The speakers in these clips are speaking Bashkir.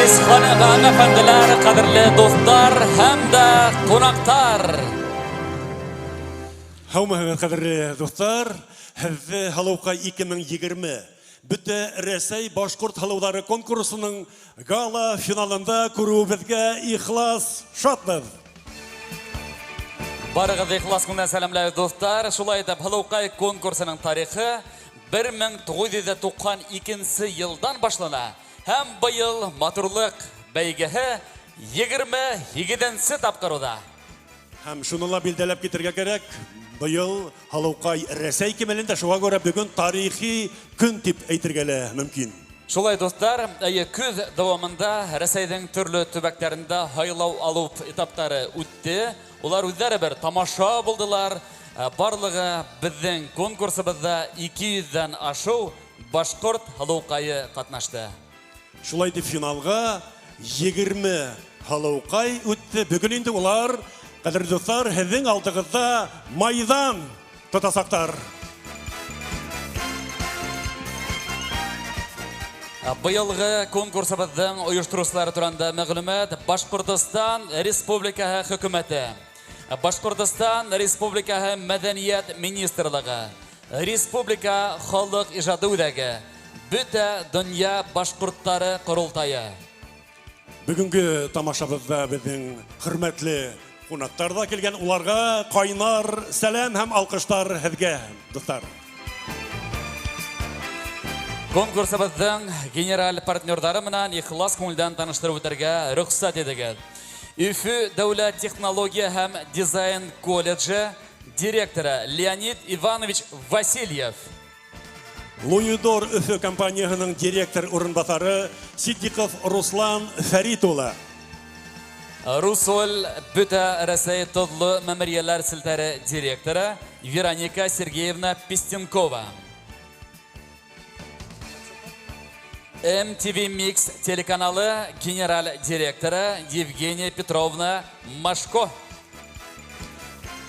Ғәзиз ханым, әфәнделәр, ҡәҙерле дуҫтар һәм дә ҡунаҡтар. Һаумыһығыҙ, ҡәҙерле дуҫтар! Һеҙҙе Һылыуҡай 2020 Бөтә Рәсәй башҡорт һылыуҙары конкурсының гала финалында күреүебеҙгә ихлас шатбыҙ. Барығыҙҙы ихлас күңелдән сәләмләйбеҙ, дуҫтар. Шулай итеп, Һылыуҡай конкурсының тарихы 1992 йылдан башлана һәм быйыл матурлыҡ бәйгеһе 28 тапҡыр уҙа. Һәм шуны ла билдәләп китергә кәрәк, быйыл Һылыуҡай Рәсәй кимәлендә, шуға күрә бөгөн тарихи көн тип әйтергә лә мөмкин. Шулай, дуҫтар, әйе, көҙ дауамында Рәсәйҙең төрлө төбәктәрендә һайлау алыу этаптары үтте. Улар үҙҙәре бер тамаша булдылар. Барлығы беҙҙең конкурсыбыҙҙа 200-ҙән ашыу башҡорт һылыуҡайы ҡатнашты. Шулай итеп, финалға 20 һылыуҡай үтте. Бөгөн инде улар, ҡәҙерле дуҫтар, һеҙҙең алдығыҙҙа майҙан тотасаҡтар. Быйылғы конкурсыбыҙҙың ойоштороусылары тураһында мәғлүмәт: Башҡортостан Республикаһы Хөкүмәте, Башҡортостан Республикаһы Мәҙәниәт Министрлығы, Республика Халыҡ ижады үҙәге, Бөтә донъя башҡорттары ҡоролтайы. Бөгөнгө тамашабыҙҙа беҙҙең хөрмәтле ҡунаҡтар ҙа килгән. Уларға ҡайнар сәләм һәм алҡыштар һеҙгә, дуҫтар. Конкурсыбыҙҙың генераль партнерҙары менән ихлас күңелдән таныштырып үтергә рөхсәт итегеҙ. Өфө дәүләт технология һәм дизайн колледжы директоры Леонид Иванович Васильев. Луидор Өфө компанияһының директор урынбаҫары Сиддиҡов Руслан Фәрит улы. Русоль Бөтә Рәсәй тоҙло мәмерйәләр селтәре директоры Вероника Сергеевна Пестенкова. MTV Mix телеканалы генераль директоры Евгения Петровна Машко.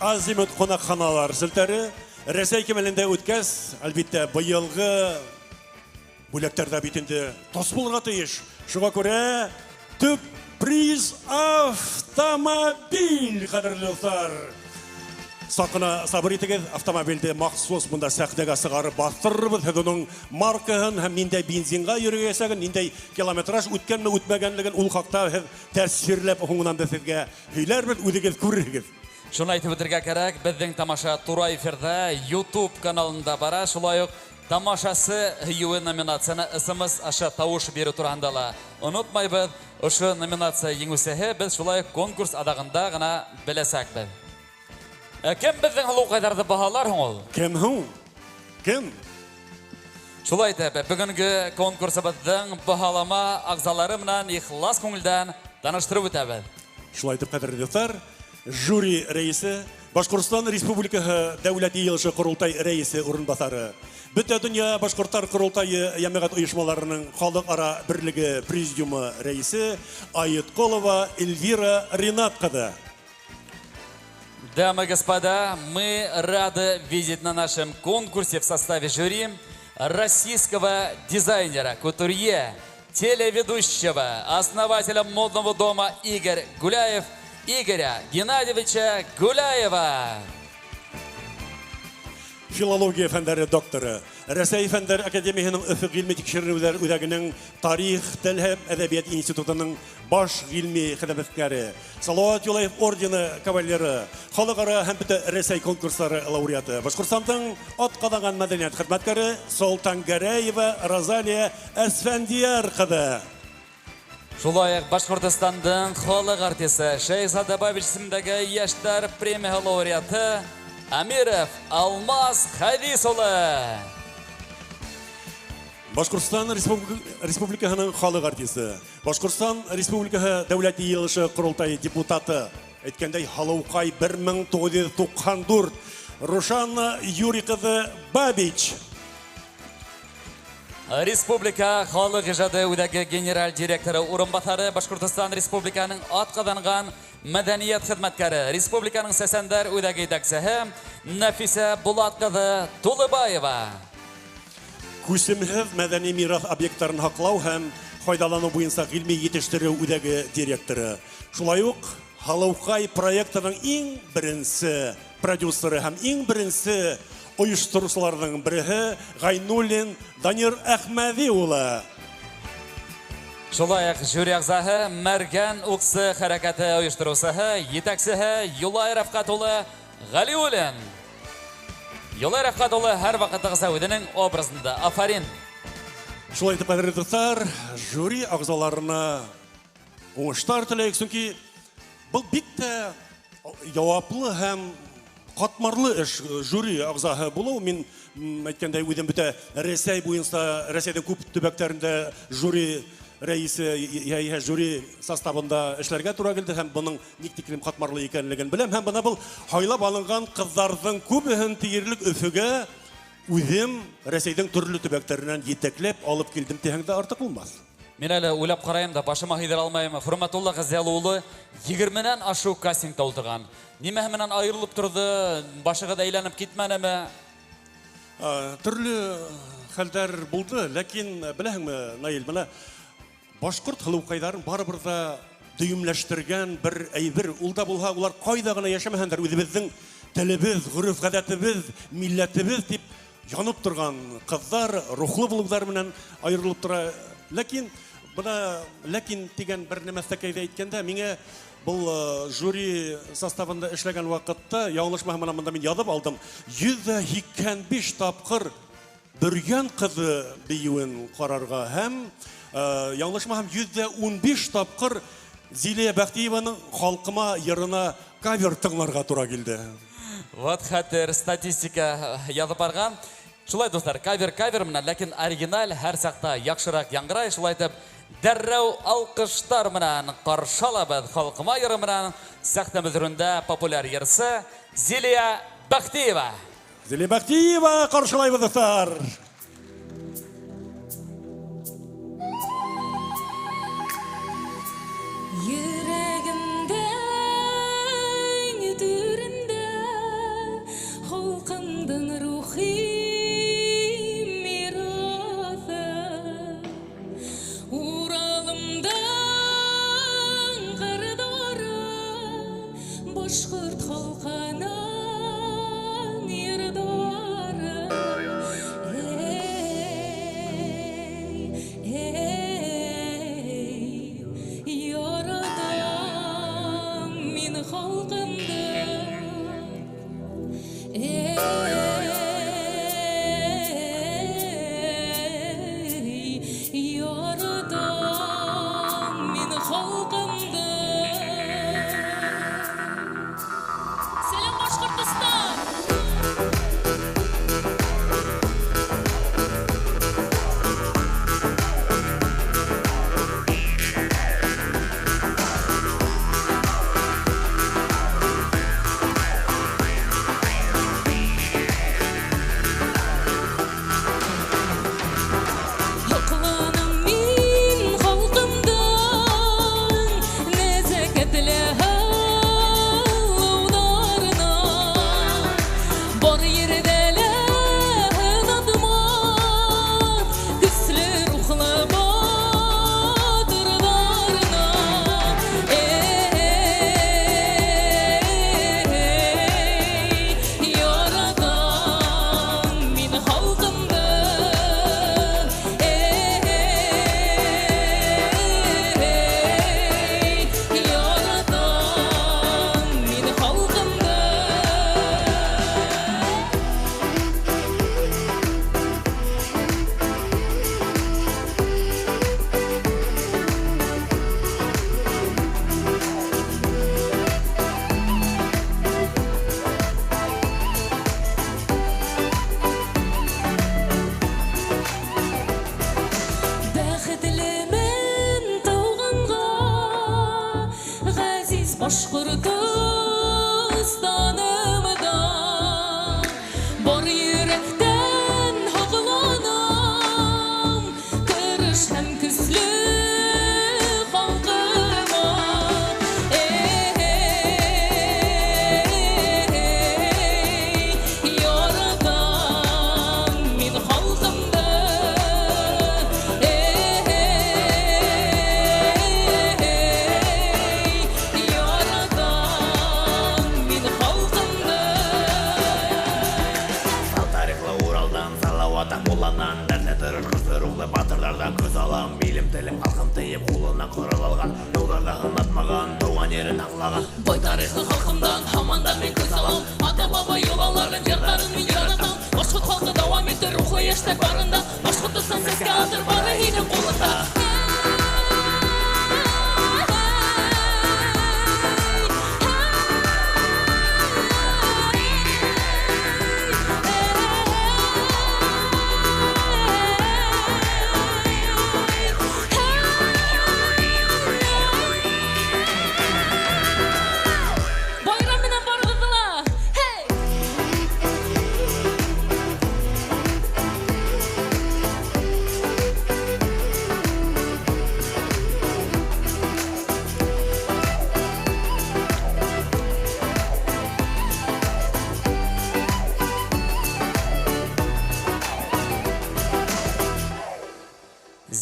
Азимут ҡунаҡханалар селтәре Рәсәй кимәлендә үткәс, әлбиттә, быйылғы бүләктәр ҙә бит инде тос булырға тейеш. Шуға күрә төп приз автомобиль, ҡәҙерле дуҫтар. Саҡ ҡына сабыр итегеҙ, автомобилде махсус бында сәхнәгә сығарып баҫтырырбыҙ. Һеҙ уның маркаһын һәм ниндәй бензинға йөрөйәсәген, ниндәй километраж үткәнме, үтмәгәнлеген, ул хаҡта һеҙ тәьҫирләп һуңынан беҙ һеҙгә һөйләрбеҙ, үҙегеҙ күрерһегеҙ. Шуны әйтеп үтергә кәрәк, беҙҙең тамаша тура эфирҙа YouTube каналында бара. Шулай уҡ тамашасы һөйөүе номинацияны СМС аша тауыш биреү тураһында ла онотмайбыҙ. Ошо номинация еңеүсеһе беҙ шулай уҡ конкурс аҙағында ғына беләсәкбеҙ. Кем беҙҙең һылыуҡайҙарҙы баһалар һуң ул? Кем һуң? Кем? Шулай итеп, бөгөнгө конкурсыбыҙҙың баһалама ағзалары менән ихлас күңелдән таныштырып үтәбеҙ. Шулай итеп, ҡәҙерле дуҫтар, жюри рәйесе, Башҡортостан Республикаһы Дәүләт Йыйылышы Ҡоролтай рәйесе урынбаҫары, Бөтә донъя башҡорттар ҡоролтайы йәмәғәт ойошмаларының халыҡ-ара берлеге президиумы рәйесе Айытҡолова Эльвира Ринат ҡыҙы. Дамы и господа, мы рады видеть на нашем конкурсе в составе жюри российского дизайнера, кутюрье, телеведущего, основателя модного дома Игорь Гуляев, Игоря Геннадьевича Гуляева. Филология фәндәре докторы, Рәсәй Фәндәр Академияһының Өфө ғилми тикшеренеүҙәр үҙәгенең тарих, тел һәм әҙәбиәт институтының баш ғилми хеҙмәткәре, Салауат Юлаев ордены кавалеры, халыҡ-ара һәм бөтә Рәсәй конкурстары лауреаты, Башҡортостандың атҡаҙанған мәҙәниәт хеҙмәткәре Солтангәрәева Розалия Әсфәндиәр ҡыҙы. Шулай уҡ Башҡортостандың халыҡ артисы, Шәйхзада Бабич исемендәге йәштәр премияһы лауреаты Амиров Алмаз Хәдис улы. Башҡортостан Республикаһының халыҡ артисы, Башҡортостан Республикаһы Дәүләт Йыйылышы Ҡоролтайы депутаты, әйткәндәй, Һылыуҡай 1994, Рушана Юрий ҡыҙы Бабич. Республика халыҡ ижады үҙәге генераль директоры урынбаҫары, Башҡортостан Республикаһының атҡаҙанған мәҙәниәт хеҙмәткәре, Республиканың Сәсәндәр үҙәге етәксеһе Нәфисә Булат ҡыҙы Тулыбаева. Күсемһеҙ мәҙәни мираҫ объекттарын һаҡлау һәм файҙаланыу буйынса ғилми етештереү үҙәге директоры. Шулай уҡ Һылыуҡай проектының иң беренсе продюсеры һәм иң беренсе ойоштороусыларҙың береһе Ғайнуллин Данир Әхмәҙи улы. Шулай уҡ жюри ағзаһы Мәргән уҡсы хәрәкәте ойоштороусыһы, етәксеһе Юлай Рәфҡәт улы Ғәлиуллин. Юлай Рәфҡәт улы һәр ваҡыттағыса үҙенең образында. Афарин. Шулай итеп, ҡәҙерле дуҫтар, жюри ағзаларына уңыштар теләйек, сөнки был бик тә яуаплы һәм ҡатмарлы эш жюри ағзаһы булыу. Мин әйткәндәй, үҙем бөтә Рәсәй буйынса, Рәсәйҙең күп төбәктәрендә жюри рәисе, йә жюри составында эшләргә тура килде һәм бының ник тиклем ҡатмарлы икәнлеген беләм. Һәм бына был һайлап алынған ҡыҙҙарҙың күбеһен тиерлек Өфөгә үҙем Рәсәйҙең төрлө төбәктәренән етәкләп алып килдем тиһәң дә артыҡ булмаҫ. Мин әле уйлап ҡарайым да, башыма һыйҙыра алмайым. Хөрмәтулла Ғазиялы улы 20-нән ашыу кастингта ултырған. Нимәһе менән айырылып торҙо, башығыҙ әйләнеп китмәнеме? Төрлө хәлдәр булды, ләкин беләһеңме, Наил, бына башҡорт һылыуҡайҙарын барыбер ҙә дөйөмләштергән бер әйбер. Ул да булһа, улар ҡайҙа ғына йәшәмәһендәр, үҙебеҙҙең телебеҙ, ғөрөф-ғәҙәтебеҙ, милләтебеҙ тип янып торған ҡыҙҙар рухлы булыуҙар менән айырылып тора. Ләкин бына ләкин тигән бер нәмәҫтәкәйҙе әйткәндә, миңә был жюри составында эшләгән ваҡытта, яңылышмаһам, бына бында мин яҙып алдым, 185 тапҡыр Бөрйән ҡыҙы бейеүен ҡарарға һәм яңылышмаһам, 115 тапҡыр Зилия Бәхтиеваның халҡыма йырына кавер тыңларға тура килде. Вот хәтер статистика яҙып барған. Шулай, дуҫтар, кавер менән, ләкин оригиналь һәр саҡта яҡшыраҡ яңғырай. Шулай итеп, дәррәү алҡыштар менән ҡаршы алабыҙ халҡыма йыры менән сәхнә түрендә популяр йырсы Зилия Бәхтиева. Зилия Бәхтиева ҡаршылайбыҙ, дуҫтар. Йөрәгемдең түрендә халҡымдың рухи мираҫы, Уралымдың ҡырҙары, башҡорт халҡының йырҙары. Эй, эй, яратам мин халҡымды. Эй, яратам мин халҡымды. Сәләм, Башҡортостан! Һоҡланым мин халҡымдың нәзәкәтле һылыуҙарына. Бар ерҙә лә һынатмаҫ көслө рухлы батырҙарына. Эй, яратам мин халҡымды. Эй, яратам мин халҡымды. Бәхетлемен тыуғанға, ғәзиз Башҡортостанымда. Бар йөрәктән һоҡланам, тырыш һәм көслө халҡыма. Эй, яратам мин халҡымды. Эй, аңлаған. Бай тарихлы халҡымдан һаман да мин көс алам. Ата-баба йолаларын, йырҙарын мин яратам. Башҡорт халҡы дауам итер рухлы йәштәр барында. Башҡортостан сәскә атыр, бары һинең ҡулыңда. Байрам менән барығыҙҙы ла! Һей!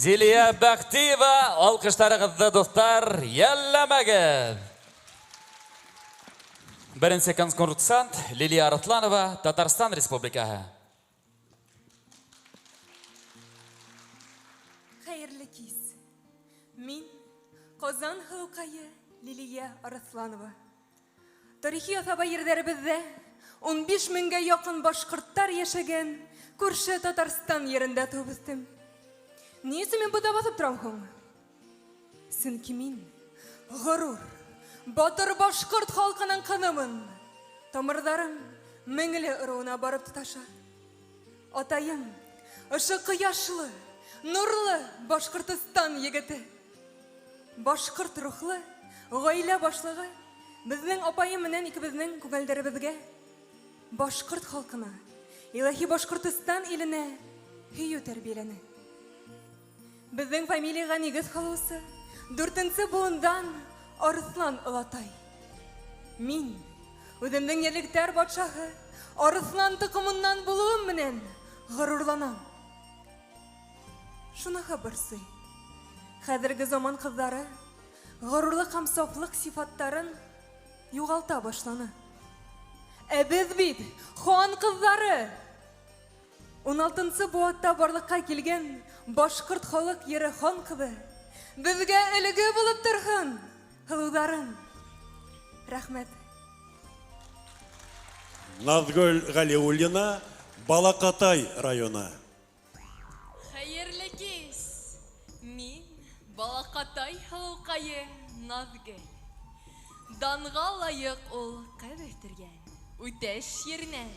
Зилия Бәхтиева, алҡыштарығыҙҙы, дуҫтар, йәлләмәгеҙ. Беренсе конкурсант Лилия Арыҫланова, Татарстан Республикаһы. Хәйерле кис. Мин Казан һылыуҡайы Лилия Арыҫланова. Тарихи аҫаба ерҙәребеҙҙә 15 меңгә яҡын башҡорттар йәшәгән күрше Татарстан ерендә тыуып үҫтем. Ни өсөн мин бында баҫып торам һуң? Сөнки мин ғорур, батыр башҡорт халҡының ҡыҙымын. Тамырҙарым Меңле ырыуына барып тоташа. Атайым ошо ҡояшлы, нурлы Башҡортостан егете. Башҡорт рухлы ғаилә башлығы беҙҙең апайым менән икебеҙҙең күңелдәребеҙгә башҡорт халҡына, илаһи Башҡортостан иленә һөйөү тәрбиәләне. Беҙҙең фамилияға нигеҙ һалыусы дүртенсе быуындан Арыҫлан олатай. Мин үҙемдең йәнлектәр батшаһы Арыҫлан тоҡомонан булыуым менән ғорурланам. Шуныһы борсой: хәҙерге заман ҡыҙҙары ғорурлыҡ һәм сафлыҡ сифаттарын юғалта башланы. Ә беҙ бит хан ҡыҙҙары. 16-нсы быуатта барлыҡҡа килгән башҡорт халыҡ йыры хан ҡыҙы беҙгә өлгө булып торһон, һылыуҙарым. Рәхмәт. Наҙгөл Ғәлиуллина, Балаҡатай районы. Хәйерле кис. Мин Балаҡатай һылыуҡайы Наҙгөл. Данға лайыҡ ул ҡыҙ үҫтергән Үтәш еренән.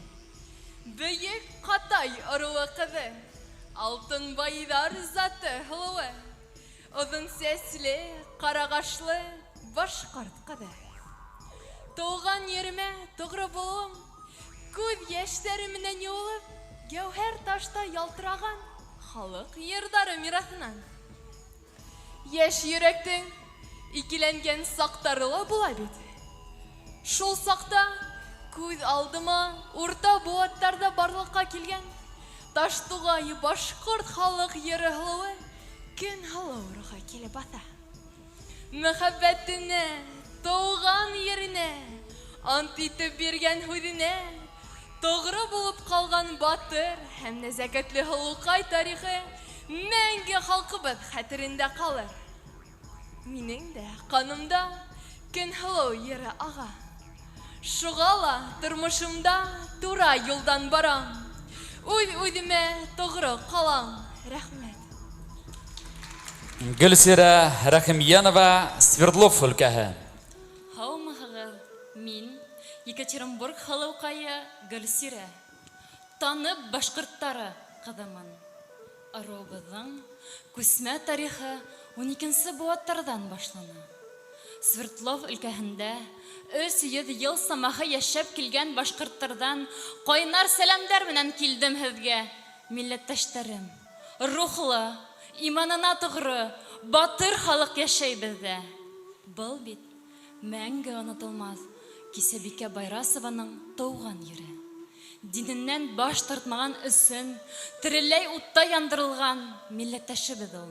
Бөйөк Ҡатай ырыуы ҡыҙы, Алтынбайҙар заты һылыуы, оҙон сәсле, ҡарағашлы башҡорт ҡыҙы. Тыуған еремә тоғро булыуым, күҙ йәштәре менән йыуылып, гәүһәр ташта ялтыраған халыҡ йырҙары мираҫынан. Йәш йөрәктең икеләнгән саҡтары ла була бит. Шул саҡта күҙ алдыма урта быуаттарҙа барлыҡҡа килгән Таштуғай башҡорт халыҡ йыры һылыуы көн һылыу рухы килеп баҫа. Мөхәббәтенә, тыуған еренә, ант итеп биргән һүҙенә тоғро булып ҡалған батыр һәм нәзәкәтле һылыуҡай тарихы мәңге халҡыбыҙ хәтерендә ҡалыр. Минең дә ҡанымда Көнһылыу йыры аға. Шуға ла тормошомда тура юлдан барам. Үҙ-үҙемә тоғро ҡалам. Рәхмәт. Гөлсирә Рәхимйәнова, Свердлов өлкәһе. Һаумыһығыҙ. Мин Екатеринбург һылыуҡайы Гөлсирә. Танып башҡорттары ҡыҙымын. Ырыуыбыҙҙың күсмә тарихы 12-нсе быуаттарҙан башлана. Свердлов өлкәһендә 300 йыл самаһы йәшәп килгән башҡорттарҙан ҡайнар сәләмдәр менән килдем һеҙгә, милләттәштәрем. Рухлы, иманына тоғро, батыр халыҡ йәшәй беҙҙә. Был бит мәңге онотолмаҫ Кисәбикә Байрасованың тыуған ере. Диненнән баш тартмаған өсөн тереләй утта яндырылған милләттәшебеҙ ул.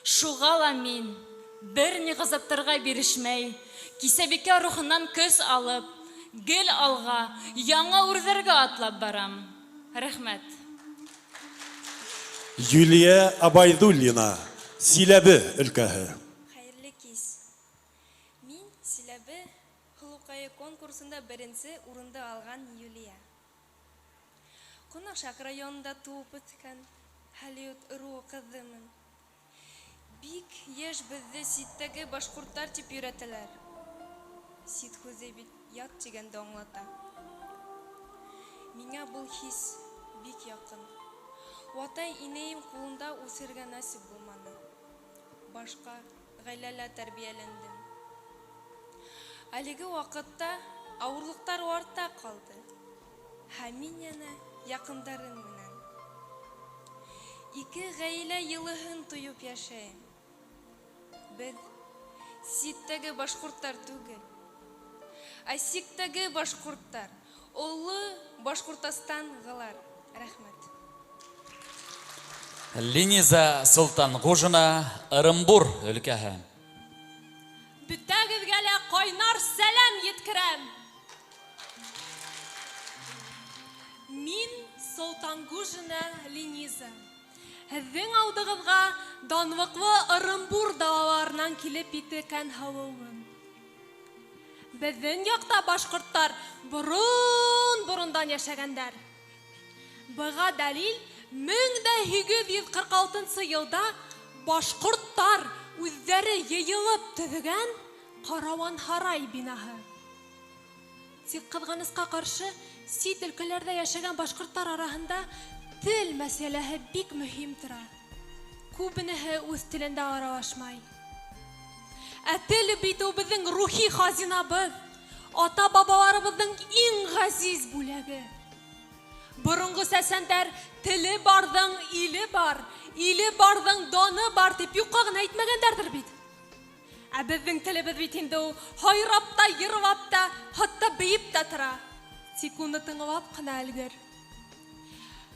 Шуға ла мин бер ни ғазаптарға бирешмәй, Кисәбикә рухынан көс алып, гел алға, яңы үрҙәргә атлап барам. Рәхмәт. Юлия Абайҙуллина, Силәбе өлкәһе. Хәйерле кис. Мин Силәбе һылыуҡайы конкурсында беренсе урынды алған Юлия. Ҡунашаҡ районында тыуып үҫкән Һалиут ырыуы ҡыҙымын. Бик йыш беҙҙе ситтәге башҡорттар тип йөрөтәләр. Сит һүҙе бит ят тигәнде аңлата. Миңә был хис бик яҡын. Ватай инәйем ҡулында үҫергә насип булманы. Башҡа ғаиләлә тәрбиәләндем. Әлеге ваҡытта ауырлыҡтар артта ҡалды. Һәм мин йәнә яҡындарым менән. Ике ғаилә йылыһын тойоп йәшәйем. Беҙ ситтәге башҡорттар түгел, ә сиктәге башҡорттар, оло Башҡортостанғылар. Рәхмәт. Лениза Солтанғужина, Ырымбур өлкәһе. Бөтәгеҙгә лә ҡайнар сәләм еткерәм. Мин Солтангужина Лениза. Һеҙҙең алдығыҙға данлыҡлы Ырымбур далаларынан килеп еткән һылыумын. Беҙҙең яҡта башҡорттар борон-борондан йәшәгәндәр. Быға дәлил 1846 йылда башҡорттар үҙҙәре йыйылып төҙөгән Карауанһарай бинаһы. Тик ҡыҙғанысҡа ҡаршы, сит өлкәләрҙә йәшәгән башҡорттар араһында тел мәсьәләһе бик мөһим тора. Күбенеһе үҙ телендә аралашмай. Ә тел бит ул беҙҙең рухи хазинабыҙ, ата-бабаларыбыҙҙың иң ғәзиз бүләге. Боронғо сәсәндәр теле барҙың иле бар, иле барҙың даны бар тип юҡҡа ғына әйтмәгәндәрҙер бит. Ә беҙҙең телебеҙ бит инде ул һайрап та, йырлап та, хатта бейеп тә тора. Тик уны тыңлап ҡына өлгөр.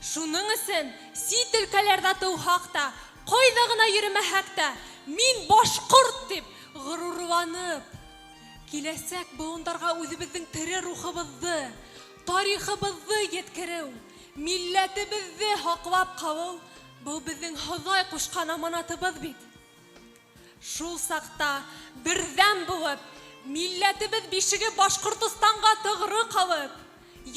Шуның өсөн сит өлкәләрҙә тыуһаҡ та, ҡайҙа ғына йөрөмәһәк тә, мин башҡорт тип ғорурланып, киләсәк быуындарға үҙебеҙҙең тере рухыбыҙҙы, тарихыбыҙҙы еткереү, милләтебеҙҙе һаҡлап ҡалыу был беҙҙең Хоҙай ҡушҡан аманатыбыҙ бит. Шул саҡта берҙәм булып, милләтебеҙ бишеге Башҡортостанға тоғро ҡалып,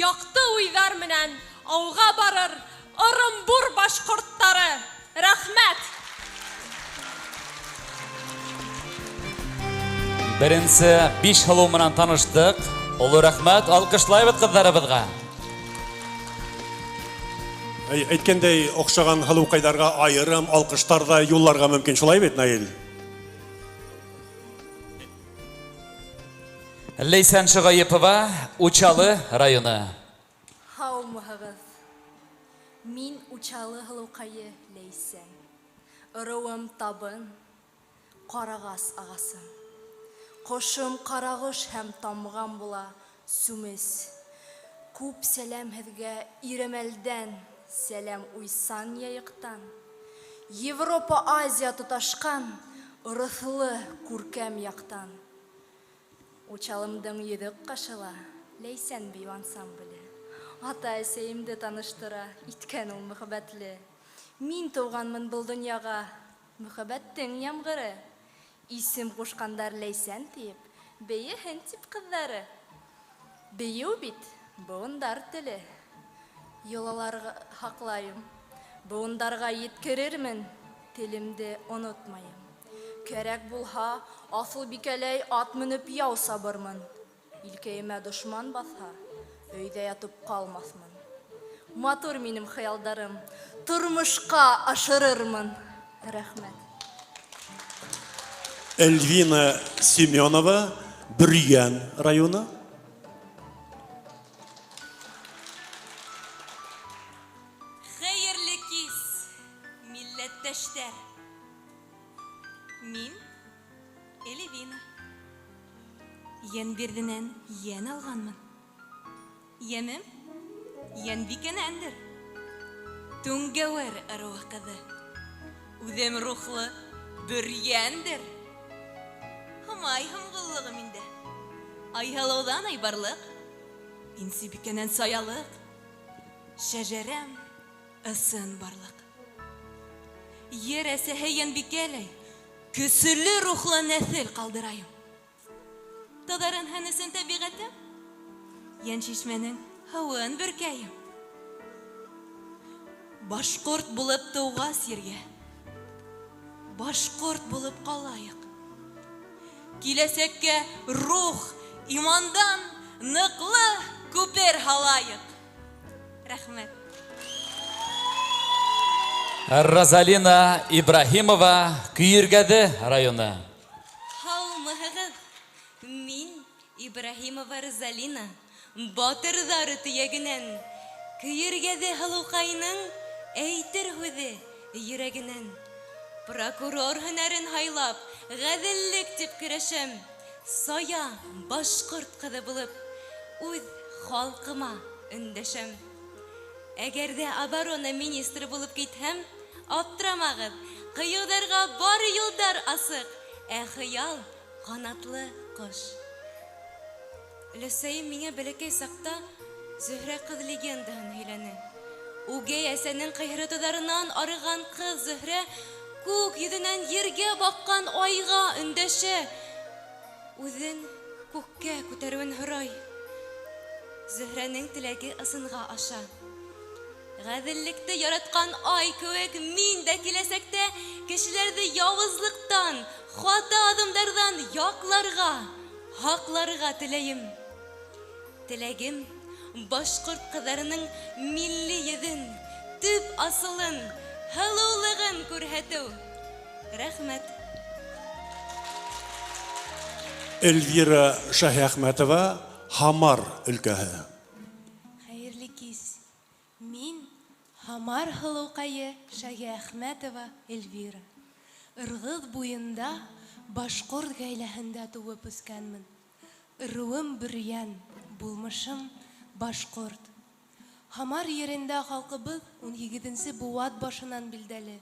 яҡты уйҙар менән алға барыр Ырымбур башҡорттары. Рәхмәт! Беренсе 5 һылыу менән таныштыҡ. Оло рәхмәт, алҡышлайбыҙ ҡыҙҙарыбыҙға. Әйткәндәй, оҡшаған һылыуҡайҙарға айырым алҡыштар ҙа юлларға мөмкин. Шулай бит, Наил? Ләйсән Шығайыпова, Учалы районы. Һаумыһығыҙ. Мин Учалы һылыуҡайы Ләйсән. Ырыуым Табын, Ҡарағас ағасым. Ҡошом ҡарағош һәм тамғам була сүмес. Күп сәләм һеҙгә Ирәмәлдән, сәләм уйсан Яйыҡтан. Европа, Азия тоташҡан ырыҫлы күркәм яҡтан. Учалымдың йөҙөк ҡашыла Ләйсән бейеү ансамбле. Ата-әсәйемде таныштыра, иткән ул мөхәббәтле. Мин тыуғанмын был донъяға, мөхәббәттең ямғыры. Исем ҡушҡандар Ләйсән тиеп, бейеһен тип ҡыҙҙары. Бейеү бит быуындар теле. Йолаларға һаҡлайым, быуындарға еткерермен, телемде онотмайым. Кәрәк булһа, Аҫылбикәләй ат менеп яу сабырмын. Илкәйемә дошман баҫһа, өйҙә ятып ҡалмаҫмын. Матур минең хыялдарым, тормошҡа ашырырмын. Рәхмәт. Эльвина Семенова, Бөрйән районы. Хәйерле кис, милләттәштәр. Мин Эльвина. Йәнбирҙенән йән алғанмын. Йәнем Йәнбикәнәндер. Түңгәүәр ырыуы ҡыҙы. Үҙем рухлы бөрйәндер. Һомай һомғоллоғо миндә. Айһылыуҙан айбарлыҡ, Инсибикәнән саялыҡ, шәжәрәм ысын барлыҡ. Ер әсәһе Йәнбикәләй көсөлө рухлы нәҫел ҡалдырайым. Таҙарынһын өсөн тәбиғәтем, Йәншишмәнең һыуын бөркәйем. Башҡорт булып тыуғас ергә, Башҡорт булып ҡалайыҡ. Киләсәккә рух, имандан ныҡлы күпер һалайыҡ. Рәхмәт. Розалина Ибраһимова, Көйөргәҙе районы. Һаумыһығыҙ! Мин Ибраһимова Розалина, батырҙар төйәгенән, Көйөргәҙе һылыуҡайының әйтер һүҙе йөрәгенән. Прокурор һөнәрен һайлап, ғәҙеллек тип көрәшәм. Сая башҡорт ҡыҙы булып, үҙ халҡыма өндәшәм. Әгәр ҙә оборона министры булып китһәм, аптырамағыҙ, ҡыйыуҙарға бары юлдар асыҡ, ә хыял ҡанатлы ҡош. Өләсәйем миңә бәләкәй саҡта Зөһрә ҡыҙ легендаһын һөйләне. Үгәй әсәнең ҡыйһырытыуҙарынан арыған ҡыҙ Зөһрә күк йөҙөнән ергә баҡҡан айға өндәшә, үҙен күккә күтәреүен һорай. Зөһрәнең теләге ысынға аша. Ғәҙеллекте яратҡан ай кеүек мин дә киләсәктә кешеләрҙе яуызлыҡтан, хата аҙымдарҙан яҡларға, һаҡларға теләйем. Теләгем башҡорт ҡыҙҙарының милли йөҙөн, төп асылын, һылыулығын күрһәтеү. Рәхмәт. Эльвира Шаһиәхмәтова, Һамар өлкәһе. Хәйерле кис. Мин Һамар һылыуҡайы Шаһиәхмәтова Эльвира. Ырғыҙ буйында башҡорт ғаиләһендә тыуып үҫкәнмен. Ырыуым бөрйән, булмышым башҡорт. Һамар ерендә халҡыбыҙ 18-нсе быуат башынан билдәле.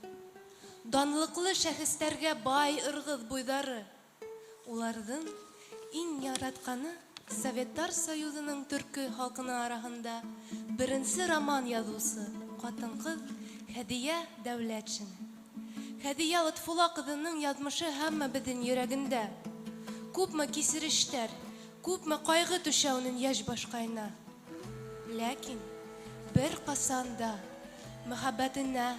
Данлыҡлы шәхестәргә бай Ырғыҙ буйҙары. Уларҙың иң яратҡаны Советтар Союзының төркө халҡыны араһында беренсе роман яҙыусы ҡатын-ҡыҙ Хәҙиә Дәүләтшина. Хәҙиә Лотфулла ҡыҙының яҙмышы һәммәбеҙҙең йөрәгендә. Күпме кисерештәр, күпме ҡайғы төшә уның йәш башҡайына. Ләкин бер ҡасан да мөхәббәтенә,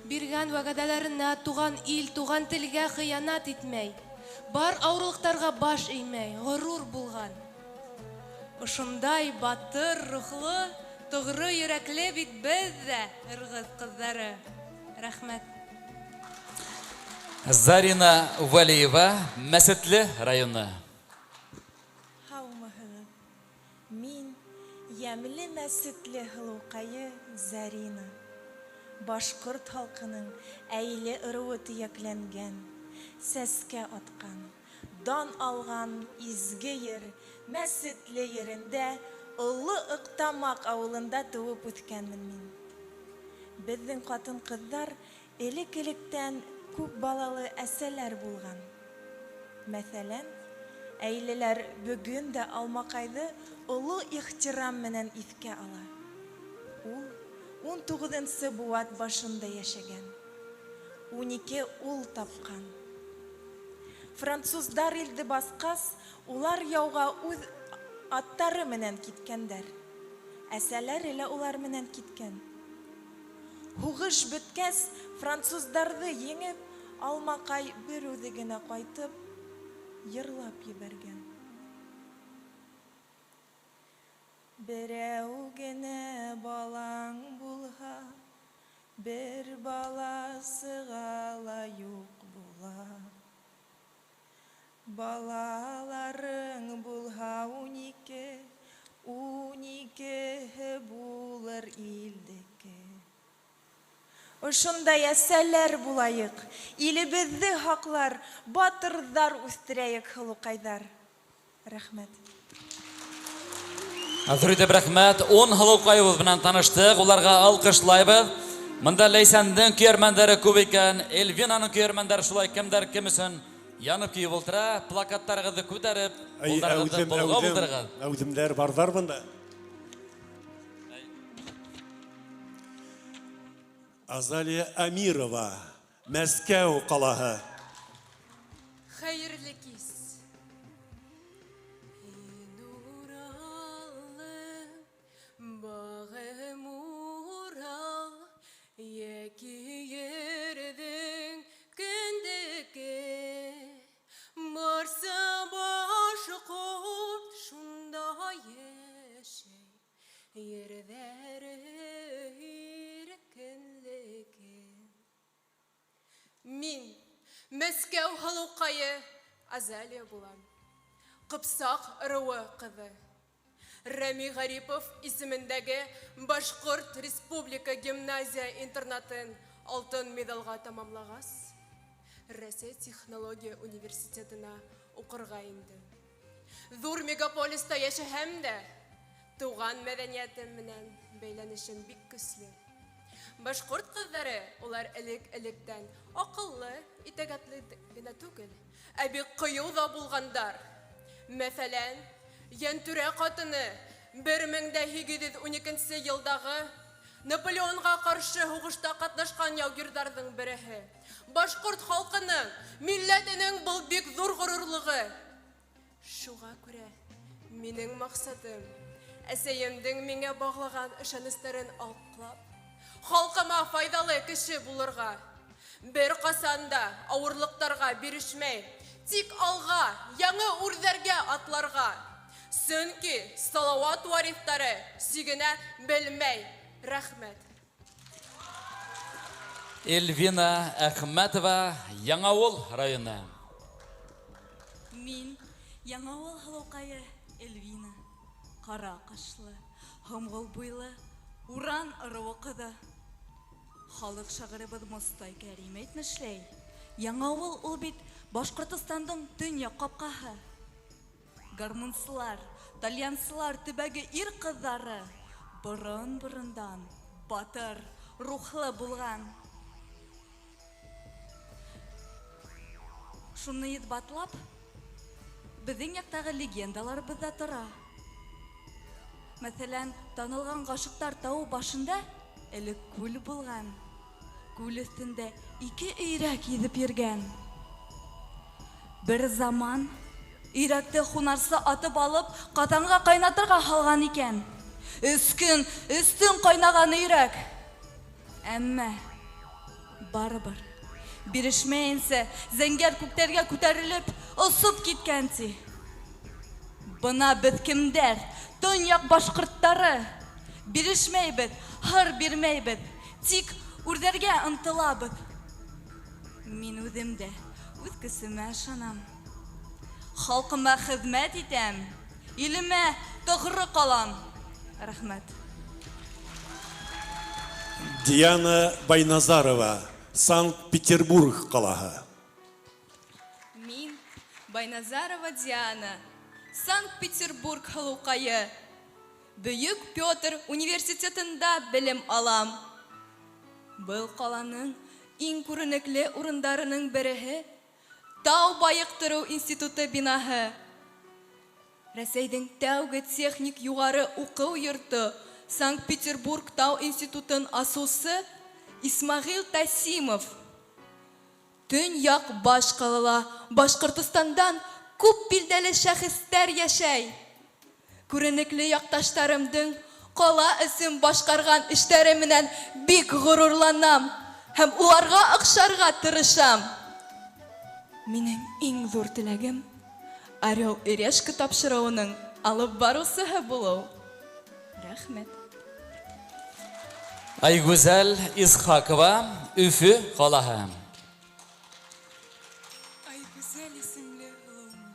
биргән вәғәҙәләренә, туған ил, туған телгә хыянат итмәй, бар ауырлыҡтарға баш эймәй, ғорур булған. Ошондай батыр рухлы, тоғро йөрәкле бит беҙ ҙә Ырғыҙ ҡыҙҙары. Рәхмәт. Зарина Вәлиева, Мәсетле районы. Һаумыһығыҙ! Мин йәмле Мәсетле һылыуҡайы Зарина. Башҡорт халҡының әйле ырыуы төйәкләнгән, сәскә атҡан, дан алған изге ер Мәсетле ерендә Оло Ыҡтамаҡ ауылында тыуып үҫкәнмен мин. Беҙҙең ҡатын-ҡыҙҙар элек-электән күп балалы әсәләр булған. Мәҫәлән, әйлеләр бөгөн дә Алмаҡайҙы оло ихтирам менән иҫкә ала. Ул 19-нсы быуат башында йәшәгән. 12 ул тапҡан. Француздар илде баҫҡас, улар яуға үҙ аттары менән киткәндәр. Әсәләре лә улар менән киткән. Һуғыш бөткәс, француздарҙы еңеп, Алмаҡай бер үҙе генә ҡайтып, йырлап ебәргән. Берәү генә балаң булһа, бер баласыға ла юҡ була. Балаларың булһа 12, 12-һе булыр илдеке. Ошондай әсәләр булайыҡ, илебеҙҙе һаҡлар, батырҙар үҫтерәйек, һылыуҡайҙар. Рәхмәт. Ҙур итеп рәхмәт. 10 һылыуҡайыбыҙ менән таныштыҡ, уларға алҡышлайбыҙ. Мында Ләйсәндең көйәрмәндәре күп икән, Эльвинаның көйәрмәндәре шулай кемдәр кем өсөн янып көйөп ултыра. Плакаттарығыҙҙы күтәреп, ҡулдарығыҙҙы болғап ултырығыҙ. Әүҙемдәр барҙар бында. Азалия Амирова, Мәскәү ҡалаһы. Хәйерле кис. Мәскәү һылыуҡайы Азалия булам. Ҡыпсаҡ ырыуы ҡыҙы. Рәми Ғарипов исемендәге Башҡорт республика гимназия-интернатын алтын миҙалға тамамлағас, Рәсәй технология университетына уҡырға индем. Ҙур мегаполиста йәшәһәм дә, тыуған мәҙәниәтем менән бәйләнешем бик көслө. Башҡорт ҡыҙҙары улар элек-электән аҡыллы, итәгәтле генә түгел, ә бик ҡыйыу ҙа булғандар. Мәҫәлән, Йәнтүрә ҡатыны 1812 нсе йылдағы Наполеонға ҡаршы һуғышта ҡатнашҡан яугирҙарҙың береһе. Башҡорт халҡының, милләтенең был бик ҙур ғорурлығы. Шуға күрә минең маҡсатым әсәйемдең миңә бағлаған ышаныстарын аҡлап, халҡыма файҙалы кеше булырға. Бер ҡасан да ауырлыҡтарға бирешмәй, тик алға, яңы үрҙәргә атларға. Сөнки Салауат варифтары сигенә белмәй. Рәхмәт. Эльвина Әхмәтова, Яңауыл районы. Мин, Яңауыл һылыуҡайы Эльвина, ҡара ҡашлы, һомғол буйлы, Уран ырыуы ҡыҙы. Халыҡ шағирыбыҙ Мостай Кәрим әйтмешләй, Яңауыл ул бит Башҡортостандың төньяҡ ҡапҡаһы. Гармунсылар, тальянсылар төбәге ир-ҡыҙҙары борон-борондан батыр, рухлы булған. Шуны иҫбатлап, беҙҙең яҡтағы легендаларыбыҙ ҙа тора. Мәҫәлән, танылған Ғашиҡтар тауы башында элек күл булған. Күл өҫтөндә ике өйрәк йөҙөп йөргән. Бер заман өйрәкте һунарсы атып алып, ҡаҙанға ҡайнатырға һалған икән. Өс көн, өс төн ҡайнаған өйрәк. Әммә барыбер бирешмәйенсә, зәңгәр күктәргә күтәрелеп, осоп киткән, ти. Бына беҙ кемдәр, төньяҡ башҡорттары. Бирешмәйбеҙ, һыр бирмәйбеҙ, тик үрҙәргә ынтылабыҙ. Мин үҙем дә үҙ көсөмә ышанам. Халҡыма хеҙмәт итәм, илемә тоғро ҡалам. Рәхмәт. Диана Байназарова, Санкт-Петербург ҡалаһы. Мин, Байназарова Диана, Санкт-Петербург һылыуҡайы. Бөйөк Петр университетында белем алам. Был ҡаланың иң күренекле урындарының береһе Тау байыҡтырыу институты бинаһы. Рәсәйҙең тәүге техник юғары уҡыу йорто Санкт-Петербург тау институтын асыусы Исмәғил Тасимов. Төньяҡ баш ҡалала Башҡортостандан күп билдәле шәхестәр йәшәй. Күренекле яҡташтарымдың ҡала өсөн башҡарған эштәре менән бик ғорурланам һәм уларға оҡшарға тырышам. Минең иң ҙур теләгем Орел и Решка тапшырыуының алып барыусыһы булыу. Рәхмәт. Айгүзәл Исхакова, Өфө ҡалаһы. Айгүзәл исемле һылыумын.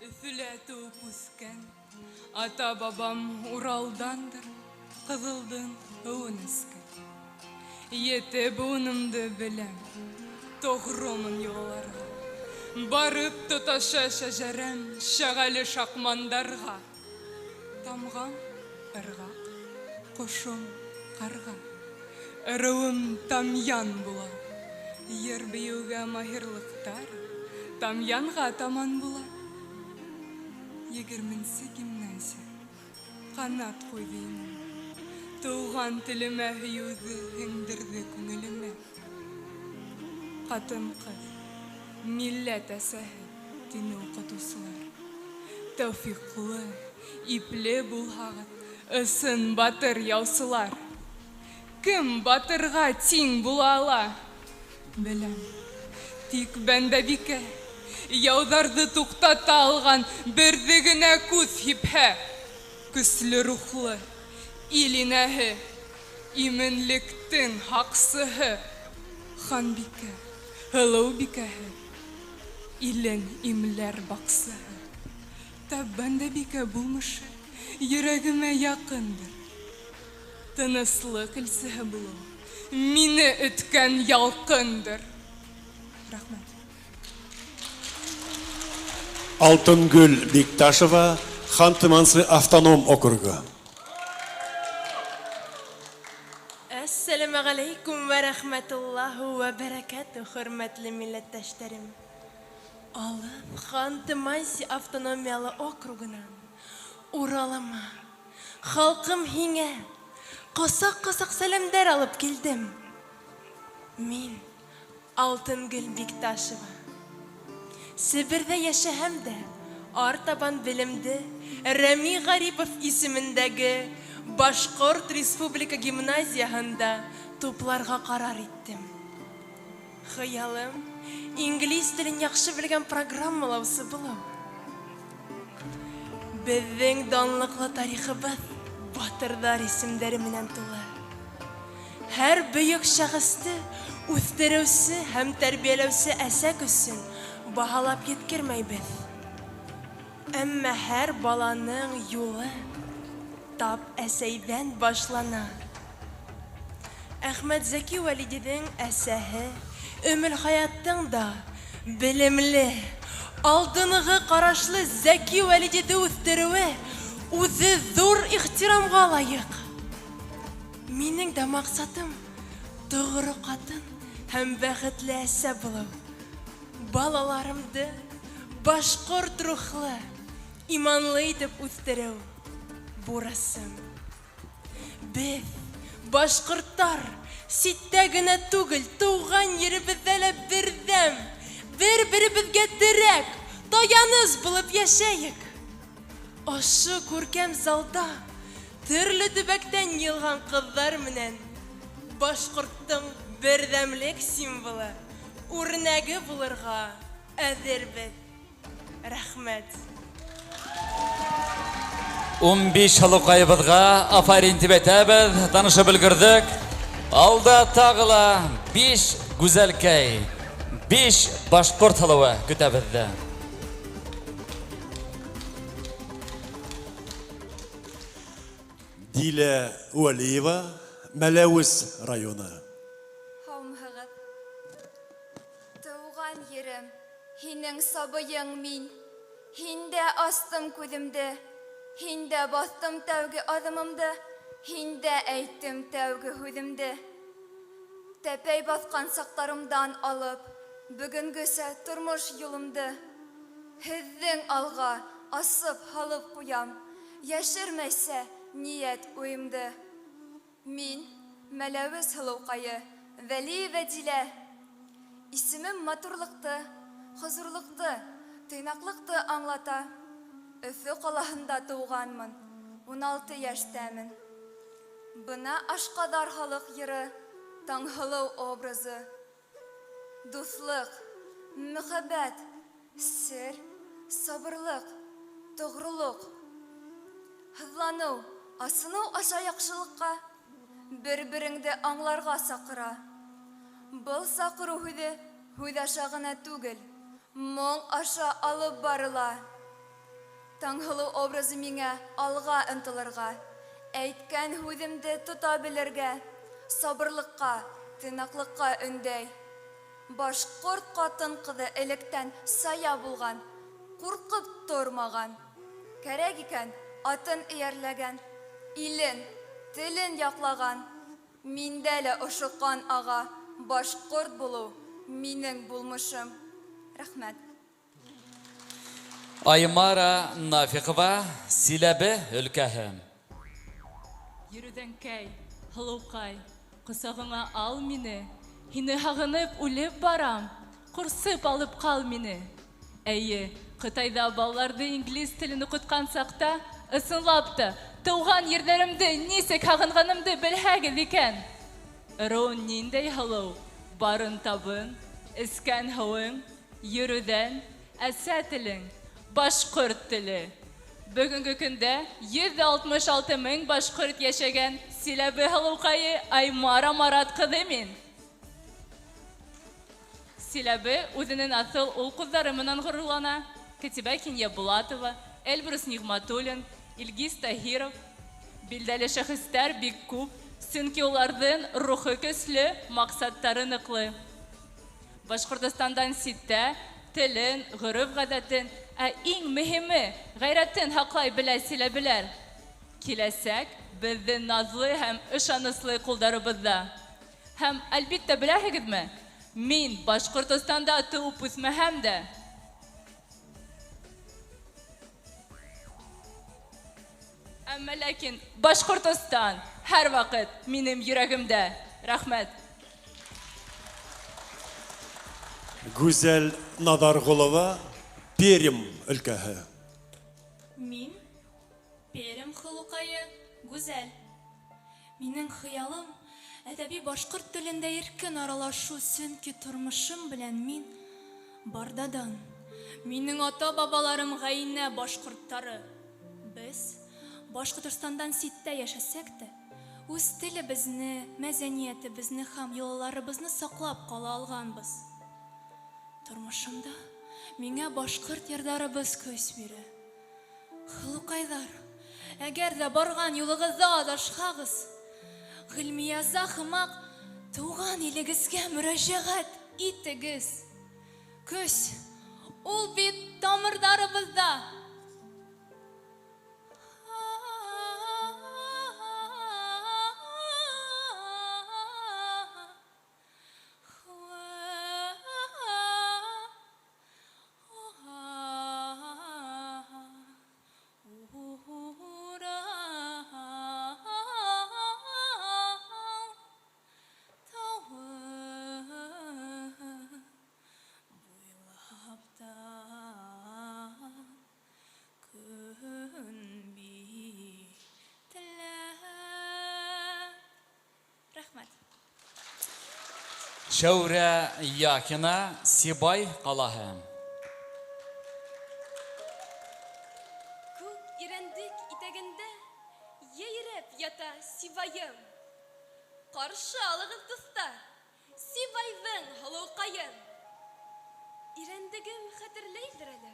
Өфөлә тыуып үҫкән. Ата-бабам Уралдандыр, Ҡыҙылдың һыуын эскән. Ете быуынымды беләм, тоғромын йолаларға. Барып тоташа шәжәрәм Шәғәле шаҡмандарға. Тамғам ырғаҡ, ҡошом ҡарға. Ырыуым тамъян була. Йыр-бейеүгә маһирлыҡтар тамъянға таман була. Егерменсе гимназия ҡанат ҡуйҙы инем. Тыуған телемә һөйөүҙе һеңдерҙе күңелемә. Ҡатын-ҡыҙ, милләт әсәһе, тине уҡытыусылар. Тәүфиҡлы, ипле булһағыҙ, ысын батыр яусылар. Кем батырға тиң була ала? Беләм, тик бәндәбикә яуҙарҙы туҡтата алған берҙе генә күҙ һипһә, көслө рухлы ил инәһе, именлектең һаҡсыһы, ханбикә, һылыу бикәһе. Илен имләр баҡсаһы. Тап бәндәбикә булмышы йөрәгемә яҡындыр. Тыныслыҡ илсеһе булыу мине өткән ялҡындыр. Рәхмәт. Алтынгөл Бикташева, Ханты-Манси автоном округы. Әссәләмәғәләйкүм вә рәхмәтуллаһи вә бәрәкәтүһ, хөрмәтле милләттәштәрем. Алып Ханты-Манси автономиялы округынан Уралыма, халҡым һиңә ҡосаҡ-ҡосаҡ сәләмдәр алып килдем. Мин Алтынгөл Бикташева. Себерҙә йәшәһәм дә, артабан белемде Рәми Ғарипов исемендәге Башҡорт республика гимназияһында тупларға ҡарар иттем. Хыялым инглиз телен яҡшы белгән программалаусы булыу. Беҙҙең данлыҡлы тарихыбыҙ батырҙар исемдәре менән тулы. Һәр бөйөк шәхесте үҫтереүсе һәм тәрбиәләүсе әсә көсөн баһалап еткермәйбеҙ. Әммә һәр баланың юлы тап әсәйҙән башлана. Әхмәтзәки Вәлидиҙең әсәһе Өмөлхаяттың да белемле, алдынғы ҡарашлы Зәки Вәлидиҙе үҫтереүе үҙе ҙур ихтирамға лайыҡ. Минең дә маҡсатым тоғро ҡатын һәм бәхетле әсә булыу. Балаларымды башҡорт рухлы, иманлы итеп үҫтереү бурысым. Беҙ, башҡорттар, ситтә генә түгел, тыуған еребеҙҙә лә берҙәм, бер-беребеҙгә терәк, таяныс булып йәшәйек. Ошо күркәм залда төрлө төбәктән йыйылған ҡыҙҙар менән башҡорттоң берҙәмлек символы, үрнәге булырға әҙербеҙ. Рәхмәт. 15 һылыуҡайыбыҙға афарин тип әйтәбеҙ, танышып өлгөрҙөк. Алда тағы ла 5 гүзәлкәй, 5 башҡорт һылыуы көтә беҙҙе. Дилә Вәлиева, Мәләүез районы. Һаумыһығыҙ. Тыуған ерем, һинең сабыйың мин. Һиндә астым күҙемде, һиндә баҫтым тәүге аҙымымды, һиндә әйттем тәүге һүҙемде. Тәпәй баҫҡан саҡтарымдан алып, бөгөнгөсә тормош юлымды һеҙҙең алға асып һалып ҡуям, йәшермәйсә ниәт уйымды. Мин Мәләүез һылыуҡайы Вәлиева Дилә. Исемем матурлыҡты, хозурлыҡты, тыйнаҡлыҡты аңлата. Өфө ҡалаһында тыуғанмын, 16 йәштәмен. Бына Ашҡаҙар халыҡ йыры, Таңһылыу образы. Дуҫлыҡ, мөхәббәт, сер, сабырлыҡ, тоғролоҡ. Һыҙланыу, асыныу аша яҡшылыҡҡа, бер-береңде аңларға саҡыра. Был саҡырыу һүҙе һүҙ аша ғына түгел, моң аша алып барыла. Таңһылыу образы миңә алға ынтылырға, әйткән һүҙемде тота белергә, сабырлыҡҡа, тыйнаҡлыҡҡа өндәй. Башҡорт ҡатын-ҡыҙы электән сая булған, ҡурҡып тормаған. Кәрәк икән, атын эйәрләгән, илен, телен яҡлаған. Миндә лә ошо ҡан аға, башҡорт булыу минең булмышым. Рәхмәт. Аймара Нафиҡова, Силәбе өлкәһе. Йөрөҙәнкәй, һылыуҡай, ҡосағыңа ал мине. Һине һағынып үлеп барам, ҡурсып алып ҡал мине. Эйе, Ҡытайҙа балаларҙы инглиз телен уҡытҡан саҡта, ысынлап та, тыуған ерҙәремде нисек һағынғанымды белһәгеҙ икән. Ырыуың ниндәй һылыу, барын табын, эскән һыуың, йөрөүҙән, әсә телең, башҡорт теле. Бөгөнгө көндә 166 мең башҡорт йәшәгән Силәбе һылыуҡайы Аймара Марат ҡыҙы мин. Силәбе үҙенең аҫыл ул-ҡыҙҙары менән ғорурлана. Кәтибә Кинйәбулатова, Эльбрус Ниғмәтуллин, Илгиз Таһиров. Билдәле шәхестәр бик күп, сөнки уларҙың рухы көслө, маҡсаттары ныҡлы. Башҡортостандан ситтә телен, ғөрөф-ғәҙәтен, ә иң мөһиме ғәйрәтен һаҡлай белә силәбеләр. Киләсәк беҙҙең наҙлы һәм ышаныслы ҡулдарыбыҙҙа. Һәм, әлбиттә, беләһегеҙме, мин Башҡортостанда тыуып үҫмәһәм дә, әммә ләкин Башҡортостан һәр ваҡыт минең йөрәгемдә. Рәхмәт. Гүзәл Наҙарғолова, Пермь өлкәһе. Мин Пермь һылыуҡайы Гүзәл. Минең хыялым әҙәби башҡорт телендә иркен аралашыу, сөнки тормошом белән мин Бардадан. Минең ата-бабаларым ғәйнә башҡорттары. Беҙ Башҡортостандан ситтә йәшәсәк тә, үҙ телебеҙҙе, мәҙәниәтебеҙҙе һәм йолаларыбыҙҙы һаҡлап ҡала алғанбыҙ. Тормошомда миңә башҡорт йырҙарыбыҙ көс бирә. Һылыуҡайҙар, әгәр ҙә барған юлығыҙҙа аҙашһағыҙ, Ғилмияза һымаҡ тыуған илегеҙгә мөрәжәғәт итегеҙ. Көс ул бит тамырҙарыбыҙҙа. Шәүрә Яхина, Сибай ҡалаһы. Күк Ирәндек итәгендә йәйрәп ята Сибайым. Ҡаршы алығыҙ, дуҫтар, Сибайҙың һылыуҡайын. Ирәндегем хәтерләйҙер әле,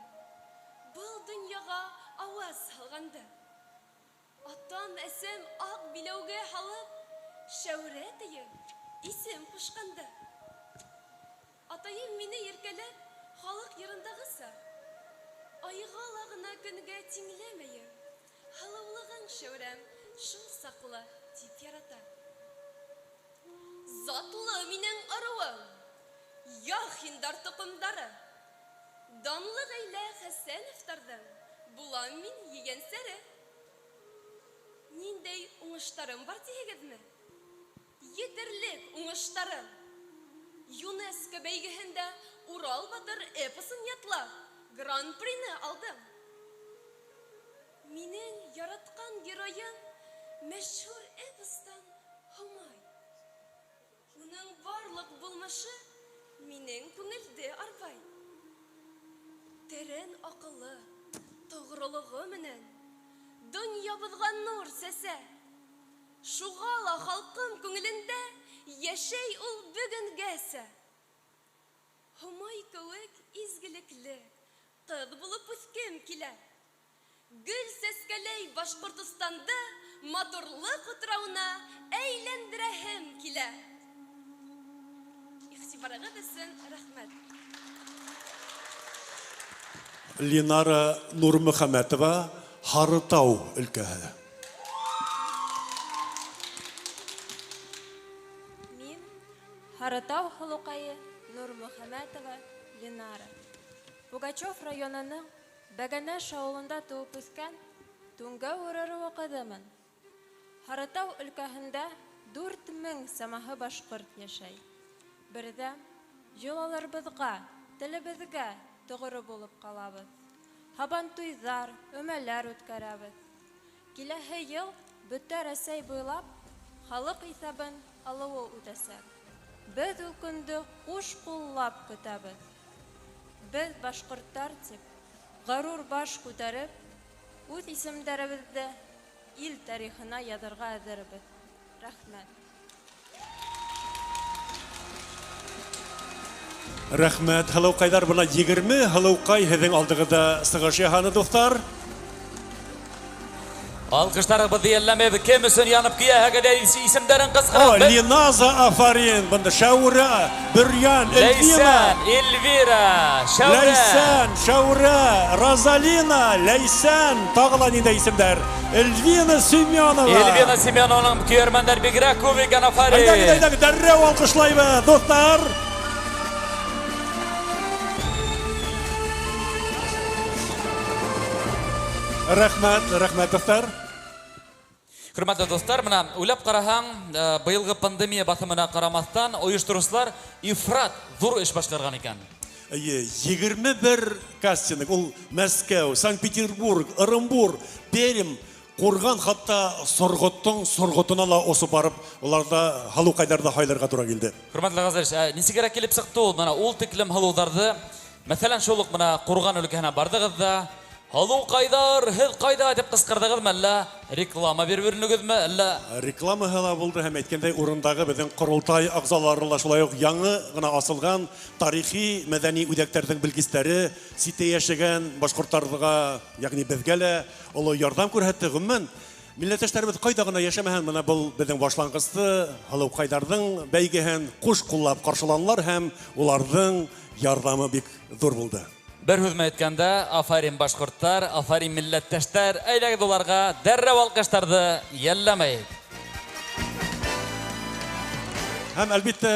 был донъяға ауаз һалғанды. Атам, әсәм аҡ биләүгә һалып, Шәүрә тиеп исем ҡушҡанды. Атайым мине иркәләп, халыҡ йырындағыса, айға ла ғына көнгә тиңләмәйем, һылыулығың, Шәүрәм, шул саҡлы тип ярата. Затлы минең ырыуым, Яхиндар тоҡомдары, данлы ғаилә Хәсәновтарҙың булам мин ейәнсәре. Ниндәй уңыштарым бар тиһегеҙме? Етерлек уңыштарым. ЮНЕСКО бәйгеһендә Урал батыр эпосын ятлап, гран-прины алдым. Минең яратҡан геройым мәшһүр эпостан Һомай. Уның барлыҡ булмышы минең күңелде арбай. Тәрән аҡылы, тоғролоғо менән донъябыҙға нур сәсә. Шуға ла халҡым күңелендә йәшәй ул бөгөнгәсә. Һомай кеүек изгелекле ҡыҙ булып үҫкем килә. Гөл сәскәләй Башҡортостанды матурлыҡ утрауына әйләндерәһем килә. Иғтибарығыҙ өсөн рәхмәт. Линара Нурмөхәмәтова, Һарытау өлкәһе. Мин Һарытау һылыуҡайы Нурмөхәмәтова Линара. Пугачев районының Бәгәнәш ауылында тыуып үҫкән Түңгәү ырыуы ҡыҙымын. Һарытау өлкәһендә 4000 самаһы башҡорт йәшәй. Берҙәм йолаларыбыҙға, телебеҙгә тоғро булып ҡалабыҙ. Һабантуйҙар, өмәләр үткәрәбеҙ. Киләһе йыл бөтә Рәсәй буйлап халыҡ иҫәбен алыуы үтәсәк. Беҙ ул көндө ҡуш ҡуллап көтәбеҙ. Беҙ башҡорттар тип ғорур баш күтәреп, үҙ исемдәребеҙҙе ил тарихына яҙырға әҙербеҙ. Рәхмәт. Рәхмәт, һылыуҡайҙар, бына 20 һылыуҡай һеҙҙең алдығыҙҙа сығыш яһаны, дуҫтар. Алҡыштарыбыҙҙы йәлләмәйбеҙ. Кем өсөн янып көйәһегеҙ, исемдәрен ҡысҡырып. Линаза Афарин, бында Шәүрә, Бөрйән, Эльвина. Ләйсән, Эльвира, Шәүрә. Ләйсән, Шәүрә, Розалина, Ләйсән, тағы ла ниндәй исемдәр. Эльвина Семенова. Эльвина Семенованың көйәрмәндәр бигерәк күп икән, афарин. Әйҙәгеҙ, әйҙәгеҙ, дәррәү алҡышлайбыҙ, дуҫтар. Рәхмәт, рәхмәт, дуҫтар. Хөрмәтле дуҫтар, бына уйлап ҡараһаң, быйылғы пандемия баҫымына ҡарамаҫтан, ойоштороусылар ифрат ҙур эш башҡарған икән. Эйе, 21 кастинг, ул Мәскәү, Санкт-Петербург, Ырымбур, Пермь, Ҡурған, хатта Сорғоттоң Сорғотона ла осоп барып, уларҙа һылыуҡайҙарҙы һайларға тура килде. Хөрмәтле Ғазиз, нисегерәк килеп сыҡты ул? Бына ул тиклем һылыуҙарҙы, мәҫәлән, шул уҡ бына Ҡурған өлкәһенә барҙығыҙ ҙа, һылыуҡайҙар, һеҙ ҡайҙа тип ҡысҡырҙығыҙмы, әллә реклама биреп йөрөнөгөҙмө, әллә? Рекламаһы ла булды һәм әйткәндәй, урындағы беҙҙең ҡоролтай ағзалары ла шулай уҡ яңы ғына асылған тарихи мәҙәни үҙәктәрҙең белгестәре ситтә йәшәгән башҡорттарға, йәғни беҙгә лә оло ярҙам күрһәтте. Ғөмүмән, милләттәштәребеҙ ҡайҙа ғына йәшәмәһен, бына был беҙҙең башланғысты, һылыуҡайҙарҙың бәйгеһен ҡуш ҡуллап ҡаршыланылар һәм уларҙың ярҙамы бик ҙур булды. Бер һүҙ менән әйткәндә, афарин башҡорттар, афарин милләттәштәр, әйҙәгеҙ уларға дәррәү алҡыштарҙы йәлләмәйек. Һәм әлбиттә,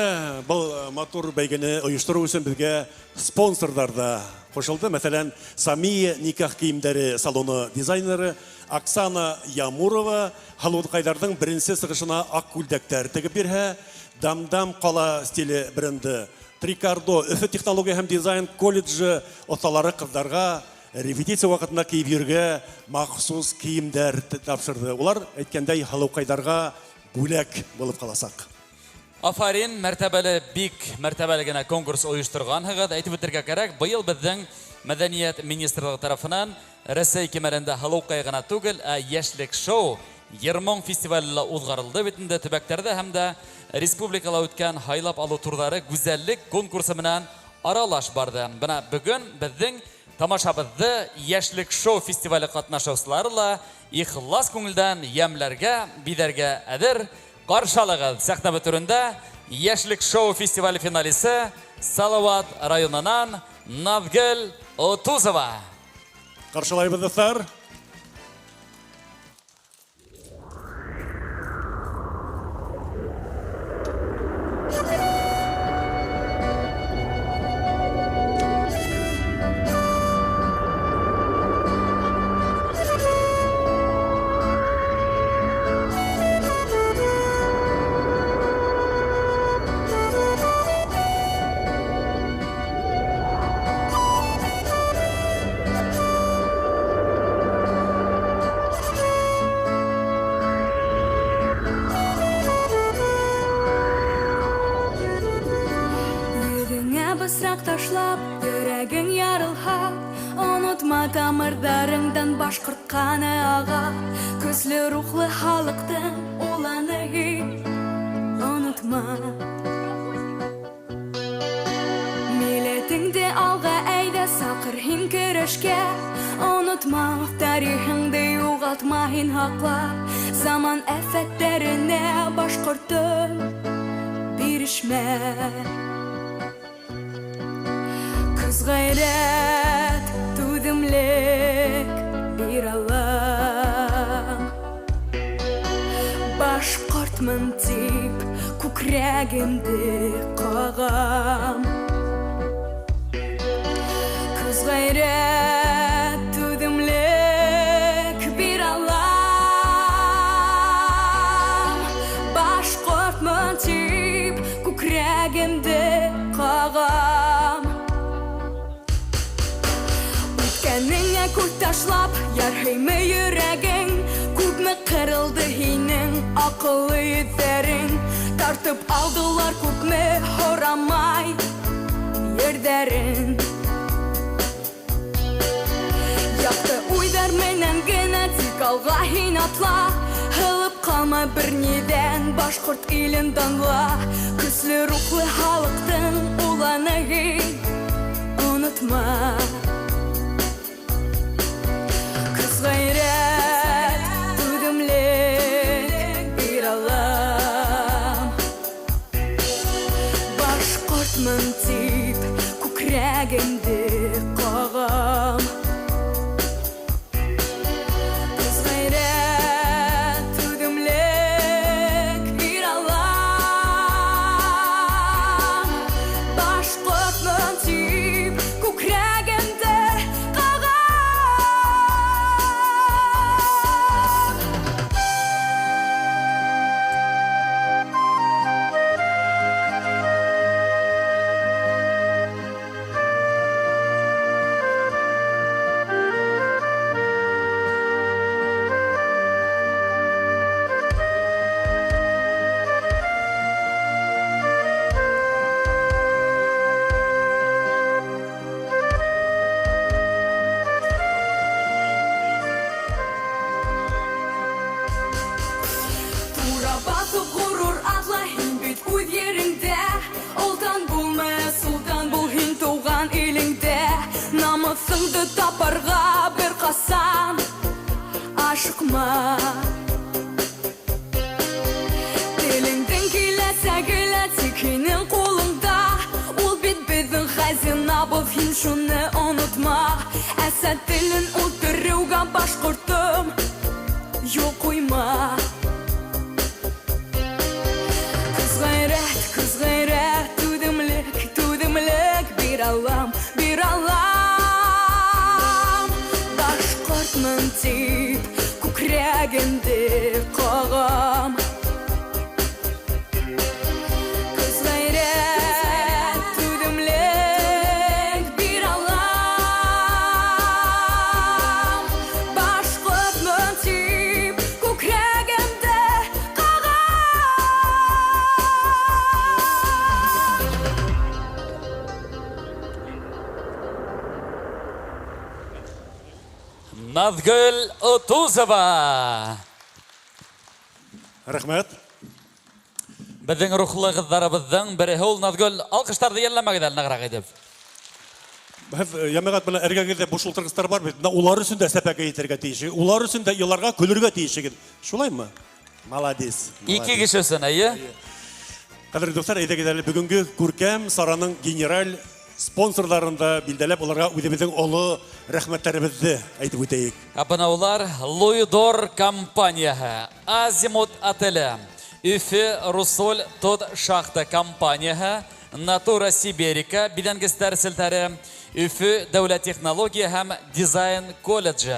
был матур бәйгене ойоштороу өсөн беҙгә спонсорҙар ҙа ҡушылды. Мәҫәлән, Самия никах кейемдәре салоны дизайнеры Оксана Ямурова һылыуҡайҙарҙың беренсе сығышына аҡ күлдәктәр тегеп бирһә, Дамдам ҡала стиле бренды Трикардо, Өфө технология һәм дизайн колледжы оҫталары ҡыҙҙарға репетиция ваҡытында кейеп йөрөргә махсус кейемдәр тапшырҙы. Улар, әйткәндәй, һылыуҡайҙарға бүләк булып ҡаласаҡ. Афарин, мәртәбәле, бик мәртәбәле генә конкурс ойошторғанһығыҙ. Әйтеп үтергә кәрәк, быйыл беҙҙең Мәҙәниәт министрлығы тарафынан Рәсәй кимәлендә һылыуҡай ғына түгел, ә йәшлек шоу Йырмоң фестивале лә уҙғарылды бит инде төбәктәрҙә һәм дә республикала үткән һайлап алыу турҙары гүзәллек конкурсы менән аралаш барҙы. Бына бөгөн беҙҙең тамашабыҙҙы Йәшлек шоу фестивале ҡатнашыусылары ла ихлас күңелдән йәмләргә, биҙәргә әҙер. Қаршы алығыҙ сәхнә бөтөрөндә Йәшлек шоу фестивале финалисы Салават районынан Наҙгөл Отузова. Ҡаршылайбыҙ, дуҫтар. Тамырҙарыңдан башҡорт ҡаны аға, көслө рухлы халыҡтың уланы һин онотма. Милләтеңде алға әйҙә, саҡыр һин көрәшкә, онотма тарихыңды юғалтма һин һаҡла. Заман афәттәренә башҡортом бирешмә. Көс ғәйрәт, түҙемлек бир алам. Башҡортмон тип күкрәгемде ҡағам. Көс ғәйрәт, түҙемлек бир алам. Башҡортмон тип күкрәгемде ҡағам. Үткәнеңә күҙ ташлап, ярһыймы йөрәгең? Күпме ҡырылды һинең аҡыллы йөҙҙәрең? Тартып алдылар күпме һорамай ерҙәрен. Яҡты уйҙар менән генә тик алға һин атла, һылып ҡалма бер ниҙән, башҡорт илен данла. Көслө рухлы халыҡтың улы Алланы һин онотма. Көс, ғәйрәт, түҙемлек бир Аллам. Башҡортмон тип күкрәгемде ҡағам. Көс, ғәйрәт, түҙемлек бир Аллам. Башҡортмон тип күкрәгемде ҡағам. Тура баҫып ғорур атла һин бит үҙ ереңдә. Олтан булма, солтан бул һин тыуған илеңдә. Намыҫыңды тапарға бер ҡасан ашыҡма. Телеңдең киләсәге лә тик һинең ҡулыңда. Ул бит беҙҙең хазинабыҙ, һин шуны онотма. Әсә телен үлтереүгә башҡортом юл ҡуйма. Көс, ғәйрәт, көс, ғәйрәт, түҙемлек, түҙемлек бир Аллам, бир Аллам. Башҡортмон тип күкрәгемде ҡағам. Көс, ғәйрәт, түҙемлек бир Аллам. Башҡортмон тип күкрәгемде ҡағам. Наҙгөл Отузова. Рәхмәт. Беҙҙең рухлы ҡыҙҙарыбыҙҙың береһе ул Наҙгөл. Алҡыштарҙы йәлләмәгеҙ әле нығыраҡ итеп. Һеҙ, йәмәғәт, бына эргәгеҙҙә буш ултырғыстар бар бит. Бына улар өсөн дә сәпәкә итергә тейеш. Улар өсөн дә иларға, көлөргә тейешегеҙ. Шулаймы? Молодец. Ике кеше өсөн, әйе. Ҡәҙерле дуҫтар, әйҙәгеҙ әле бөгөнгө күркәм сараның генераль спонсорҙарын да билдәләп, уларға үҙебеҙҙең оло рәхмәттәребеҙҙе әйтеп үтәйек. Ә бына улар Луидор компанияһы, Азимут отеле, Өфө Русоль Тот шахта компанияһы, Натура Сиберика биҙәнгестәр селтәре, Өфө дәүләт технология һәм дизайн колледжы.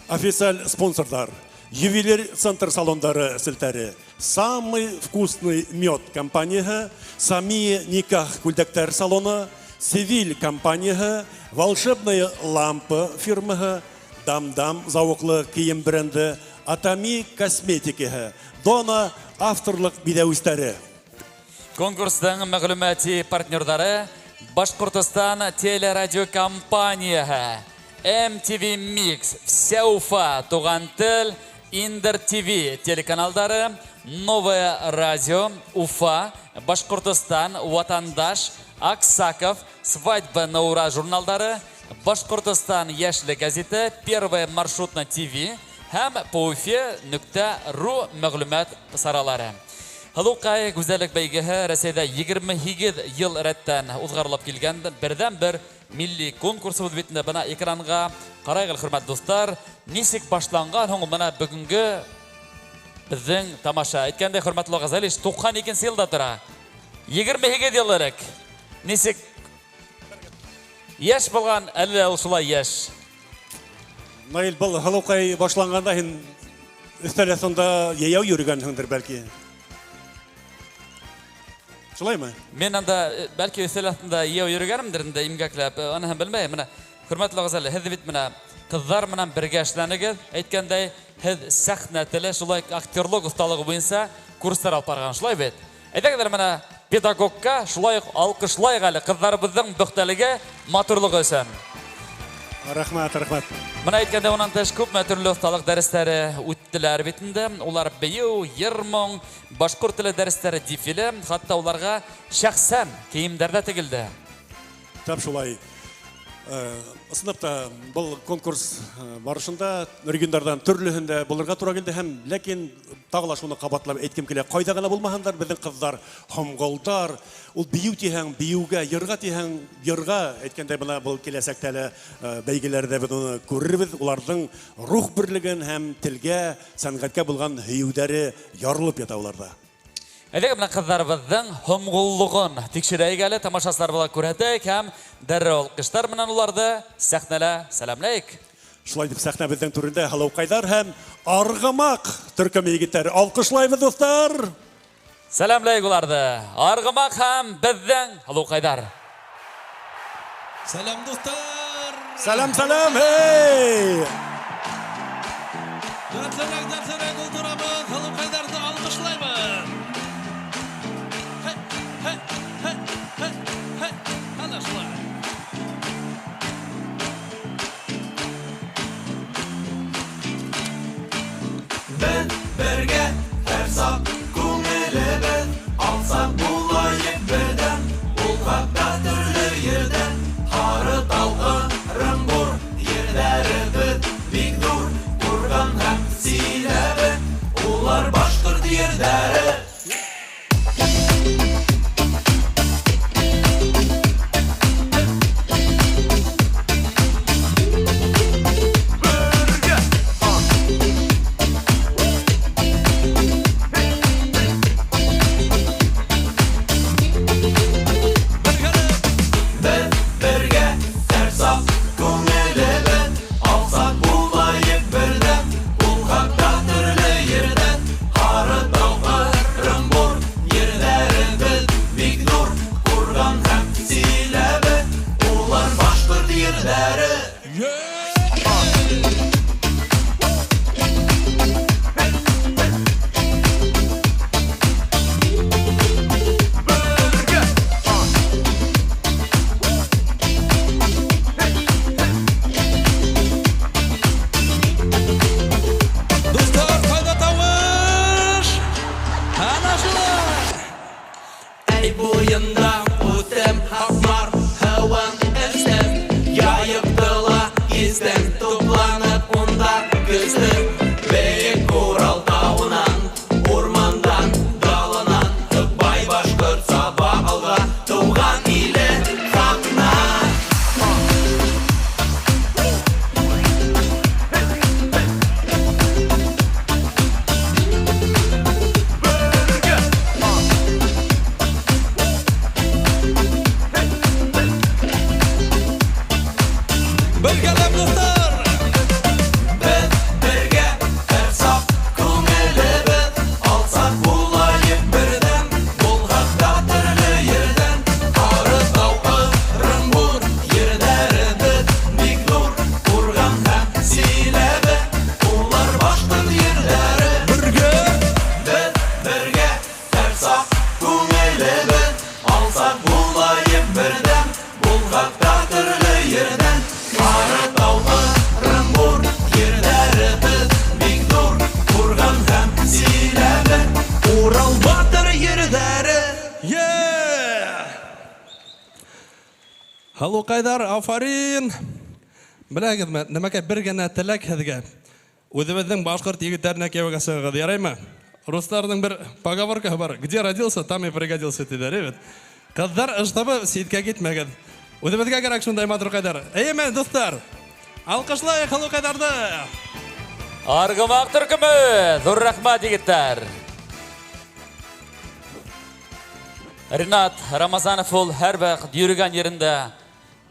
Официаль спонсорҙар: Ювелир центр салондары селтәре, Самый вкусный мед компанияһы, Самия никах күлдәктәр салоны, Севиль компанияһы, Волшебная лампа фирмаһы, Дам-дам зауыҡлы кейем бренды, Атами косметикаһы, Дона авторлыҡ биҙәүестәре. Конкурстың мәғлүмәти партнерҙары Башҡортостан телерадиокомпанияһы, MTV Mix, Вся Уфа, Туған тел, Индер ТВ телеканалдары, Новое радио, Уфа, Башҡортостан, Ватандаш, Аксаков, Свадьба на ура журналдары, Башҡортостан йәшле газеты, Первое маршрутно ТВ һәм Пауфе нөктә ру мәғлүмәт саралары. Һылыуҡай гүзәллек бәйгеһе Рәсәйҙә 28 йыл рәттән уҙғарылып килгән берҙән-бер милли конкурсыбыҙ бит инде. Бына экранға ҡарайғыҙ, хөрмәтле дуҫтар, нисек башланған һуң бына бөгөнгө беҙҙең тамаша. Әйткәндәй, хөрмәтле Ғазалиш, 92 йылда тора. 28 йыл элек. Нисек йәш булған, әллә ул шулай йәш? Наил, был һылыуҡай башланғанда һин өҫтәл аҫтында йәйәү йөрөгәнһеңдер бәлки. Шулаймы? Мин анда бәлки өҫтәл аҫтында йәйәү йөрөгәнемдер инде, имгәкләп, аныһын белмәйем. Бына, хөрмәтле Ғазали, һеҙ бит бына ҡыҙҙар менән бергә эшләнегеҙ. Әйткәндәй, һеҙ сәхнә теле, шулай актерлыҡ оҫталығы буйынса курстар алып барған, шулай бит? Әйҙәгеҙ бына педагогка шулай уҡ алҡышлайыҡ әле ҡыҙҙарыбыҙҙың бөхтәлеге, матурлығы өсөн. Рәхмәт, рәхмәт. Мына әйткәндә, унан тыш күпме төрлө оҫталыҡ дәрестәре үттеләр бит инде. Улар бейеү, йыр-моң, башҡорт теле дәрестәре, дефиле, хатта уларға шәхсән кейемдәр ҙә тегелде. Тап шулай. Ысынлап та был конкурс барышында региондарҙан төрлөһөндә булырға тура килде һәм ләкин тағы ла шуны ҡабатлап әйткем килә, ҡайҙа ғына булмаһындар беҙҙең ҡыҙҙар һомғолдар, ул бейеү тиһәң, бейеүгә, йырға тиһәң, йырға, әйткәндәй, бына был киләсәктә әле бәйгеләрҙә беҙ уны күрербеҙ, уларҙың рух берлеген һәм телгә, сәнғәткә булған һөйөүҙәре ярылып ята уларҙа. Әйҙәгеҙ, бына ҡыҙҙарыбыҙҙың һомғоллоғон тикшерәйек әле, тамашасылар була күрһәтәйек һәм дәррәү алҡыштар менән уларҙы сәхнәлә сәләмләйек. Шулай итеп, сәхнә беҙҙең түрендә Һылыуҡайҙар һәм Арғымаҡ төркөмө егеттәре. Алҡышлайбыҙ, дуҫтар! Сәләмләйек уларҙы. Арғымаҡ һәм беҙҙең Һылыуҡайҙар. Сәләм, дуҫтар! Сәләм, сәләм, эй! Дәртлерәк, дәртлерәк ултырабыҙ, Һылыуҡайҙарҙы алҡышлайбыҙ. Хей, хей, хей, хей, хей. Ана шулай. Беҙ бергә һәр саҡ күңелебеҙ алсаҡ булайыҡ берҙәм, ул хаҡта төрлө ерҙән. Һарытау, Ырымбур ерҙәребеҙ бик ҙур, Ҡурған һәм Силәбе, улар башҡорт ерҙәре. Һылыуҡайҙар, афарин! Беләгеҙме, нәмәкәй, бер генә теләк һеҙгә. Үҙебеҙҙең башҡорт егеттәренә кейәүгә сығығыҙ, яраймы? Русларҙың бер поговоркаһы бар. Где родился, там и пригодился, тиҙәр, бит. Ҡыҙҙар, ыштабы ситкә китмәгеҙ. Үҙебеҙгә кәрәк шундай матурҡайҙар. Эйеме, дуҫтар? Алҡышлайыҡ һылыуҡайҙарҙы! Арғымаҡ төркөмө! Ҙур рәхмәт, егеттәр! Ринат Рамазанов ул һәр ваҡыт йөрөгән ерендә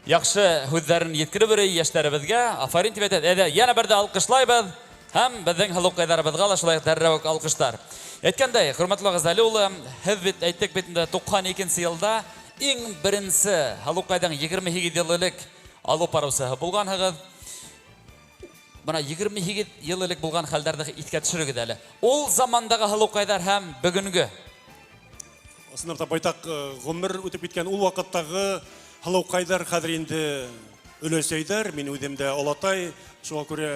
яҡшы һүҙҙәрен еткереп йөрөй йәштәребеҙгә. Афарин тип әйтә. Әйҙә, йәнә берҙе алҡышлайбыҙ һәм беҙҙең һылыуҡайҙарыбыҙға ла шулай дәррәү үк алҡыштар. Әйткәндәй, хөрмәтле Ғәзәли улы, һеҙ бит әйттек бит инде туҡһан икенсе йылда иң беренсе һылыуҡайҙың егерме һигеҙ йыл элек алып барыусыһы булғанһығыҙ. Бына егерме һигеҙ йыл элек булған хәлдәрҙе иҫкә төшөрөгөҙ әле. Ул замандағы һылыуҡайҙар һәм бөгөнгө. Ысынлап та байтаҡ ғүмер үтеп киткән ул ваҡыттағы һылыуҡайҙар хәҙер инде өләсәйҙәр, мин үҙем дә олатай, шуға күрә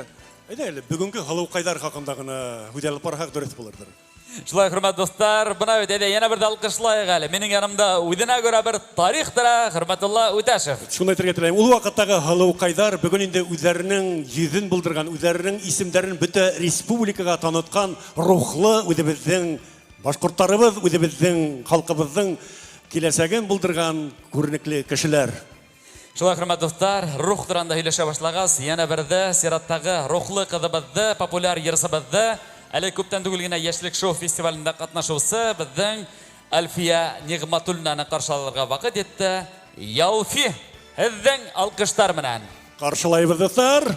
әйҙә әле бөгөнгө һылыуҡайҙар хаҡында ғына һүҙ алып барһаҡ дөрөҫ булырҙыр. Шулай, хөрмәтле дуҫтар, бына бит әйҙә йәнә бер ҙә алҡышлайыҡ әле. Минең янымда үҙенә күрә бер тарих тора, Хөрмәтулла Үтәшев. Шуны әйтергә теләйем, ул ваҡыттағы һылыуҡайҙар бөгөн инде үҙҙәренең йөҙөн булдырған, үҙҙәренең исемдәрен бөтә республикаға танытҡан рухлы үҙебеҙҙең башҡорттарыбыҙ, үҙебеҙҙең халҡыбыҙҙың киләсәген булдырған күренекле кешеләр. Шулай, хөрмәтле дуҫтар, рух тураһында һөйләшә башлағас, йәнә берҙе сираттағы рухлы ҡыҙыбыҙҙы, популяр йырсыбыҙҙы, әле күптән түгел генә Йәшлек шоу фестивалендә ҡатнашыусы беҙҙең Әлфиә Ниғмәтуллинаны ҡаршы алырға ваҡыт етте. Ялфи, һеҙҙең алҡыштар менән. Ҡаршылайбыҙ, дуҫтар.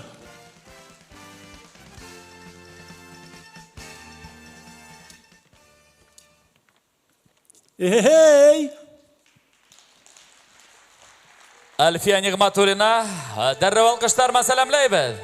Эй! Әлфиә Ниғмәтуллина, дәррәү алҡыштар менән сәләмләйбеҙ.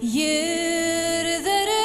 Yerlere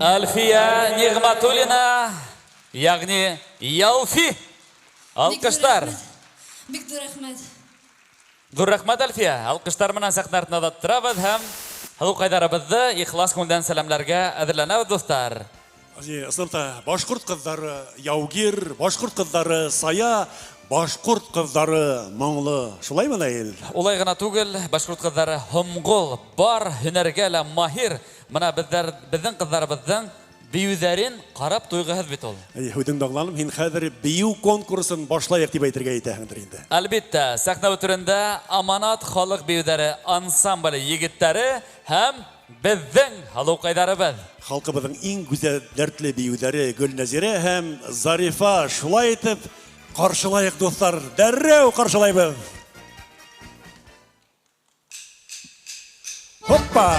Әлфиә Ниғмәтуллина, ягъни Ялфи. Алҡыштар. Бик ҙур рәхмәт. Ҙур рәхмәт, Әлфиә. Алҡыштар менән сәхнә артына оҙаттырабыҙ һәм һылыуҡайҙарыбыҙҙы ихлас күңелдән сәләмләргә әҙерләнәбеҙ, дуҫтар. Ысынлап та, башҡорт ҡыҙҙары яугир, башҡорт ҡыҙҙары сая, башҡорт ҡыҙҙары моңло. Шулаймы, Наил? Улай ғына түгел, башҡорт ҡыҙҙары һомғол, бар һөнәргә лә маһир. Бына беҙҙең ҡыҙҙарыбыҙҙың бейеүҙәрен ҡарап туйғыһыҙ бит ул. Һүҙеңде аңланым, һин хәҙер бейеү конкурсын башлайыҡ тип әйтергә итәһеңдер инде. Әлбиттә, сәхнә түрендә Аманат халыҡ бейеүҙәре ансамбле егеттәре һәм беҙҙең һылыуҡайҙарыбыҙ. Халҡыбыҙҙың иң гүзәл дәртле бейеүҙәре Гөлнәзирә һәм Зарифа. Шулай итеп ҡаршылайыҡ, дуҫтар, дәррәү ҡаршылайбыҙ. Хоппа!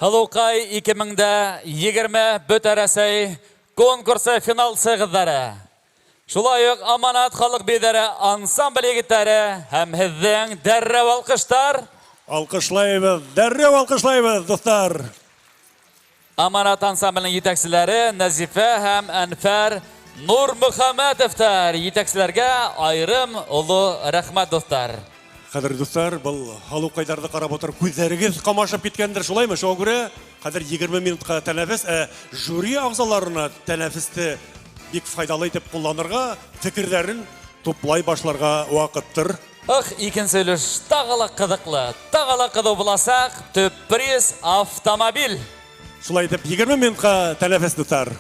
Һылыуҡай 2020 Бөтә Рәсәй конкурсы финалсы ҡыҙҙары. Шулай уҡ Аманат халыҡ бейҙәре ансамбль егеттәре һәм һеҙҙең дәррәү алҡыштар. Алҡышлайбыҙ, дәррәү алҡышлайбыҙ, дуҫтар. Аманат ансамблінің етәкселәре Нәзифә һәм Әнфәр Нурмөхәмәтовтар. Етәкселәргә айырым оло рәхмәт, дуҫтар. Хәҙер, дуҫтар, был һылыуҡайҙарҙы ҡарап ултырып, күҙҙәрегеҙ ҡамашып киткәндер, шулаймы? Шуға күрә хәҙер 20 минутҡа тәнәфес, ә жюри ағзаларына тәнәфесте бик файҙалы итеп ҡулланырға, фекерҙәрен туплай башларға ваҡыттыр. Ых, икенсе өлөш тағы ла ҡыҙыҡлы, тағы ла ҡыҙыу буласаҡ. Төп приз автомобиль. Шулай итеп, 20 минутҡа тәнәфес, дуҫтар.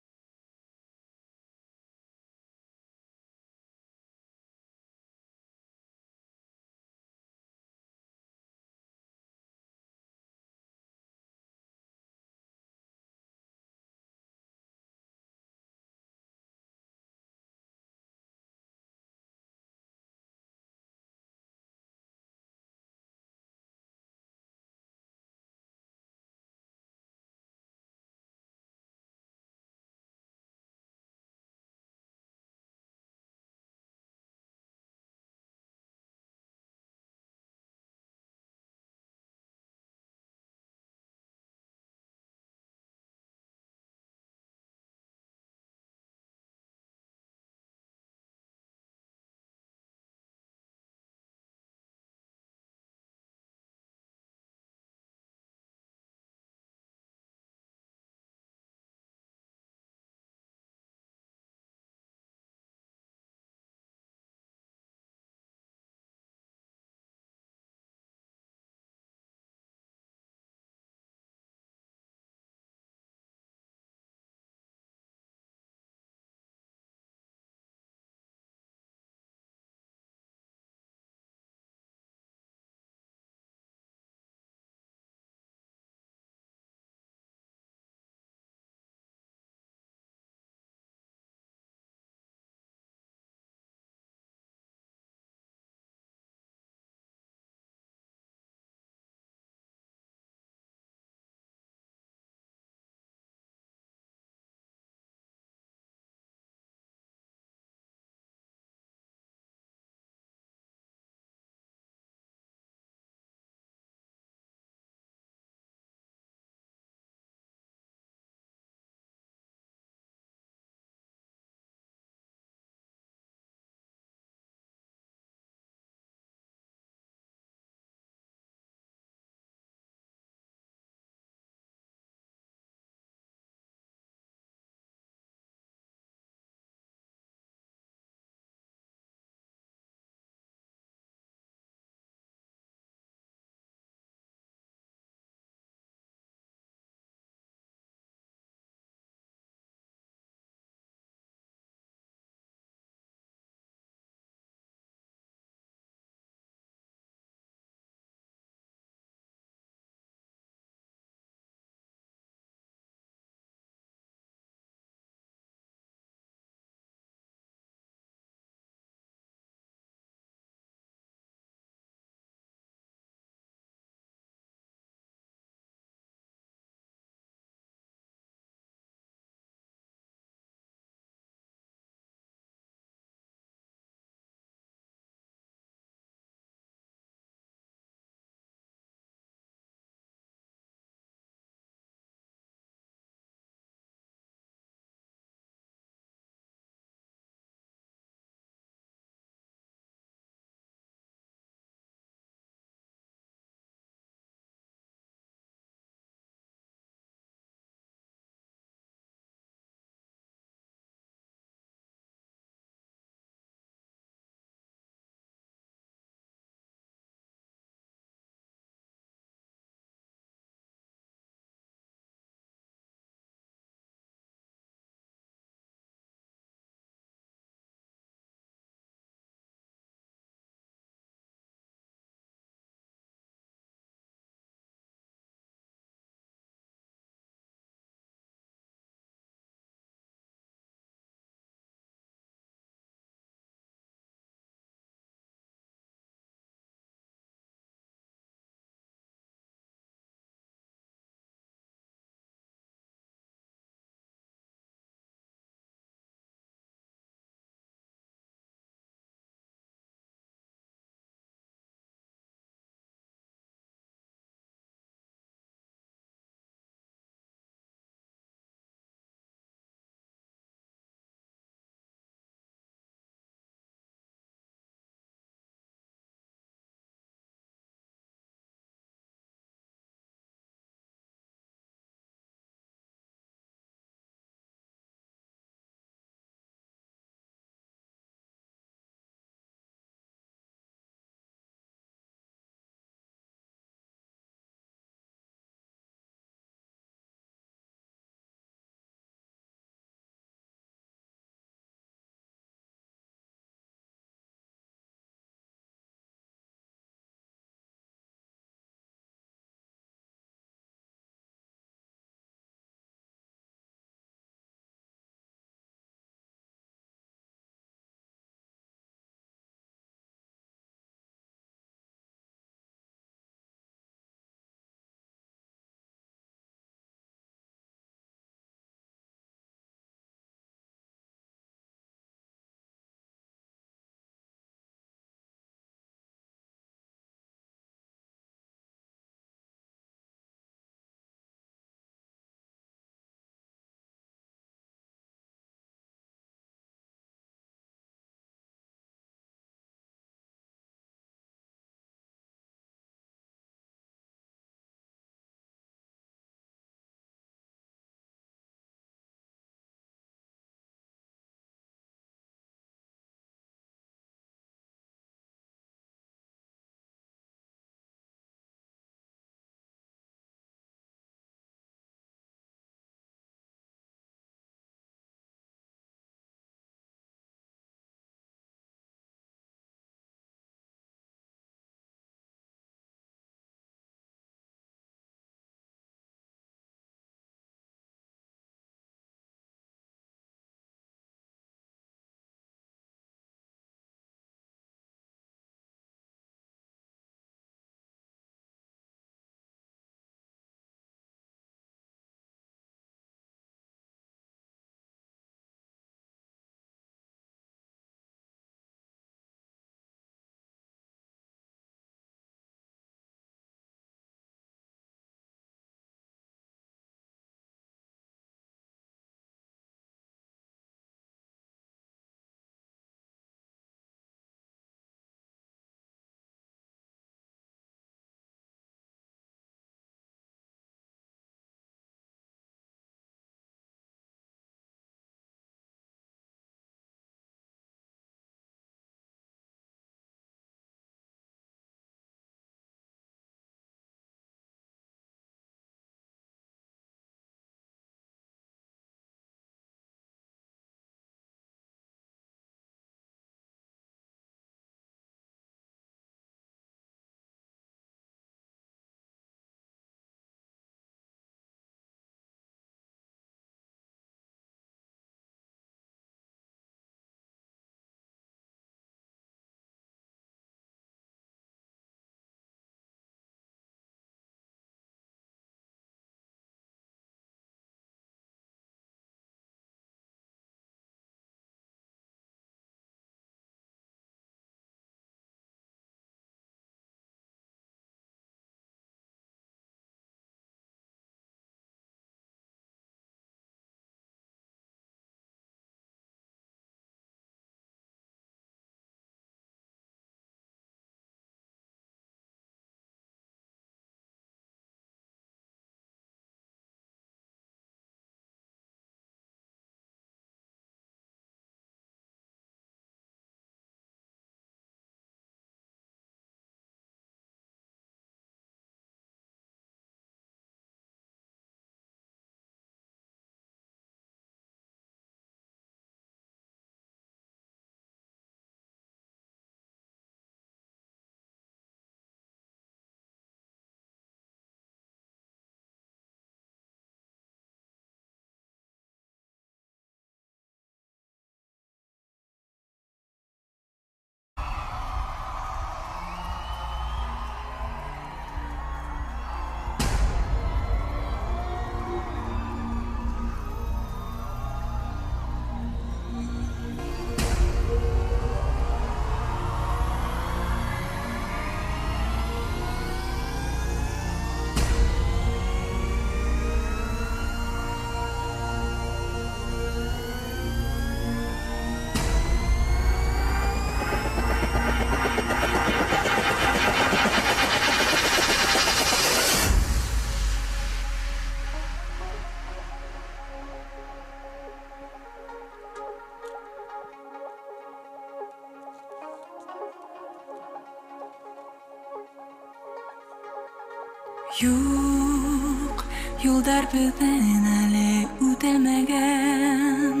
Юҡ, юлдар беҙҙең әле үтелмәгән.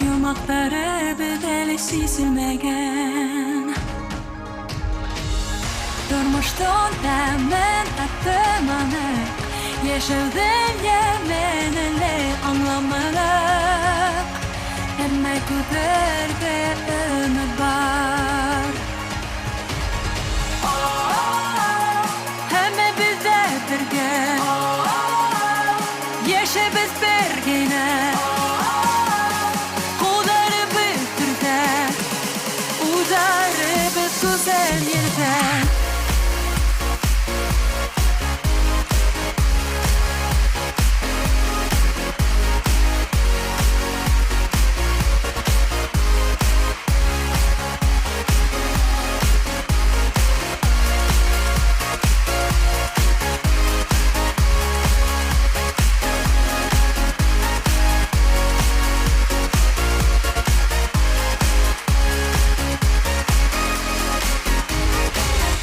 Йомаҡтарыбыҙ әле сиселмәгән. Тормоштоң тәмен татыманыҡ, йәшәүҙең йәмен әле аңламаныҡ. Әммә күҙҙәрҙә өмөт бар. Һәммәбеҙ ҙә бергә, йәшәйбеҙ бер генә. Ҡулдарыбыҙ түрҙә, уҙарыбыҙ гүзәл ерҙә.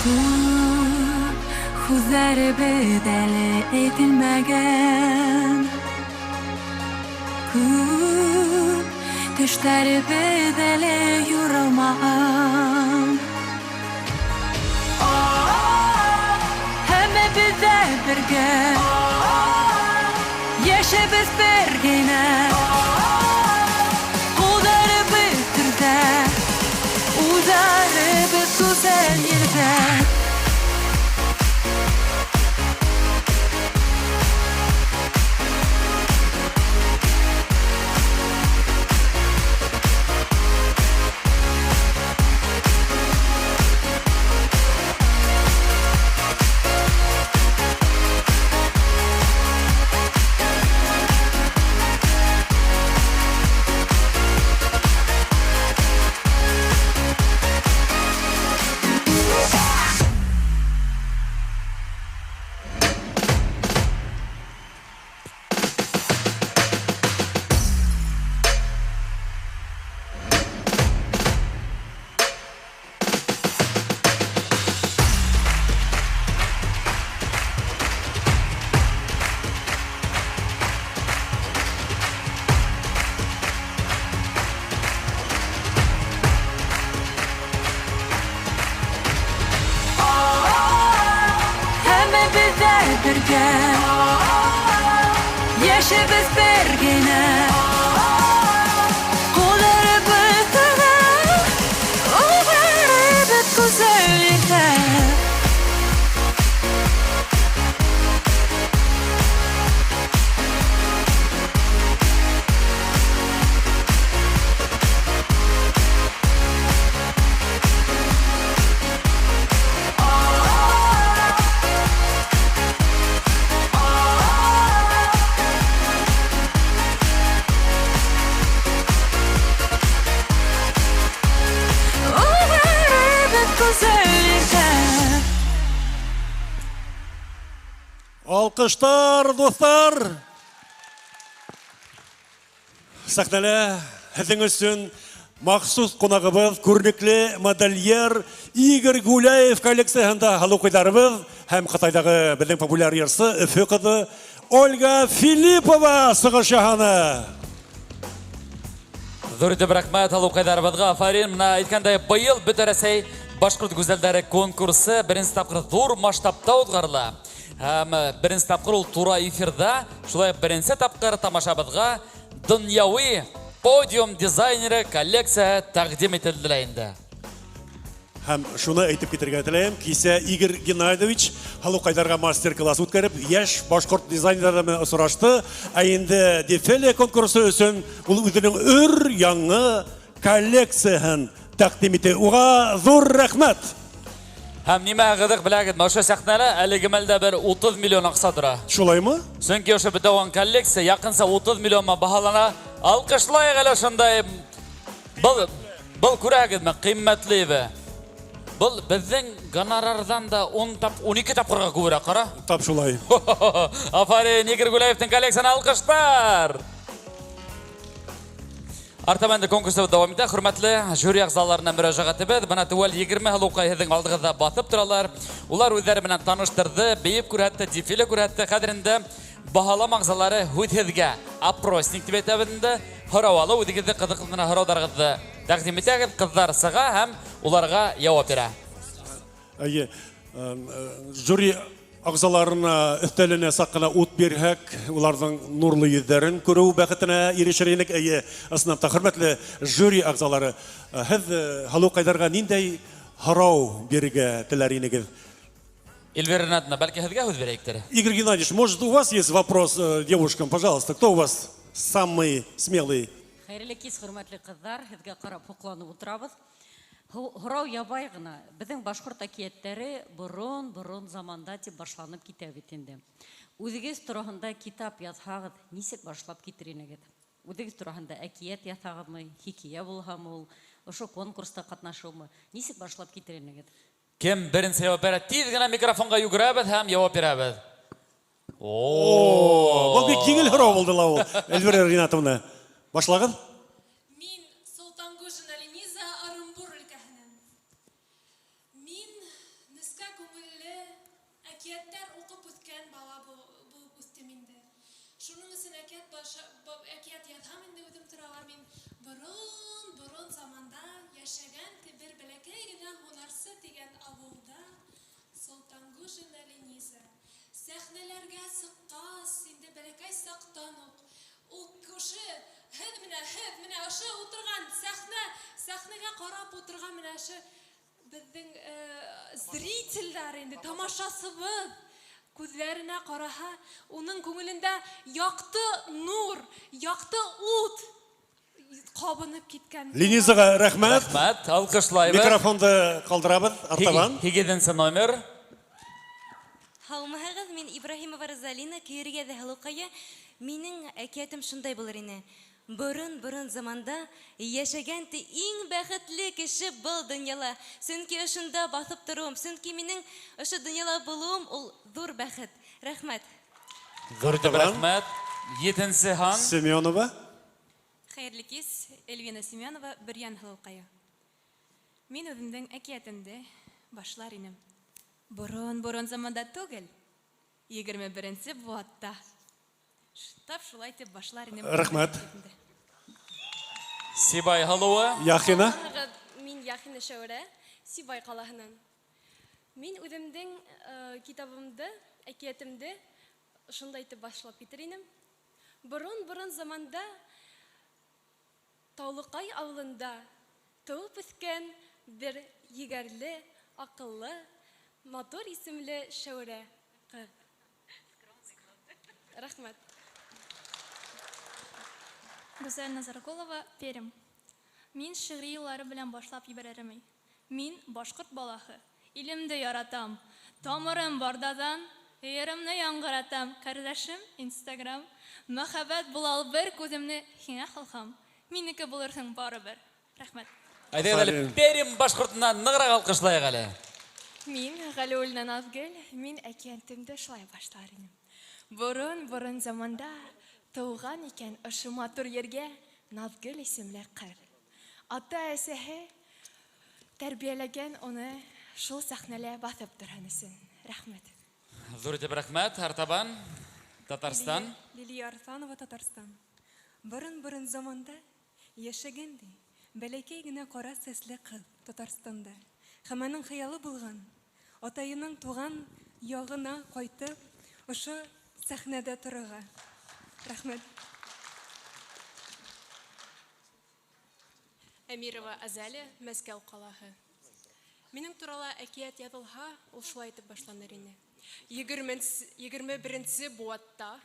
Күп һүҙҙәребеҙ әле әйтелмәгән. Күп төштәребеҙ әле юралмаған. Һәммәбеҙ ҙә бергә, йәшәйбеҙ бер генә. Ҡулдарыбыҙ түрҙә, уҙарыбыҙ гүзәл ерҙә. Һәммәбеҙ ҙә бергә, йәшәйбеҙ бер генә. Ҡулдарыбыҙ түрҙә, уҙарыбыҙ гүзәл ерҙә. Уҙарыбыҙ гүзәл ерҙә. Алҡыштар, дуҫтар! Сәхнәлә һеҙҙең өсөн махсус ҡунағыбыҙ, күренекле модельер Игорь Гуляев коллекцияһында һылыуҡайҙарыбыҙ һәм Ҡытайҙағы беҙҙең популяр йырсы Өфө ҡыҙы Ольга Филиппова сығыш яһаны. Ҙур итеп рәхмәт һылыуҡайҙарыбыҙға, афарин. Бына әйткәндәй, быйыл Бөтә Рәсәй башҡорт гүзәлдәре конкурсы беренсе тапҡыр ҙур масштабта уҙғарыла. Һәм беренсе тапҡыр ул тура эфирҙа, шулай уҡ беренсе тапҡыр тамашабыҙға донъяуи подиум дизайнеры коллекцияһы тәҡдим ителде лә инде. Һәм шуны әйтеп китергә теләйем, кисә Игорь Геннадьевич һылыуҡайҙарға мастер-класс үткәреп, йәш башҡорт дизайнерҙары менән осрашты. Ә инде дефиле конкурсы өсөн ул үҙенең өр яңы коллекцияһын тәҡдим итте. Уға ҙур рәхмәт. Һәм нимә ҡыҙыҡ беләгеҙме, ошо сәхнәлә әлеге мәлдә бер 30 миллион аҡса тора. Шулаймы? Сөнки ошо бөтә булған коллекция яҡынса 30 миллионға баһалана. Алҡышлайыҡ әле ошондай. Был күрәгеҙме, ҡиммәтле бе. Был беҙҙең гонорарҙан да 12 тапҡырға күберәк, ҡара. Тап шулай. Афарин, Игорь Гуляевтың коллекцияһына алҡыштар. Артабан инде конкурс дауам итә. Хөрмәтле жюри әгъзаларына мөрәжәғәтебеҙ. Бына теүәл 20 һылыуҡай һеҙҙең алдығыҙҙа баҫып торалар. Улар үҙҙәре менән таныштырҙы, бейеп күрһәтте, дефиле күрһәтте. Хәҙер инде баһалам ағзалары һүҙ һеҙгә. Опросник тип әйтәбеҙ инде. Һорау алыу, үҙегеҙҙе ҡыҙыҡлы һорауҙарығыҙҙы тәҡдим итәгеҙ. Ҡыҙҙар сыға һәм уларға яуап бирә. Әйе, жюри ағзаларына өҫтәленә саҡ ҡына ут бирһәк, уларҙың нурлы йөҙҙәрен күреү бәхетенә ирешер инек. Әйе, ысынлап та, хөрмәтле жюри ағзалары, һеҙ һылыуҡайҙарға ниндәй һорау бирергә теләр инегеҙ? Эльвира Ринатовна, бәлки һеҙгә һүҙ бирәйектер? Игорь Геннадьевич, может, у вас есть вопрос девушкам? Пожалуйста, кто у вас самый смелый? Хәйерле кис, хөрмәтле ҡыҙҙар, һеҙгә ҡарап һоҡланып ултырабыҙ. Һорау ябай ғына. Беҙҙең башҡорт әкиәттәре борон-борон заманда тип башланып китә бит инде. Үҙегеҙ тураһында китап яҙһағыҙ, нисек башлап китер инегеҙ? Үҙегеҙ тураһында әкиәт яҙһағыҙмы, хикәйә булһамы ул, ошо конкурста ҡатнашыумы, нисек башлап китер инегеҙ? Кем беренсе яуап бирә? Тиҙ генә микрофонға йүгерәбеҙ һәм яуап бирәбеҙ. О, был бик еңел һорау булды ла ул. Эльвира Ринатовна, башлағыҙ. Мин Солтангужина Лениза, Оренбур өлкәһенән. Мин нескә күңелле әкиәттәр уҡып үҫкән бала булып үҫтем инде. Шуның өсөн әкиәт яҙһам инде үҙем турала. Мин борон-борон заманда йәшәгән бер бәләкәй генә һунарсы тигән ауылда Солтангужина Лениза сәхнәләргә сыҡҡас, инде бәләкәй саҡтан уҡ ул ошо һеҙ менә ошо ултырған сәхнәгә ҡарап ултырған менә ошо беҙҙең зрительдәр инде тамашасыбыҙ күҙҙәренә ҡараһа, уның күңелендә яҡты нур, яҡты ут ҡабынып киткән. Ленизаға рәхмәт. Рәхмәт, алҡышлайбыҙ. Микрофонды ҡалдырабыҙ артабан. Һигеҙенсе номер. Һаумыһығыҙ, мин Ибраһимова Розалина, Көйөргәҙе һылыуҡайы. Минең әкиәтем шундай булыр ине. Борон-борон заманда йәшәгән ти иң бәхетле кеше был донъяла. Сөнки ошонда баҫып тороуым, сөнки минең ошо донъяла булыуым ул ҙур бәхет. Рәхмәт. Ҙур итеп рәхмәт. Етенсе һан. Семенова. Хәйерле кис, Эльвина Семенова, Бөрйән һылыуҡайы. Мин үҙемдең әкиәтемде башлар инем. Борон-борон заманда түгел, 21-нсе быуатта. Тап шулай итеп башлар инем. Рәхмәт. Сибай һылыуы. Яхина. Мин Яхина Шәүрә, Сибай ҡалаһынан. Мин үҙемдең китабымды, әкиәтемде шундай итеп башлап китер инем. Борон-борон заманда Таулыҡай ауылында тыуып үҫкән бер егәрле, аҡыллы, матур исемле Шәүрә ҡыҙ. Рәхмәт. Гүзәл Назаргулова, Пермь. Мин шиғри юллары белән башлап ебәрермен. Мин башҡорт балаһы. Илемде яратам. Тамырым бардадан, йырымны яңғыратам. Ҡәрҙәшем, Инстаграм. Мөхәббәт була ул бер күҙемне һиңә һалһам. Минеке булырһың барыбер. Рәхмәт. Әйҙәгеҙ әле Пермь башҡортона нығыраҡ алҡышлайыҡ әле. Мин Ғәлиуллина Наҙгөл, мин әкиәтемде шулай башлар инем. Борон-борон заманда тыуған икән ошо матур ергә Наҙгөл исемле ҡыҙ. Ата-әсәһе тәрбиәләгән уны шул сәхнәлә баҫып торһон өсөн. Рәхмәт. Ҙур итеп рәхмәт. Артабан, Татарстан. Лилия Арсланова, Татарстан. Борон-борон заманда йәшәгән ди бәләкәй генә ҡара сәсле ҡыҙ Татарстанда. Һәм аның хыялы булған атайының туған яғына ҡайтып, ошо сәхнәдә торорға. Рәхмәт. Әмирова Азалия, Мәскәү ҡалаһы. Минең турала әкиәт яҙылһа, ул шулай итеп башланыр ине. 21-нсе быуатта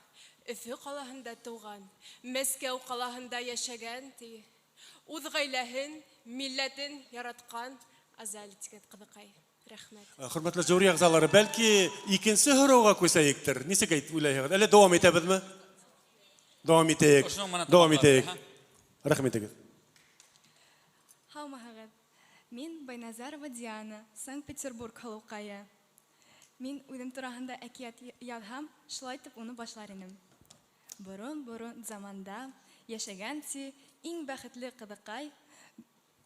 Өфө ҡалаһында тыуған, Мәскәү ҡалаһында йәшәгән ти. Үҙ ғаиләһен, милләтен яратҡан Азалия тигән ҡыҙыҡай. Рәхмәт. Хөрмәтле жюри ағзалары, бәлки икенсе һорауға күсәйектер. Нисек әйтеп уйлайһығыҙ? Әле дауам итәбеҙме? Дауам итәйек. Дауам итәйек. Рәхмәт итегеҙ. Һаумыһығыҙ. Мин Байназарова Диана, Санкт-Петербург һылыуҡайы. Мин үҙем тураһында әкиәт яҙһам, шулай итеп уны башлар инем. Борон-борон заманда Йәшәгән ти иң бәхетле ҡыҙыҡай,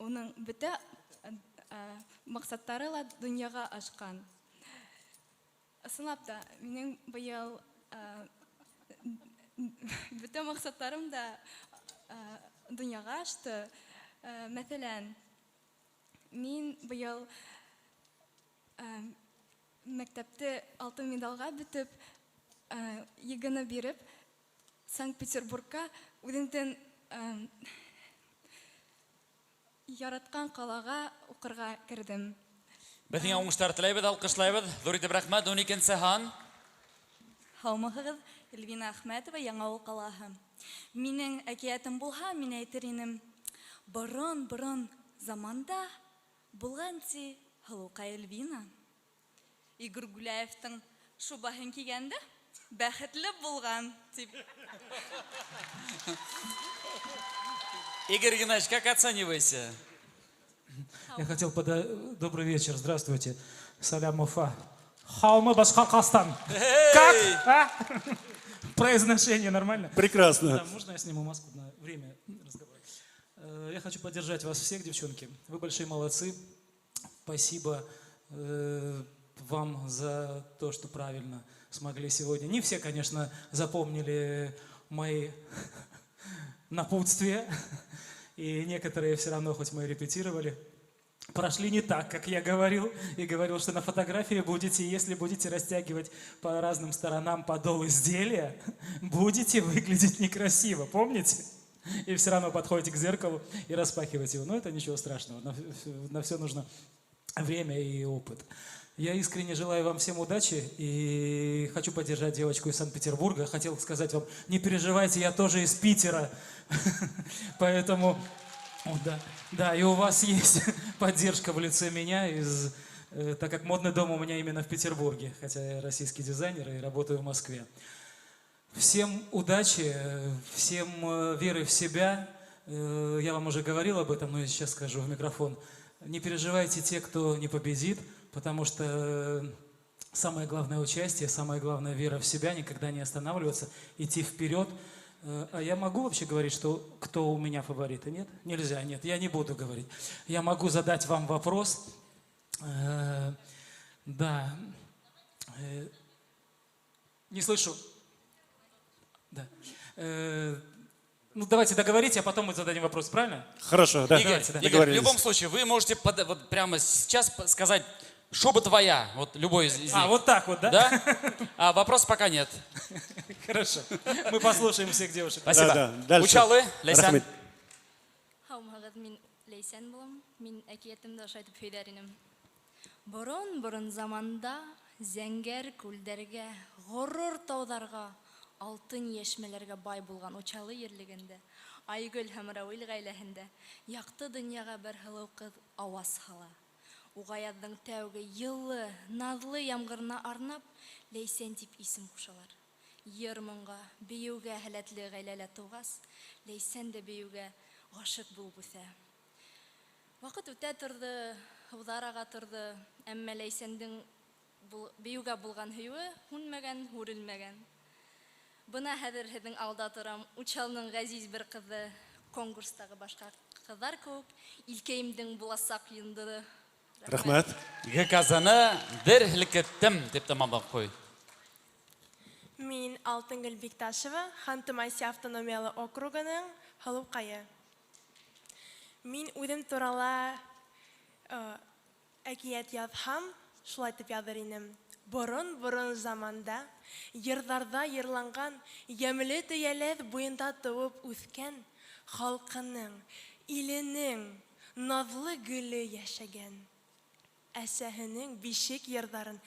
уның бөтә маҡсаттары ла донъяға ашҡан. Ысынлап та, минең быйыл бөтә маҡсаттарым да донъяға ашты. Мәҫәлән, мин быйыл мәктәпте алтын медалға бөтөп, ЕГЭны биреп, Санкт-Петербургка үҙемдең яратҡан ҡалаға уҡырға керҙем. Беҙ һиңә уңыштар теләйбеҙ, алҡышлайбыҙ. Ҙур итеп рәхмәт. 12-нсе һан. Һаумыһығыҙ, Эльвина Әхмәтова, Яңауыл ҡалаһы. Минең әкиәтем булһа, мин әйтер инем: борон-борон заманда булған ти һылыуҡай Эльвина. Игорь Гуляевтың шубаһын кейгәндә бәхетле булған тип. Игорь Геннадьевич, как оцениваете? Я хотел подать... Добрый вечер, здравствуйте. Салям, Уфа. Хаумы Башкортостан. Как? А? Произношение нормально? Прекрасно. Да, можно я сниму маску на время разговора? Я хочу поддержать вас всех, девчонки. Вы большие молодцы. Спасибо вам за то, что правильно смогли сегодня. Не все, конечно, запомнили мои напутствия. И некоторые все равно, хоть мы и репетировали, прошли не так, как я говорил. И говорил, что на фотографии будете, если будете растягивать по разным сторонам подол изделия, будете выглядеть некрасиво, помните? И все равно подходите к зеркалу и распахиваете его. Но это ничего страшного, на все нужно время и опыт. Я искренне желаю вам всем удачи и хочу поддержать девочку из Санкт-Петербурга. Хотел сказать вам, не переживайте, я тоже из Питера. Поэтому, да, да, и у вас есть поддержка в лице меня, так как модный дом у меня именно в Петербурге, хотя я российский дизайнер и работаю в Москве. Всем удачи, всем веры в себя. Я вам уже говорил об этом, но я сейчас скажу в микрофон. Не переживайте те, кто не победит, потому что самое главное участие, самое главное вера в себя, никогда не останавливаться, идти вперед. А я могу вообще говорить, что кто у меня фавориты? Нет? Нельзя, нет, я не буду говорить. Я могу задать вам вопрос. Да. Не слышу. Да. Ну, давайте договорите, а потом мы зададим вопрос, правильно? Хорошо, да. Игорь, Давайте, да. Игорь, в любом случае, вы можете вот прямо сейчас сказать, шуба твоя, вот любой из них. А, вот так вот, да? Да? А вопрос пока нет. Хорошо. Мы послушаем всех девушек. Спасибо. Да, да. Дальше. Учалы, Лейсан. Һаумыһығыҙ, мин Ләйсән булам. Мин әкиәтемде ошайтып һөйләр инем. Борон-борон заманда зәңгәр күлдәргә, ғорур тауҙарға, алтын йәшмәләргә бай булған Учалы ерлегендә, Айгөл һәм Рауил ғаиләһендә яҡты донъяға бер һылыу ҡыҙ ауаз һала. Уға яҙҙың тәүге йылы, наҙлы ямғырына арнап, Ләйсән тип исем ҡушалар. Йыр моңға, бейеүгә һәләтле ғаиләлә тыуғас, Ләйсән дә бейеүгә ғашиҡ булып үҫә. Ваҡыт үтә торҙо, һыуҙар аға торҙо, әммә Ләйсәндең бейеүгә булған һөйөүе һүнмәгән, һүрелмәгән. Бына хәҙер һеҙҙең алда торам, Учалының ғәзиз бер ҡыҙы, конкурстағы башҡа ҡыҙҙар кеүек, илкәйемдең буласаҡ йондоҙо. Рәхмәт. ГКЗны дер һелкеттем тип тамамлап ҡуй. Мин Алтынгөл Бикташева, Ханты-Манси автономиялы округының һылыуҡайы. Мин үҙем турала әкиәт яҙһам, шулай итеп яҙыр инем. Борон-борон заманда йырҙарҙа йырланған йәмле төйәләҙ буйында тыуып үҫкән халҡының, иленең наҙлы гөлө йәшәгән. Әсәһенең бишек йырҙарын,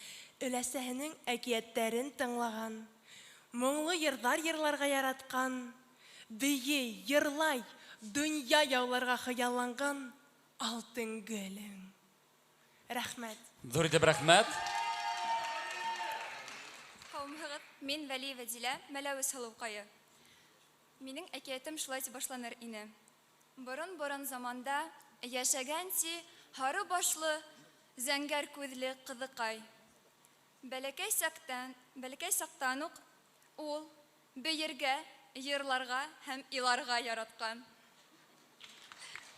өләсәһенең әкиәттәрен тыңлаған, моңло йырҙар йырларға яратҡан, бейей, йырлай, донъя яуларға хыялланған алтын гөлөң. Рәхмәт. Ҙур итеп рәхмәт. Һаумыһығыҙ, мин Вәлиева Дилә, Мәләүез һылыуҡайы. Минең әкиәтем шулай тип башланыр ине. Борон-борон заманда йәшәгән ти һары башлы, зәңгәр күҙле ҡыҙыҡай. Бәләкәй саҡтан уҡ ул бейергә, йырларға һәм иларға яратҡан.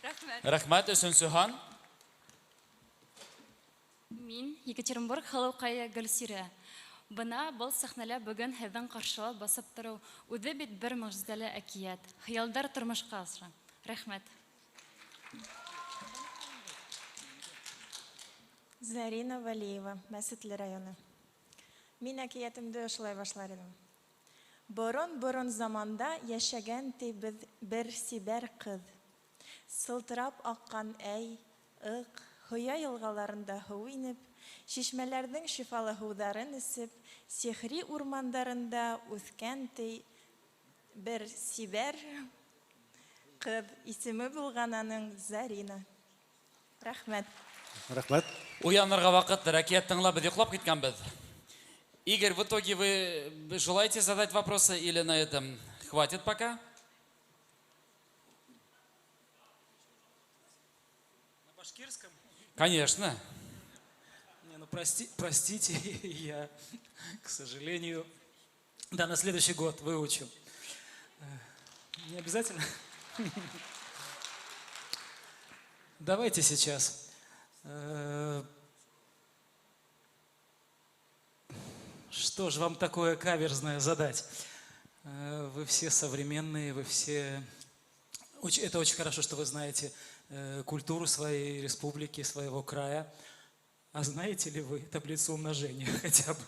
Рәхмәт. Рәхмәт, өсөнсө һан. Мин Екатеринбург һылыуҡайы Гөлсирә. Бына был сәхнәлә бөгөн һеҙҙең ҡаршыла басып тороу үҙе бит бер мөғжизәле әкиәт. Хыялдар тормошҡа аша. Рәхмәт. Зарина Валиева, Мәсетле районы. Мин әкиәтемде ошолай башлар инем. Борон-борон заманда йәшәгән ти бер сибәр ҡыҙ. Сылтырап аҡҡан әй, ыҡ, һоя йылғаларында һыу инеп, шишмәләрҙең шифалы һыуҙарын эсеп, сихри урмандарында үҫкән ти бер сибәр ҡыҙ. Исеме булған аның Зарина. Рәхмәт. Рәхмәт. Уянырға ваҡыттыр, әкиәт тыңлап беҙ йоҡлап киткәнбеҙ. Игорь, в итоге вы желаете задать вопросы или на этом хватит пока? На башкирском? Конечно. Не, ну простите, я, к сожалению, да, на следующий год выучу. Не обязательно? Давайте сейчас. Что же вам такое каверзное задать? Вы все современные, вы все... Это очень хорошо, что вы знаете культуру своей республики, своего края. А знаете ли вы таблицу умножения хотя бы?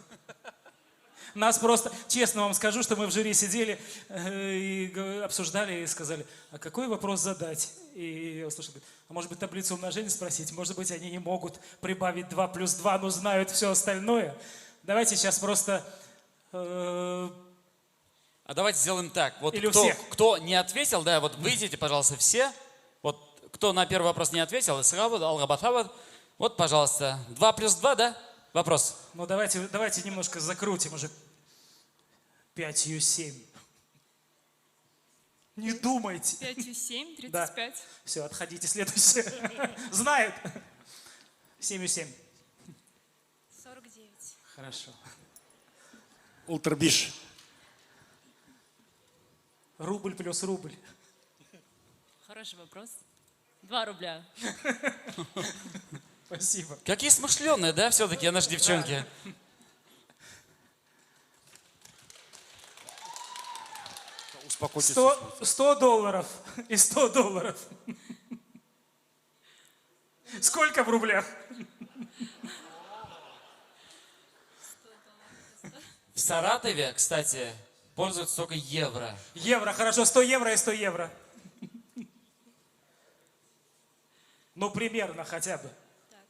Нас просто, честно вам скажу, что мы в жюри сидели и обсуждали, и сказали, а какой вопрос задать? И я услышал, говорит, а может быть таблицу умножения спросить? Может быть они не могут прибавить 2 плюс 2, но знают все остальное? Давайте сейчас просто... А давайте сделаем так. Вот Или у всех. кто не ответил, да, вот выйдите, пожалуйста, все. Вот кто на первый вопрос не ответил, Исхабад, Алгабатабад, вот, пожалуйста, 2 плюс 2, да? Вопрос. Ну, давайте немножко закрутим уже. 5,7. Не думайте. 5,7, 35. Да. Все, отходите, следующее. Знают. 7,7. 49. Хорошо. Ултырбиш. Рубль плюс рубль. Хороший вопрос. 2 рубля. Спасибо. Какие смышленые, да, все-таки наши девчонки? Успокойтесь. 100 долларов и 100 долларов. Сколько в рублях? В Саратове, кстати, пользуются только евро. Евро, хорошо, 100 евро и 100 евро. Ну, примерно хотя бы. Так,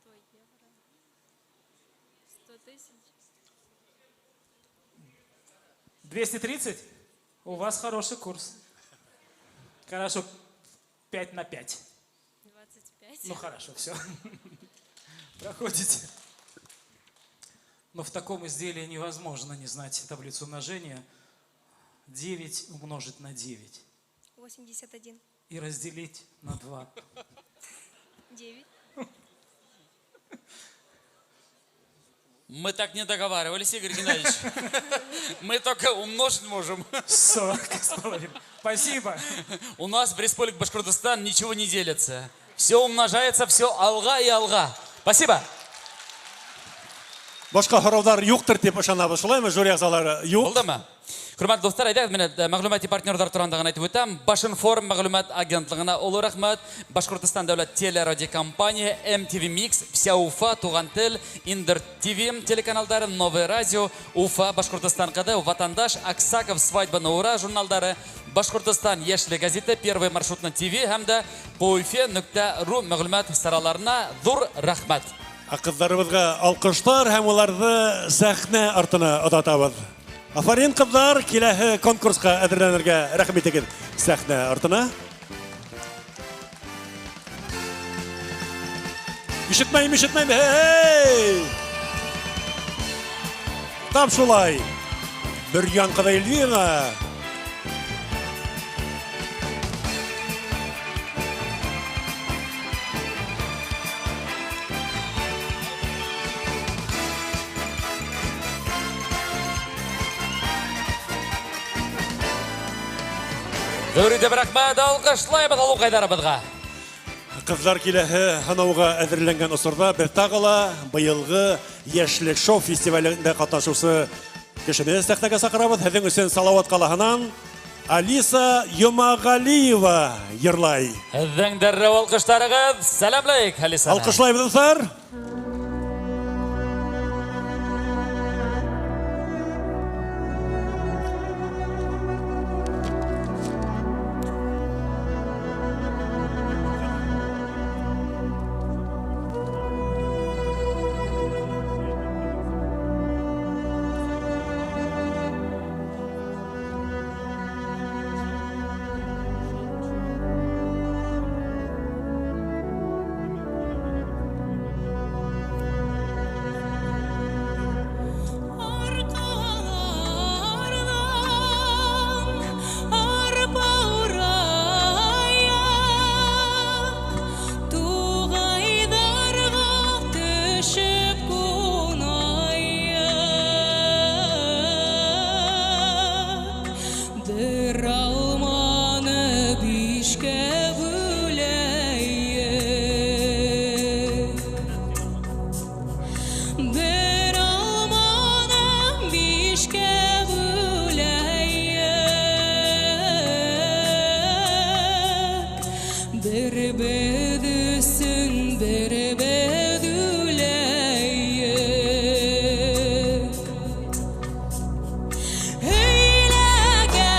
100 евро. 100 тысяч. 230? У вас хороший курс. Хорошо, 5 на 5. 25. Ну, хорошо, все. Проходите. Но в таком изделии невозможно не знать таблицу умножения. 9 умножить на 9. 81. И разделить на 2. 9. Мы так не договаривались, Игорь Геннадьевич. Мы только умножить можем. 40,5. Спасибо. У нас в Республике Башкортостан ничего не делится. Все умножается, все алға и алға. Спасибо. Башҡа һорауҙар юҡтыр тип ышанабыҙ. Шулаймы, жюри ағзалары? Юҡ. Булдымы? Хөрмәтле дуҫтар, әйҙәгеҙ, менә мәғлүмәти партнерҙар тураһында ғына әйтеп үтәм. Башинформ мәғлүмәт агентлығына оло рәхмәт. Башҡортостан дәүләт телерадиокомпания, MTV Mix, Вся Уфа, Туған тел, Индер ТВ телеканалдары, Новое радио, Уфа, Башҡортостан ҡыҙы, Ватандаш, Аксаков, Свадьба на ура журналдары, Башҡортостан йәшле газеты, Первый маршрутный ТВ һәм дә Пуфе нөктә ру мәғлүмәт сараларына ҙур рәхмәт. Ә ҡыҙҙарыбыҙға алҡыштар һәм уларҙы сәхнә артына оҙатабыҙ. Афарин, ҡыҙҙар, киләһе конкурсҡа әҙерләнергә рәхим итегеҙ сәхнә артына. Ишетмәйем, ишетмәйем, эй! Тап шулай. Бөрйән ҡыҙы Эльвира. Ҙур итеп рәхмәт, алҡышлайбыҙ һылыуҡайҙарыбыҙға. Ҡыҙҙар киләһе һынауға әҙерләнгән осорҙа беҙ тағы ла быйылғы Йәшлек шоу фестивалендә ҡатнашыусы кешене сәхнәгә саҡырабыҙ. Һеҙҙең өсөн Салауат ҡалаһынан Алиса Йомағәлиева йырлай. Һеҙҙең дәррәү алҡыштарығыҙ. Сәләмләйек Алисаны. Алҡышлайбыҙ, дуҫтар. Һөйләгәндә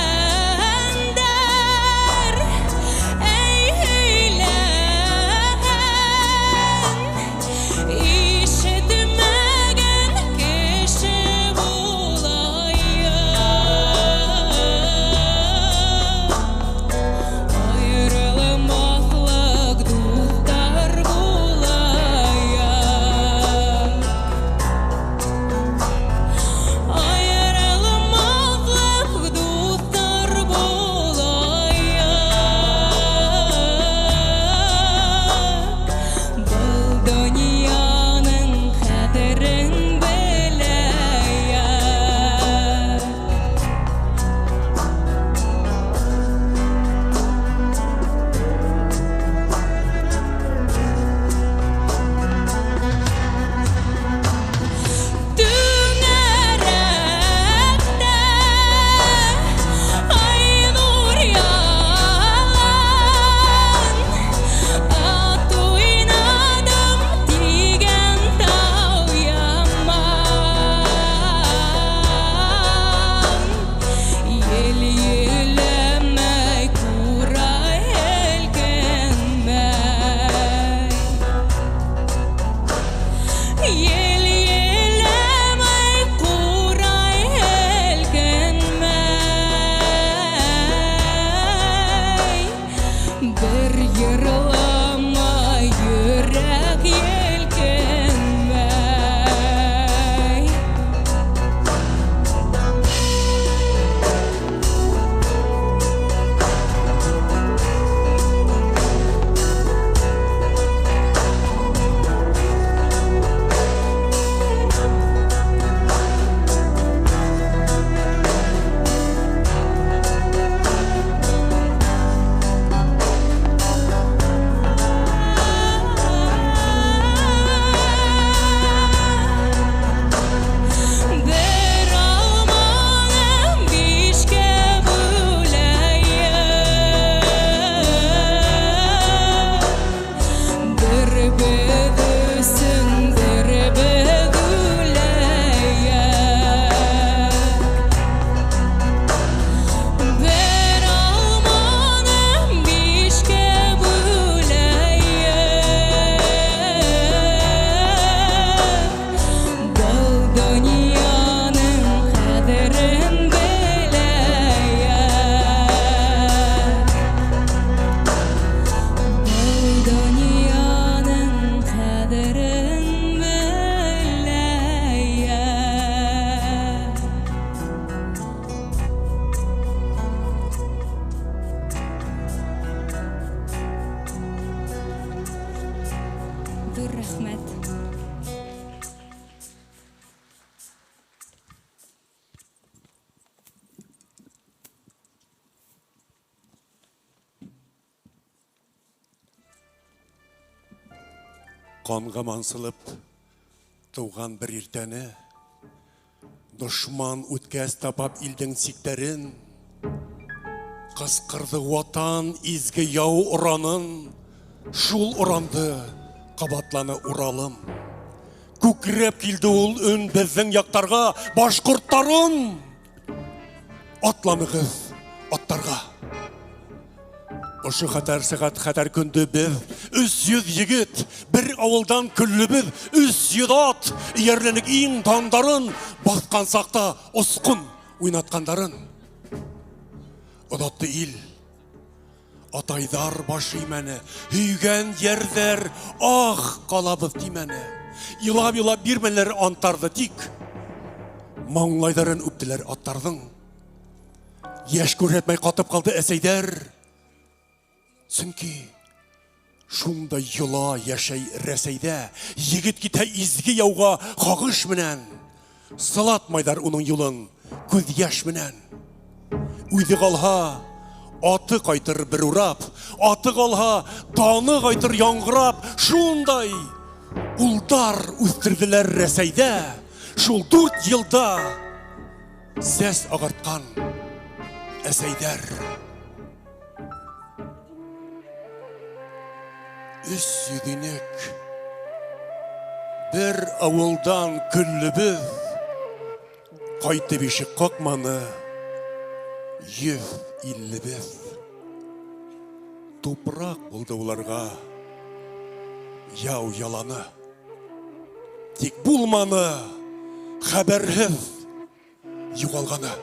Ҡанға мансылып тыуған бер иртәне, дошман үткәс тапап илдең сиктәрен, ҡысҡырҙы ватан изге яу оранын, шул оранды ҡабатланы Уралым. Күкрәп килде ул өн беҙҙең яҡтарға, башҡорттарым! Атланығыҙ аттарға. Ошо хәтәр сәғәт, хәтәр көндө беҙ 300 егет, бер ауылдан көллөбөҙ 300 ат, эйәрләнек иң дандарын, баҫҡан саҡта осҡон уйнатҡандарын. Оҙатты ил, атайҙар баш эймәне, һөйгән йәрҙәр ах ҡалабыҙ тимәне. Илап-илап бирмәнеләр анттарҙы, тик маңлайҙарын үптеләр аттарҙың. Йәш күрһәтмәй ҡатып ҡалды әсәйҙәр. Сөнки шундай йола йәшәй Рәсәйҙә, егет китә изге яуға һағыш менән, сылатмайҙар уның юлын күҙ йәш менән. Үҙе ҡалһа, аты ҡайтыр бер урап, аты ҡалһа, даны ҡайтыр яңғырап, шундай улдар үҫтерҙеләр Рәсәйҙә, шул 4 йылда сәс ағартҡан әсәйҙәр. 300 инек, бер ауылдан көллөбөҙ, ҡайтып ишек ҡаҡманы 150-беҙ. Тупраҡ булды уларға яу яланы, тик булманы хәбәрһеҙ юғалғаны.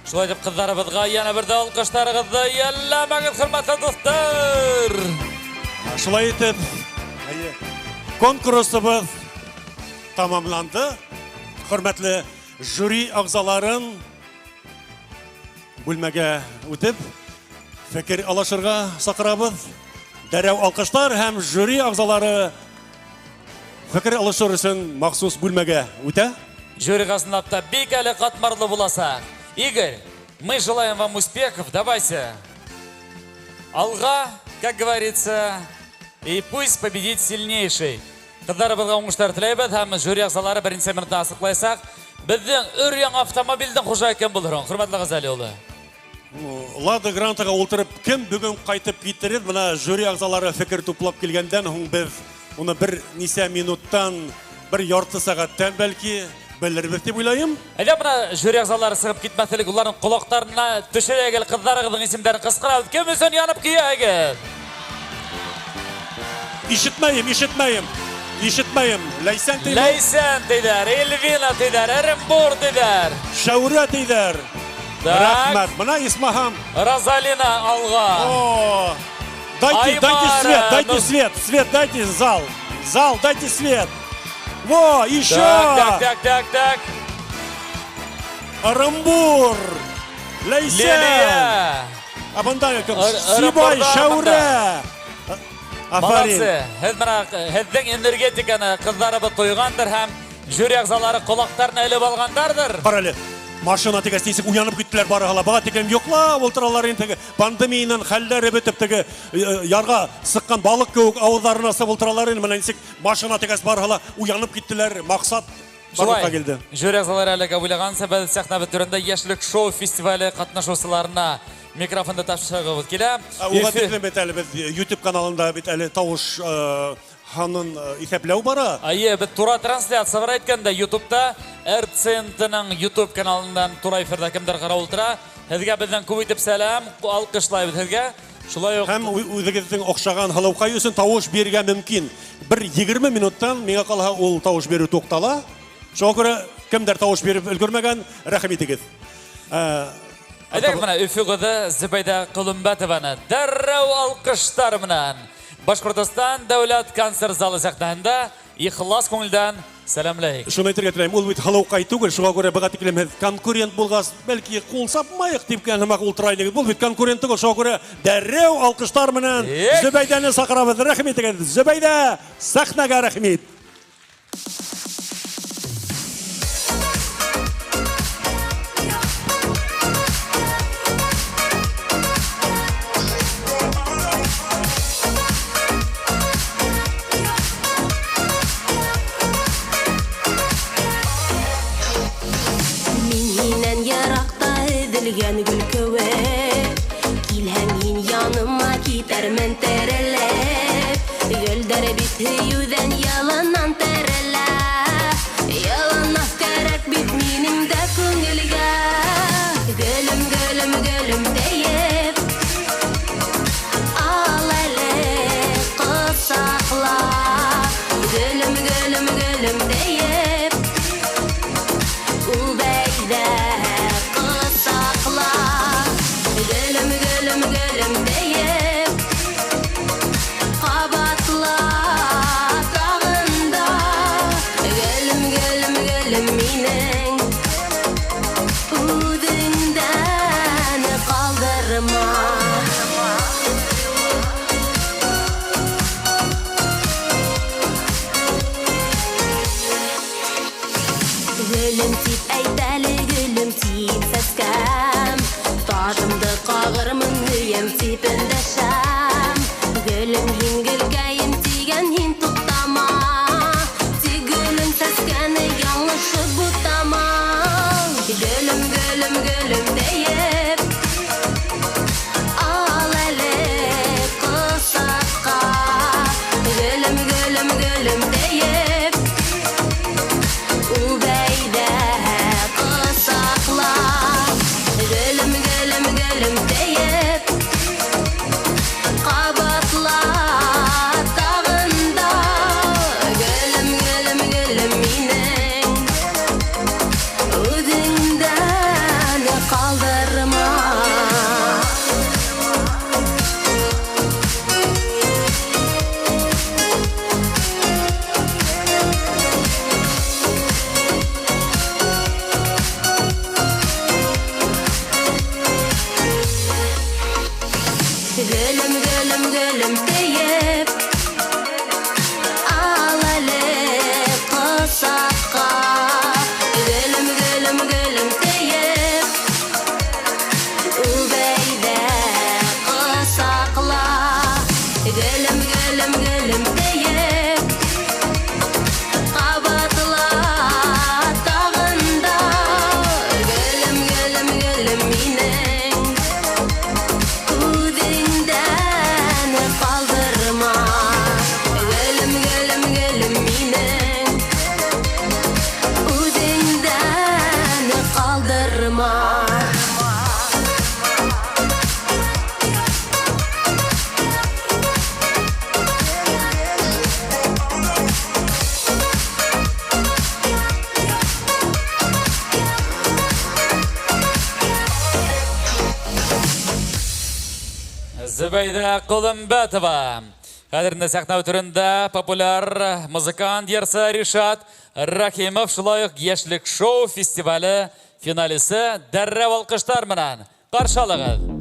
Шулай итеп ҡыҙҙарыбыҙға йәнә бер ҙә алҡыштарығыҙҙы йәлләмәгеҙ, хөрмәтле дуҫтар. Шулай итеп, конкурсыбыҙ тамамланды. Хөрмәтле жюри ағзаларын бүлмәгә үтеп, фекер алышырға саҡырабыҙ. Дәррәү алҡыштар һәм жюри ағзалары фекер алышыр өсөн махсус бүлмәгә үтә. Жюри ысынлап та бик әле ҡатмарлы буласаҡ. Игорь, мы желаем вам успехов. Давайте. Алға, как говорится, и пусть победит сильнейший. Ҡыҙҙарыбыҙға уңыштар теләйбеҙ һәм жюри ағзалары беренсе минутта асыҡлайсаҡ. Беҙҙең өр-яңы автомобилдең хужаһы кем булыр һуң, хөрмәтле Ғазали улы? Лада Грантаға ултырып кем бөгөн ҡайтып китерер? Бына жюри ағзалары фекер туплап килгәндән һуң беҙ уны бер нисә минуттан, бер ярты сәғәттән бәлки белербеҙ тип уйлайым. Әйҙә, бына жюри ағзалары сығып китмәҫ элек уларҙың ҡолаҡтарына төшөрәйек әле, ҡыҙҙарығыҙҙың исемдәрен ҡысҡырабыҙ. Кем өсөн янып көйәһегеҙ? Ишетмәйем, ишетмәйем. Ишетмәйем. Ләйсән тейҙәр. Ләйсән тейҙәр, Эльвина тейҙәр, Эренбур тейҙәр. Шәүрә тейҙәр. Рәхмәт. Бына Исмаһам. Розалина алға. О, дайте, дайте свет, дайте свет, свет, дайте зал. Зал, дайте свет. Во, еще. Так, так, так, так, так. Оренбур. Ләйсән. Лилия. А бында кем? Сибай, Шәүрә. Афарин. Молодцы. Һеҙ бына һеҙҙең энергетиканы ҡыҙҙарыбыҙ тойғандыр һәм жюри ағзалары ҡолаҡтарына элеп алғандарҙыр. Ҡара әле, машина тигәс нисек уянып киттеләр барыһы ла. Быға тиклем йоҡлап ултыралар инде, теге пандемиянан хәлдәре бөтөп, теге ярға сыҡҡан балыҡ кеүек ауыҙҙарын асып ултыралар инде. Бына нисек машина тигәс барыһы ла уянып киттеләр. Маҡсат барлыҡҡа килде. Жюри ағзалары әлегә уйлағанса, беҙ сәхнә түрендә Йәшлек шоу фестивале ҡатнашыусыларына микрофонды тапшырғыбыҙ килә. Уға тиклем бит әле беҙ YouTube каналында бит әле тауыш һанын иҫәпләү бара. Әйе, беҙ тура трансляция бар әйткәндә YouTube'та РЦНТ-ның YouTube каналынан тура эфирҙа кемдәр ҡарап ултыра. Һеҙгә беҙҙән күп итеп сәләм, алҡышлайбыҙ һеҙгә. Шулай уҡ һәм үҙегеҙҙең оҡшаған һылыуҡай өсөн тауыш бирергә мөмкин. Бер 20 минуттан миңә ҡалһа ул тауыш биреү туҡтала. Шуға күрә кемдәр тауыш биреп өлгөрмәгән, рәхим итегеҙ. Әйҙәгеҙ бына Өфө ҡыҙы Зөбәйҙә Ҡоломбәтованы дәррәү алҡыштар менән Башҡортостан дәүләт концерт залы сәхнәһендә ихлас күңелдән сәләмләйек. Шуны әйтергә теләйем, ул бит һылыуҡай түгел, шуға күрә быға тиклем һеҙ конкурент булғас, бәлки ҡул сапмайыҡ тип кенә һымаҡ ултыра инегеҙ. Был бит конкурент түгел, шуға күрә дәррәү алҡыштар менән Зөбәйҙәне саҡырабыҙ. Рәхим итегеҙ, Зөбәйҙә, сәхнәгә рәхим ит. Гөл кеүек, килһәң һин яныма китәрмен терелеп. Гөлдәр бит һөйөүҙән яланан терелә. Яланмаҫ кәрәк бит минең дә күңелгә. Гөлөм, гөлөм, гөлөм тейеп, ал әле ҡосаҡла. Гөлөм, гөлөм, гөлөм тейеп, үбәйҙә. Гөлөм, гөлөм, гөлөм тейеп, ҡабатла тағын да. Гөлөм, гөлөм, гөлөм минең үҙеңдән ҡалдырма. Гөлөм тип әйт әле, гөлөм тип сәскәм. Тажымды ҡағырмын, һөйәм тип өндәшәм. Гөлөм һин, гөлкәйем тигән һин туҡтама. Тик гөлөм сәскәне яңылышып бутама. Гөлөм, гөлөм, гөлөм тейеп, ал әле ҡосаҡҡа. Гөлөм, гөлөм, гөлөм тейеп, үбәйҙә ҡосаҡла. Гөлөм, гөлөм, гөлөм тейеп, ҡабатла тағын да. Гөлөм, гөлөм, гөлөм минең үҙеңдән ҡалдырма. Зөбәйҙә Ҡолымбәтова. Хәҙер инде сәхнә түрендә популяр музыкант йырсы Ришат Рахимов, шулай уҡ Йәшлек шоу фестивале финалисы. Дәррәү алҡыштар менән ҡаршы алығыҙ.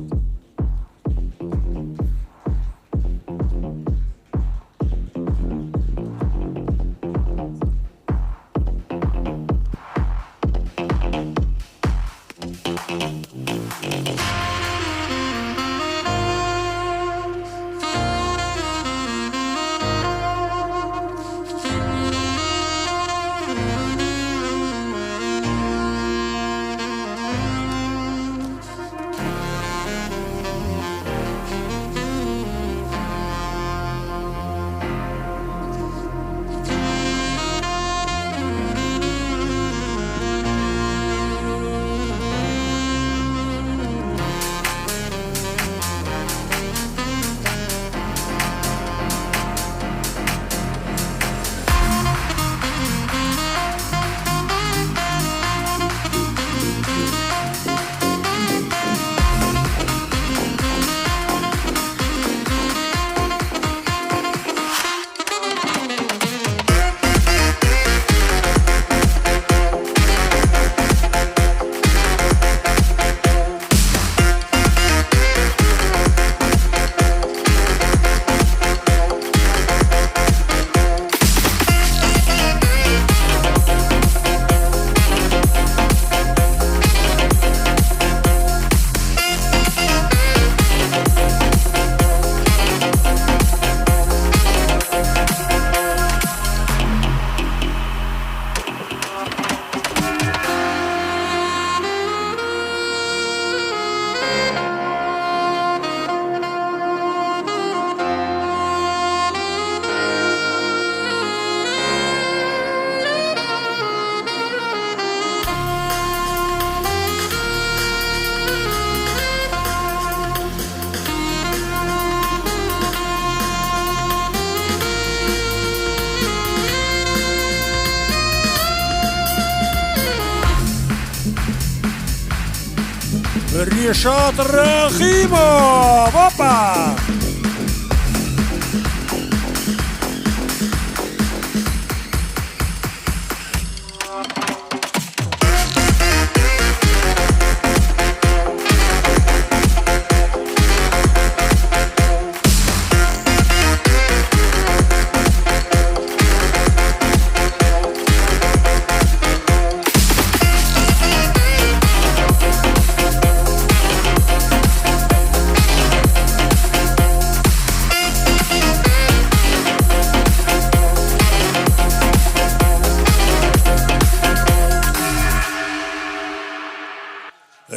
Ришат Рахимов! Опа!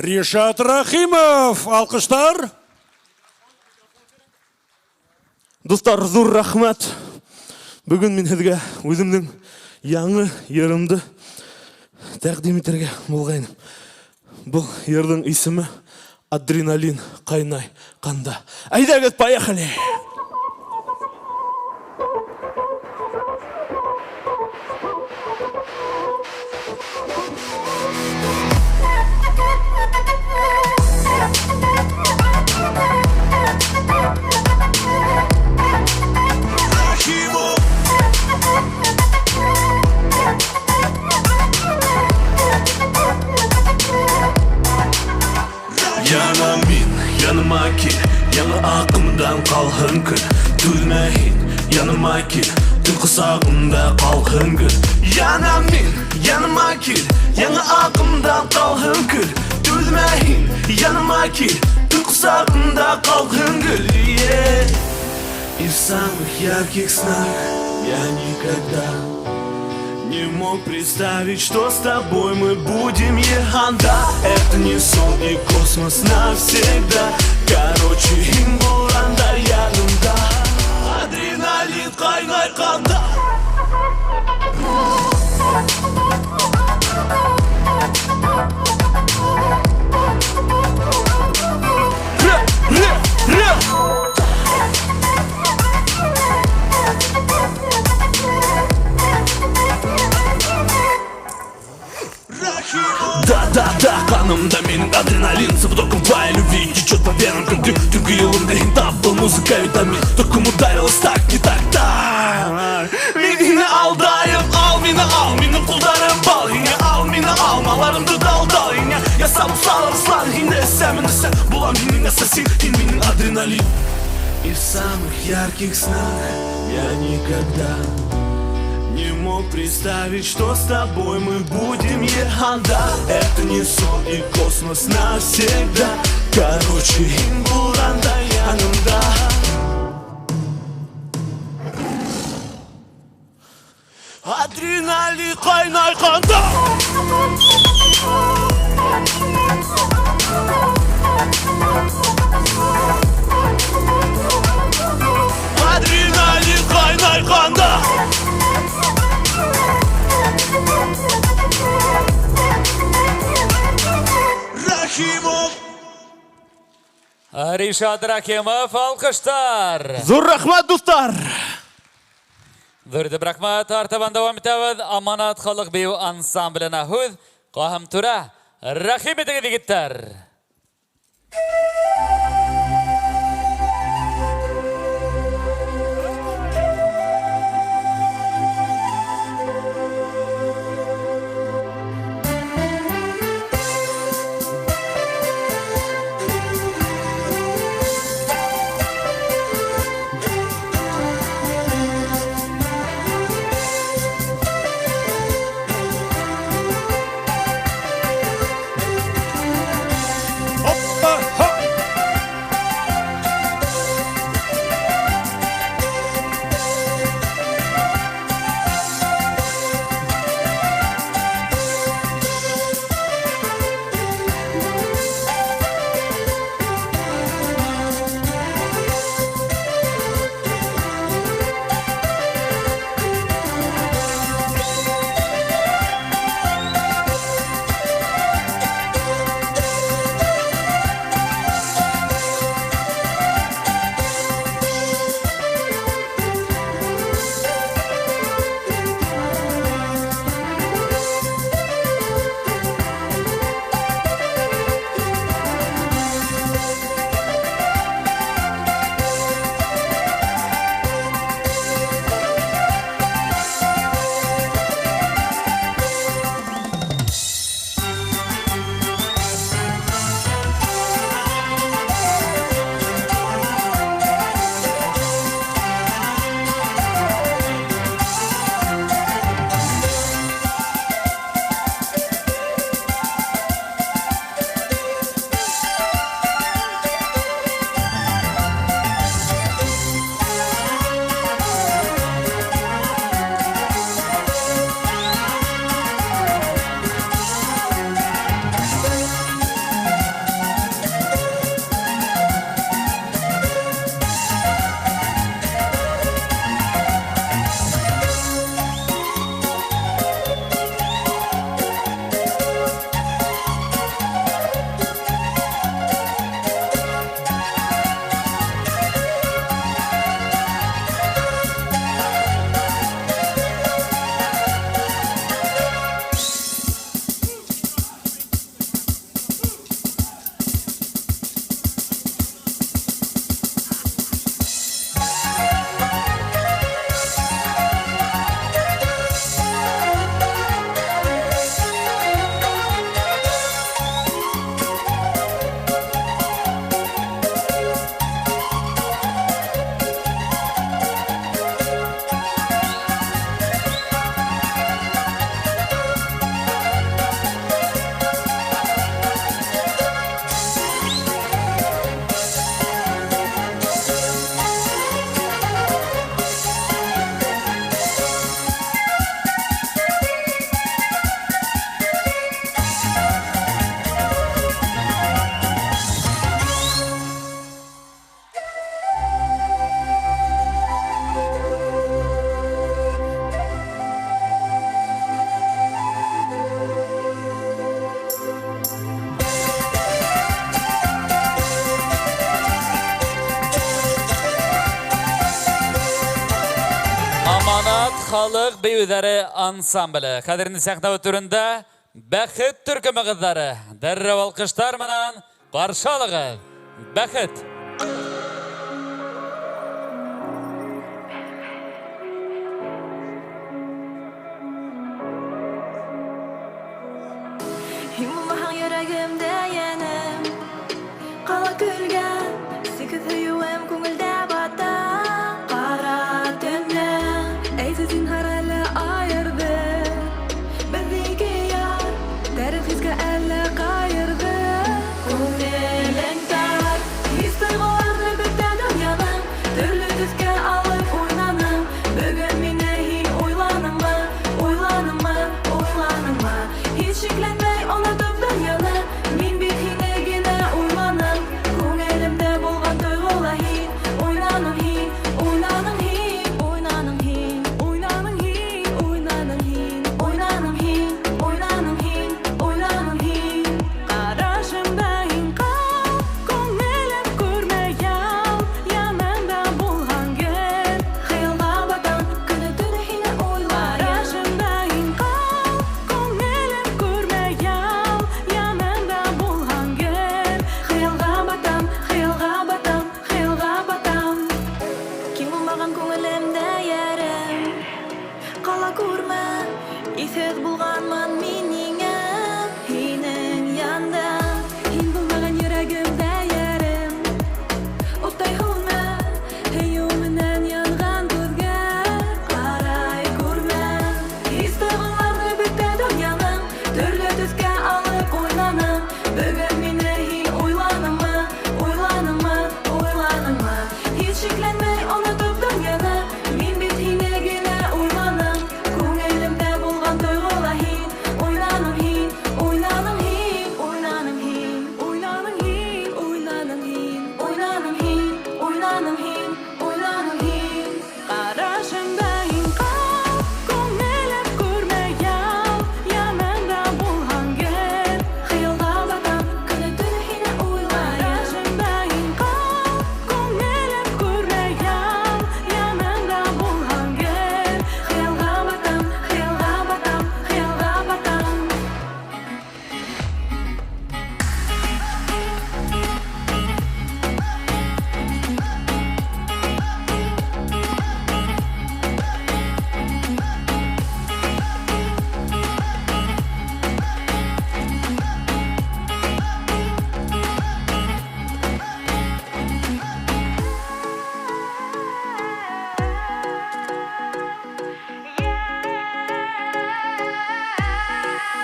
Ришат Рахимов, алҡыштар. Дуҫтар, ҙур рәхмәт. Бөгөн мин һеҙгә үҙемдең яңы йырымды тәҡдим итергә булғайным. Был йырҙың исеме Адреналин ҡайнай ҡанда. Әйҙәгеҙ, поехали! Янам мин, яныма кил, яңы аҡымдан ҡалһын көн. Түҙмә һин, яныма кил, төн ҡосағымда ҡалһын гөл. Янам мин, яныма кил, яңы аҡымдан ҡалһын көл. Түҙмә һин, яныма кил, төн ҡосағымда ҡалһын гөл. И в самых ярких снах я никогда не мог представить, что с тобой мы будем еханда. Это не сон и космос навсегда. Короче, имбуранда янымда. Адреналин ҡайнай ҡанда. Да, да, да, ҡанымда минең адреналин. С потоком твоей любви течет по венам, как төнгө юлымда һин. Музыка витамин, током ударилась так, не так, так. Мин һине алдайым, ал мине ал, минең ҡулдарым бал. Һиңә ал мине алмаларымды дал-дал. Һиңә ясам усал арыҫлан, һине эсәмен эсәм. Булам һинең ассасин, һин минең адреналин. И в самых ярких снах я никогда не мог представить, что с тобой мы будем еханда. Это не сон и космос навсегда. Короче, һин булғанда янымда. Адреналин ҡайнай ҡанда. Адреналин ҡайнай ҡанда. Рахимов. Ришат Рахимов, алҡыштар. Ҙур рәхмәт, дуҫтар. Ҙур итеп рәхмәт. Артабан дауам итәбеҙ. Аманат халыҡ бейеү ансамбленә һүҙ. Ҡаһым түрә, рәхим итегеҙ, егеттәр. Аманат халыҡ бейеүҙәре ансамбле. Хәҙер инде сәхнә түрендә Бәхет төркөмө ҡыҙҙары. Дәррәү алҡыштар менән ҡаршы алығыҙ. Бәхет. көлгә. Сикһеҙ һөйөүем күңелдә бата. Ҡара төнлә әйтсе зинһар әллә айырҙы беҙҙе ике яр, дәрт хискә әллә ҡайырҙы. Күңелең тар, хис тойғоларҙы бөтә донъяның төрлө төҫкә алып уйнаның. Бөгөн мине һин уйланыңмы, уйланыңмы, уйланыңмы? Һис шикләнмәй онотоп донъяны, мин бит һине генә уйланым. Күңелемдә булған тойғола һин, уйнаның һин, уйнаның һин, уйнаның һин, уйнаның һин, уйнаның һин, уйнаның һин, уйнаның һин, уйнаның һин. Ҡарашымда һин ҡал, күңелем күрмәй ял, янымда булһаң гел, хыялға батам, көнө-төнө һине уйлайым. Ҡарашымда һин ҡал, күңелем күрмәй ял, янымда булһаң гел, хыялға батам, хыялға батам, хыялға батам. Киң булмаған күңелемдә йәрем, ҡала күрмә, иҫһеҙ булғанмын мин ниңә һинең янда. Һин булмаған йөрәгемдә йәрем, уттай һүнмә, һөйөү менән янған күҙгә ҡарай күрмә. Хис тойғоларҙы бөтә донъяның төрлө төҫкә алып уйнаның. Бөгөн мине һин уйланыңмы, уйланыңмы, уйланыңмы? Һис шикләнмәй онотоп донъяны, мин бит һине генә уйланым. Күңелемдә булған тойғола һин, уйнаның һин, уйнаның һин, уйнаның һин, уйнаның һин, уйнаның һин, уйнаның һин, уйнаның һин, уйнаның һин. Ҡарашымда һин ҡал, күңелем күрмәй ял, янымда булһаң гел, хыялға батам, көнө-төнө һине уйлайым. Ҡарашымда һин ҡал, күңелем күрмәй ял, янымда булһаң гел, хыялға батам, хыялға батам, хыялға батам.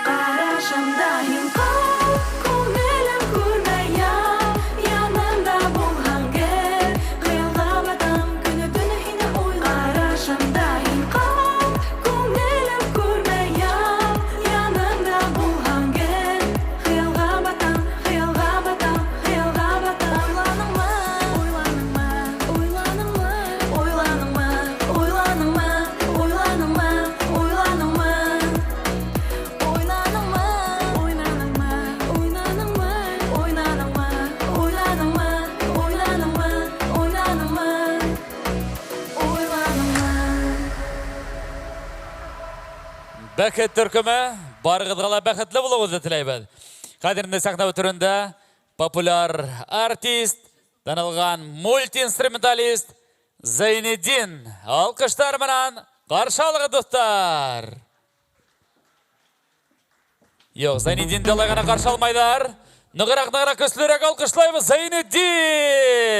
Ҡарашымда һин ҡал, күңелем күрмәй ял, янымда булһаң гел, хыялға батам, көнө-төнө һине уйлайым. Ҡарашымда һин ҡал, күңелем күрмәй ял, янымда булһаң гел, хыялға батам, хыялға батам, хыялға батам. Уйланыңмы, уйланыңмы, уйланыңмы, уйланыңмы, уйланыңмы, уйланыңмы, уйланыңмы? Уйнаныңмы, уйнаныңмы, уйнаныңмы, уйнаныңмы, уйланыңмы, уйланыңмы, уйланыңмы, уйланыңмы? Бәхет төркөмө, барығыҙға ла бәхетле булыуығыҙҙы теләйбеҙ. Хәҙер инде сәхнә түрендә популяр артист, танылған мультиинструменталист Зайнетдин. Алҡыштар менән ҡаршы алығыҙ, дуҫтар. Юҡ, Зайнетдинде алай ғына ҡаршы алмайҙар. Нығыраҡ, нығыраҡ, көслөрәк алҡышлайбыҙ Зайнетдин.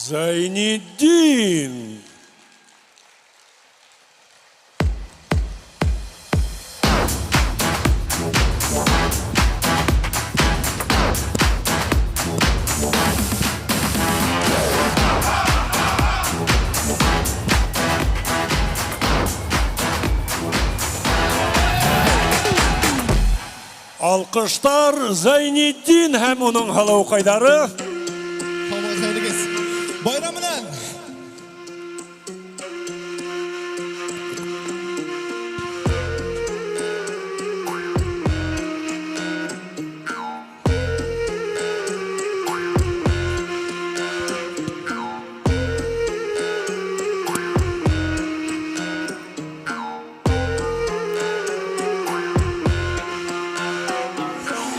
Зайнетдин! Алҡыштар Зайнетдин һәм уның һылыуҡайҙары. Һаумыһығыҙ, Байрам менән!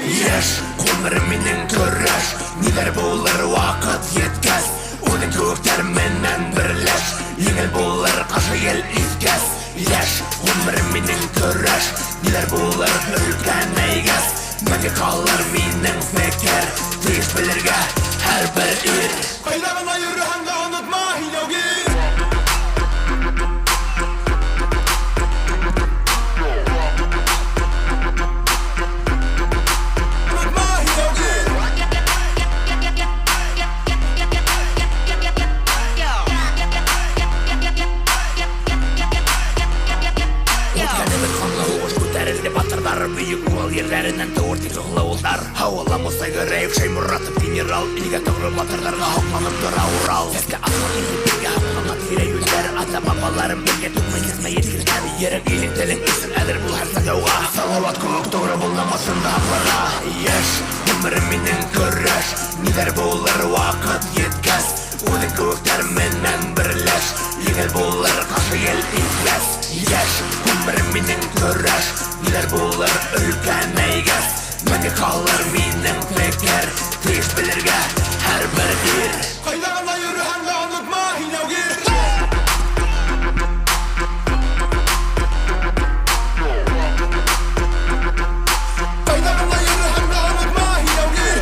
Йәш ғүмерем минең көрәш, ниҙәр булыр ваҡыт еткәс, үҙең кеүектәр менән берләш, еңел булыр ҡаршы ел иҫкәс. Йәш ғүмерем минең көрәш, ниҙәр булыр өлкәнәйгәс, мәңге ҡалыр минең фекер, тейеш белергә һәр бер ир. Ҡайҙа ғына йөрөһәң дә онотма һин яугир. Үткәнебеҙ ҡанлы һуғыш, күтәрелде батырҙар, бөйөк Урал ерҙәренән тыуыр тик рухлы улдар. Һауала Муса Гәрәев, Шәйморатов генерал, илгә тоғро батырҙарға һоҡланып тора Урал. Сәскә атҡан илде бергә һаҡлана тирә-йүндәр, ата-бабаларым бергә түкмәй сәсмәй еткергән. Ерең, илең, телең өсөн әҙер бул һәр саҡ яуға. Салауат кеүек тоғро бул намыҫыңды һаҡларға. Йәш ғүмерем минең көрәш, ниҙәр булыр ваҡыт еткәс, үҙең кеүектәр менән берләш, еңел булыр ҡаршы ел иҫкәс. Йәш ғүмерем минең көрәш, ниҙәр булыр өлкәнәйгәс, мәңге ҡалыр минең фекер, тейеш белергә һәр бер ир. Ҡайҙа ғына йөрөһәң дә онотма һин яугир. Ҡайҙа ғына йөрөһәң дә онотма һин яугир.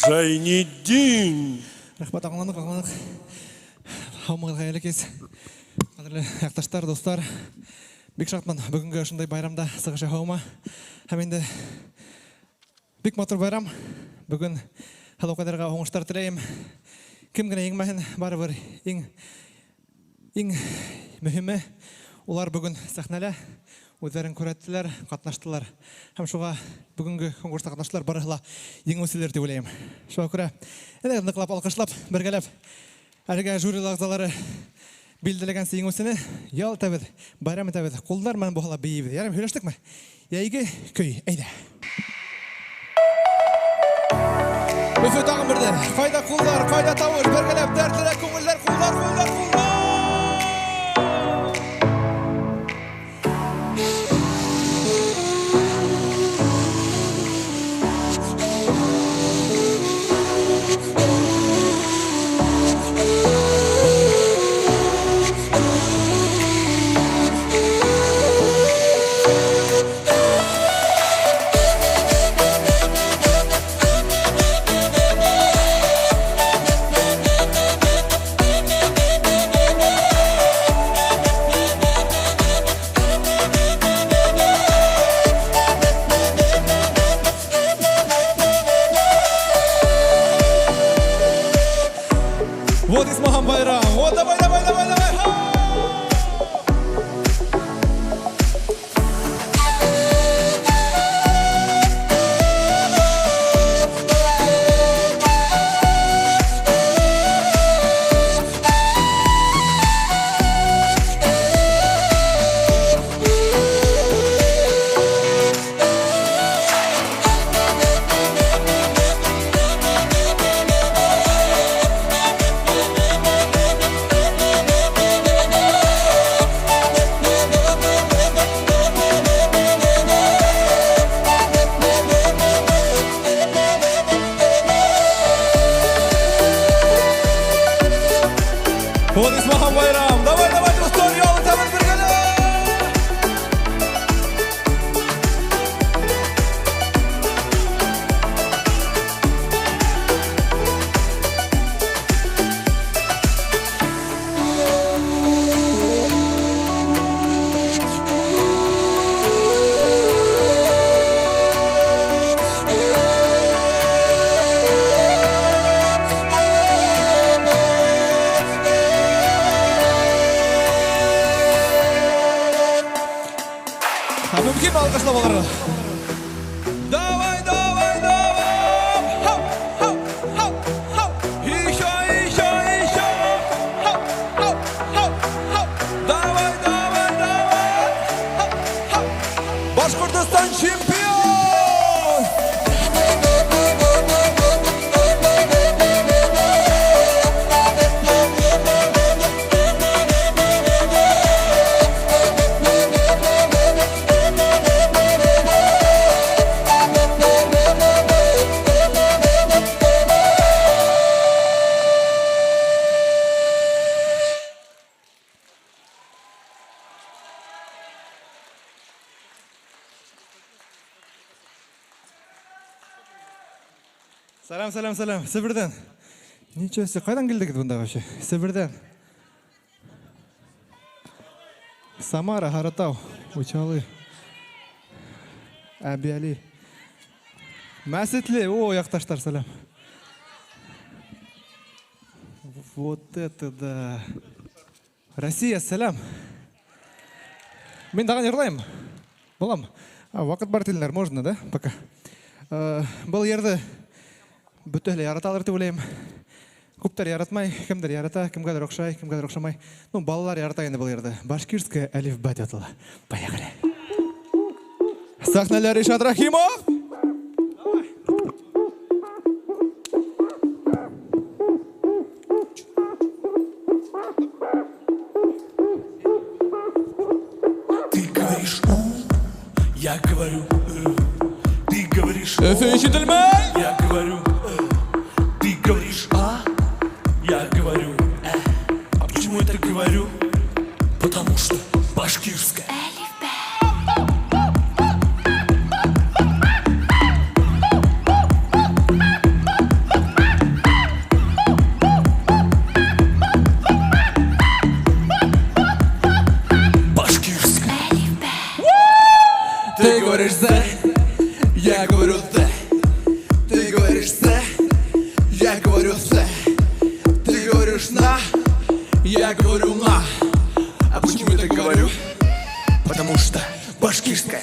Зайнетдин! Рәхмәт, аңланыҡ, аңланыҡ. Һаумыһығыҙ, хәйерле кис. Ҡәҙерле яҡташтар, дуҫтар. Бик шатмын бөгөнгө ошондай байрамда сығыш яһауыма. Һәм инде бик матур байрам. Бөгөн һылыуҡайҙарға уңыштар теләйем. Кем генә еңмәһен, барыбер иң мөһиме улар бөгөн сәхнәлә үҙҙәрен күрһәттеләр, ҡатнаштылар. Һәм шуға бөгөнгө конкурста ҡатнаштылар, барыһы ла еңеүселәр тип уйлайым. Шуға күрә әйҙә ныҡлап алҡышлап, бергәләп әлегә жюри ағзалары билдәләгәнсе еңеүсене ял итәбеҙ, байрам итәбеҙ, ҡулдар менән булһа ла бейейбеҙ. Ярай, һөйләштекме? Йәйге көй, әйҙә. Өфө тағын берҙе. Ҡайҙа ҡулдар, ҡайҙа тауыш, бергәләп дәртлерәк күңелдәр, ҡулдар, ҡулдар, ҡулдар. Вот Исмахан Байрам. Вот давай, давай, давай, давай. Вот исмахам байрам. Давай, давай, дуҫтар, ял итәбеҙ бергәләп. Мөмкинме алҡышлап алырға? Давай, давай, давай! Хап, хап, хап, хап! Еще, еще, еще! Хап, хап, хап, хап! Давай, давай, давай! Хап, хап! Башҡортостан чемпион! Сәләм, сәләм, сәләм. Себерҙән. Ничего себе, ҡайҙан килдегеҙ бында вообще? Себерҙән. Самара, Харатау, Учалы, Әбйәлил. Мәсетле, о, яҡташтар, сәләм. Вот это да. Россия, сәләм. Мин тағын йырлайым. Булам. Ваҡыт бар тинеләр, можно, да? Пока. Был йырҙы бөтәһе лә яраталыр тип уйлайым. Күптәр яратмай, кемдер ярата, кемгәлер оҡшай, кемгәлер оҡшамай. Ну, балалар ярата инде был йырҙы. Башкирская әлифба тип атала. Поехали. Сәхнәлә Ришат Рахимов. Ты говоришь у, я говорю э. Ты говоришь Өфө ишетелмәй. Я говорю э. Ты говоришь а, я говорю э. А почему я так говорю? Потому что башкирская. Башкирская. Ты говоришь «з», я говорю «д». Ты говоришь «з», я говорю «с». Ты говоришь «на», я говорю «на». А почему я так говорю? Потому что башкирская.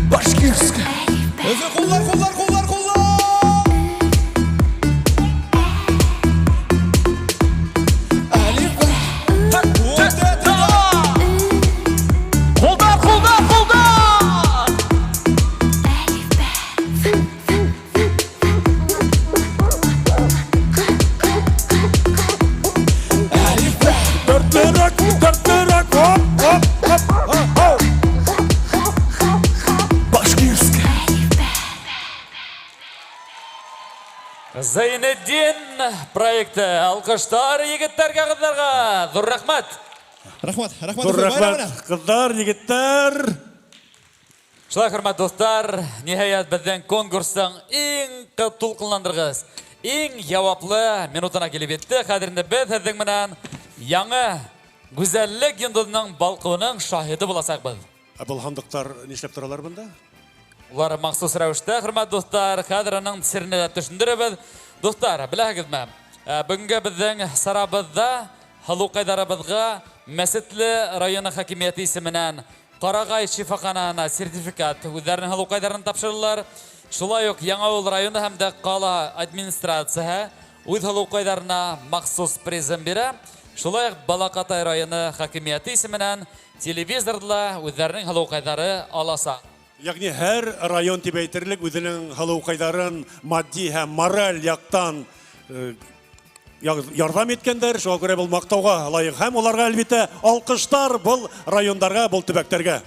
Башкирская. Өфө, ҡулдар, ҡулдар, ҡулдар, ҡулдар! Әлифба. Вот это да! Ҡулдар, ҡулдар, ҡулдар! Дәртлерәк, дәртлерәк, хоп, хоп, хоп, хоп. Башкирская. Зайнетдин проекты. Алҡыштар егеттәргә, ҡыҙҙарға. Ҙур рәхмәт. Рәхмәт, рәхмәт. Ҙур рәхмәт, ҡыҙҙар, егеттәр. Шулай, хөрмәтле дуҫтар, ниһайәт беҙҙең конкурстың иң тулҡынландырғыс, иң яуаплы минутына килеп етте. Хәҙер инде беҙ һеҙҙең менән яңы гүзәллек йондоҙоноң балҡыуының шаһиты буласаҡбыҙ. Ә был һандыҡтар нишләп торалар бында? Улар махсус рәүештә, хөрмәтле дуҫтар, хәҙер уның серен дә төшөндөрәбеҙ. Дуҫтар, беләһегеҙме? Бөгөнгө беҙҙең сарабыҙҙа һылыуҡайҙарыбыҙға Мәсетле районы хакимиәте исеменән Ҡарағай шифаханаһына сертификат үҙҙәренең һылыуҡайҙарын тапшыралар. Шулай уҡ Яңауыл районы һәм дә ҡала администрацияһы үҙ һылыуҡайҙарына махсус призын бирә. Шулай уҡ Балаҡатай районы хакимиәте исеменән телевизорҙы ла үҙҙәренең һылыуҡайҙары аласаҡ. Ягъни һәр район тип әйтерлек үҙенең һылыуҡайҙарын матди һәм мораль яҡтан ярҙам иткәндәр, шуға күрә был маҡтауға лайыҡ. Һәм уларға, әлбиттә, алҡыштар был райондарға, был төбәктәргә.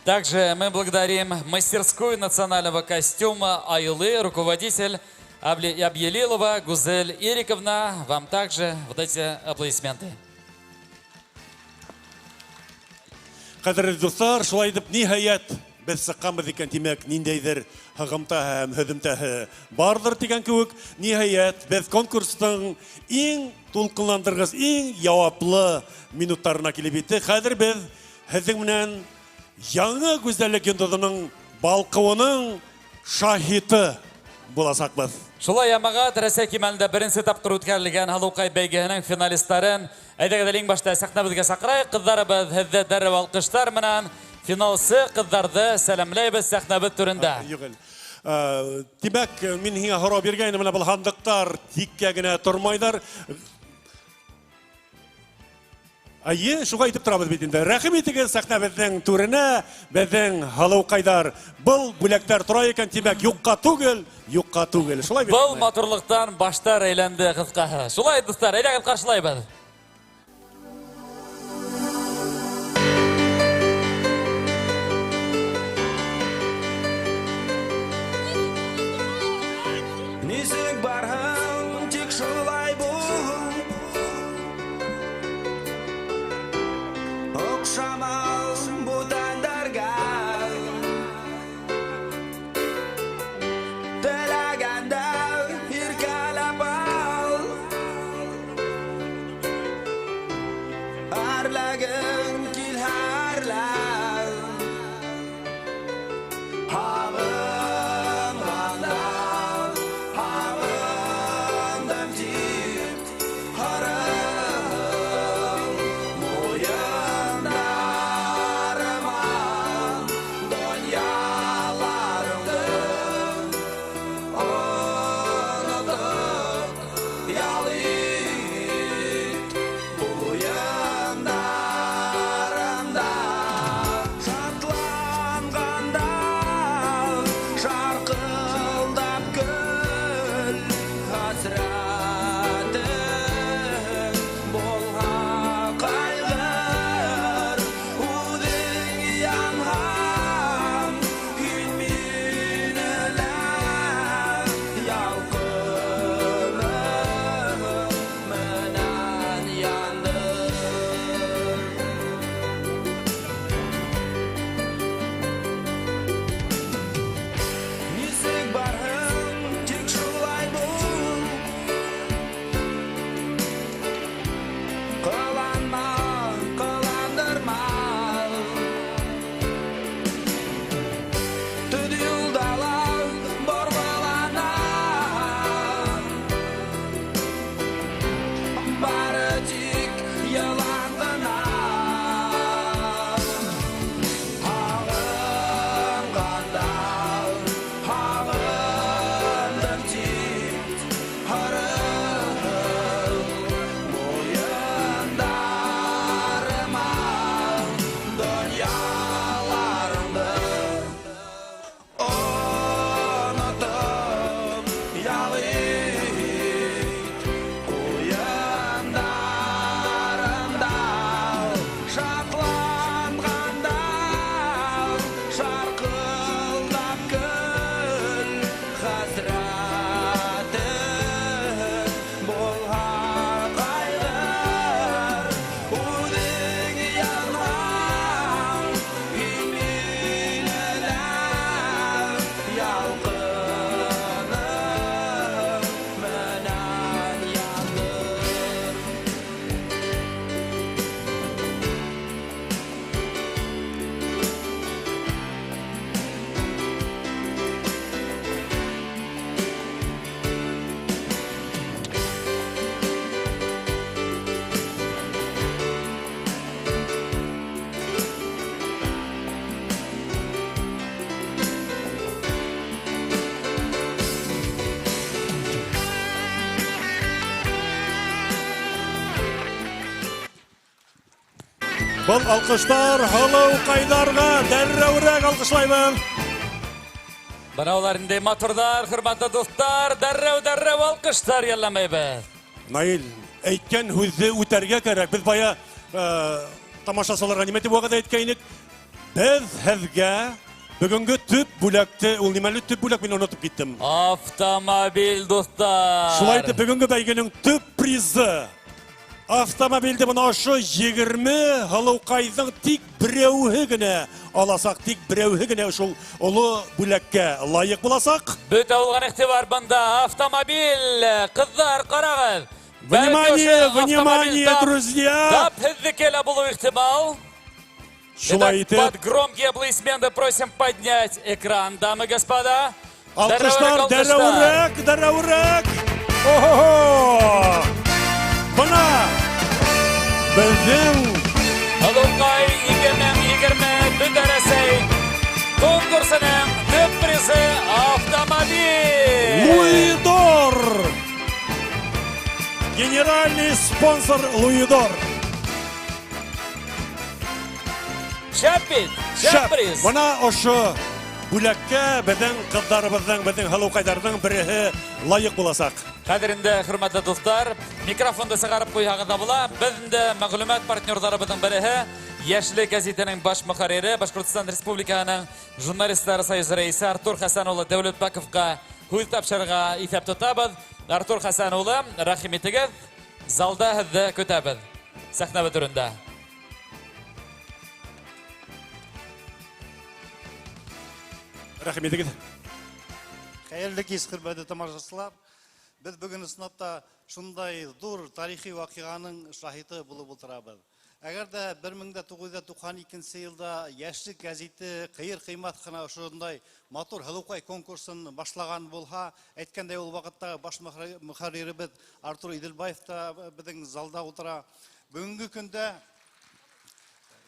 Также мы благодарим мастерскую национального костюма Айлы, руководитель Абьелилова Гузель Ириковна. Вам также вот эти аплодисменты. Ҡәҙерле дуҫтар, шулай итеп, ниһайәт, беҙ сыҡҡанбыҙ икән, тимәк, ниндәйҙер һығымта һәм һөҙөмтәһе барҙыр тигән кеүек, ниһайәт, беҙ конкурстың иң тулҡынландырғыс, иң яуаплы минуттарына килеп еттек. Хәҙер беҙ һеҙҙең менән яңы гүзәллек йондоҙоноң балҡыуының шаһиты буласаҡбыҙ. Шулай, йәмәғәт, Рәсәй кимәлендә беренсе тапҡыр үткәрелгән Һылыуҡай бәйгеһенең финалисттарын әйҙәгеҙ әле иң башта сәхнәбеҙгә саҡырайыҡ. Ҡыҙҙарыбыҙ, һеҙҙе дәррәү алҡыштар менән финалсы ҡыҙҙарҙы сәләмләйбеҙ сәхнәбеҙ түрендә. Юҡ әле. Тимәк, мин һиңә һорау биргәйнем, менә был һандыҡтар тиккә генә тормайҙар. Әйе, шуға әйтеп торабыҙ бит инде. Рәхим итегеҙ сәхнәбеҙҙең түренә, беҙҙең һылыуҡайҙар. Был бүләктәр тора икән, тимәк, юҡҡа түгел, юҡҡа түгел. Шулай бит? Был матурлыҡтан баштар әйләнде ҡыҫҡаһы. Шулай, дуҫтар, әйҙәгеҙ ҡаршылайбыҙ. Нисек барһаң, тик шулай бул. Оҡшамал бүтәндәргә. Теләгәндә иркәләп ал. Әрләгең килһә әрлә. Һағынғанда һағындым тип һырыл муйындарыма донъяларыңды онотоп ял ит ҡуйындарымда. Шатланғанда шарҡылдап көл, хәсрәтең булһа ҡайғыр, үҙең янһаң, һин мине лә ялҡыным менән яндыр. Нисек барһың, тик шулай бул. Ҡыланма, ҡыландырма. Төҙ юлда ла борғолана. Бары тик йылан ғына. Һағынғанда һағындым тип һырыл муйындарыма донъяларыңды онотоп ял ит ҡуйындарымда. Шатланғанда шарҡылдап көл, хәсрәтең булһа ҡайғыр, үҙең янһаң, һин мине лә ялҡыным менән яндыр. Был алҡыштар һылыуҡайҙарға дәррәүерәк алҡышлайбыҙ. Бына улар инде матурҙар, хөрмәтле дуҫтар, дәррәү-дәррәү алҡыштар йәлләмәйбеҙ. Наил, әйткән һүҙҙе үтәргә кәрәк. Беҙ бая тамашасыларға нимә тип вәғәҙә иткәйнек? Беҙ һеҙгә бөгөнгө төп бүләкте, ул нимәле төп бүләк, мин онотоп киттем. Автомобиль, дуҫтар. Шулай итеп, бөгөнгө бәйгенең төп призы автомобилде бына ошо 20 һылыуҡайҙың тик берәүһе генә аласаҡ, тик берәүһе генә шул оло бүләккә лайыҡ буласаҡ. Бөтә булған иғтибар бында автомобиль. Ҡыҙҙар, ҡарағыҙ. Внимание, внимание, друзья! Тап һеҙҙеке лә булыуы ихтимал. Шулай итеп. Под громкие аплодисменты просим поднять экран, дамы и господа. Алҡыштар, дәррәүерәк, дәррәүерәк! О-хо-хо! Бына беҙҙең Һылыуҡай 2020 Бөтә Рәсәй конкурсының төп призы автомобиль. Луидор! Генеральный спонсор Луидор. Шәп бит, шәп приз. Бына ошо бүләккә беҙҙең ҡыҙҙарыбыҙҙың, беҙҙең һылыуҡайҙарҙың береһе лайыҡ буласаҡ. Хәҙер инде, хөрмәтле дуҫтар, микрофонды сығарып ҡуйһағыҙ ҙа була. Беҙ инде мәғлүмәт партнерҙарыбыҙҙың береһе, Йәшлек гәзитенең баш мөхәррире, Башҡортостан Республикаһының Журналистлар союзы рәйесе Артур Хәсән улы Дәүләтбәковҡа һүҙ тапшырырға иҫәп тотабыҙ. Артур Хәсән улы, рәхим итегеҙ, залда һеҙҙе көтәбеҙ. Сәхнә түрендә. Рәхим итегеҙ. Хәйерле кис, хөрмәтле тамашасылар. Беҙ бөгөн ысынлап та шундай ҙур тарихи ваҡиғаның шаһиты булып ултырабыҙ. Әгәр ҙә 1992 йылда Йәшлек гәзите ҡыйыр-ҡыймаҫ ҡына ошондай матур һылыуҡай конкурсын башлаған булһа, әйткәндәй, ул ваҡытта баш мөхәрриребеҙ Артур Иҙелбаев та беҙҙең залда ултыра. Бөгөнгө көндә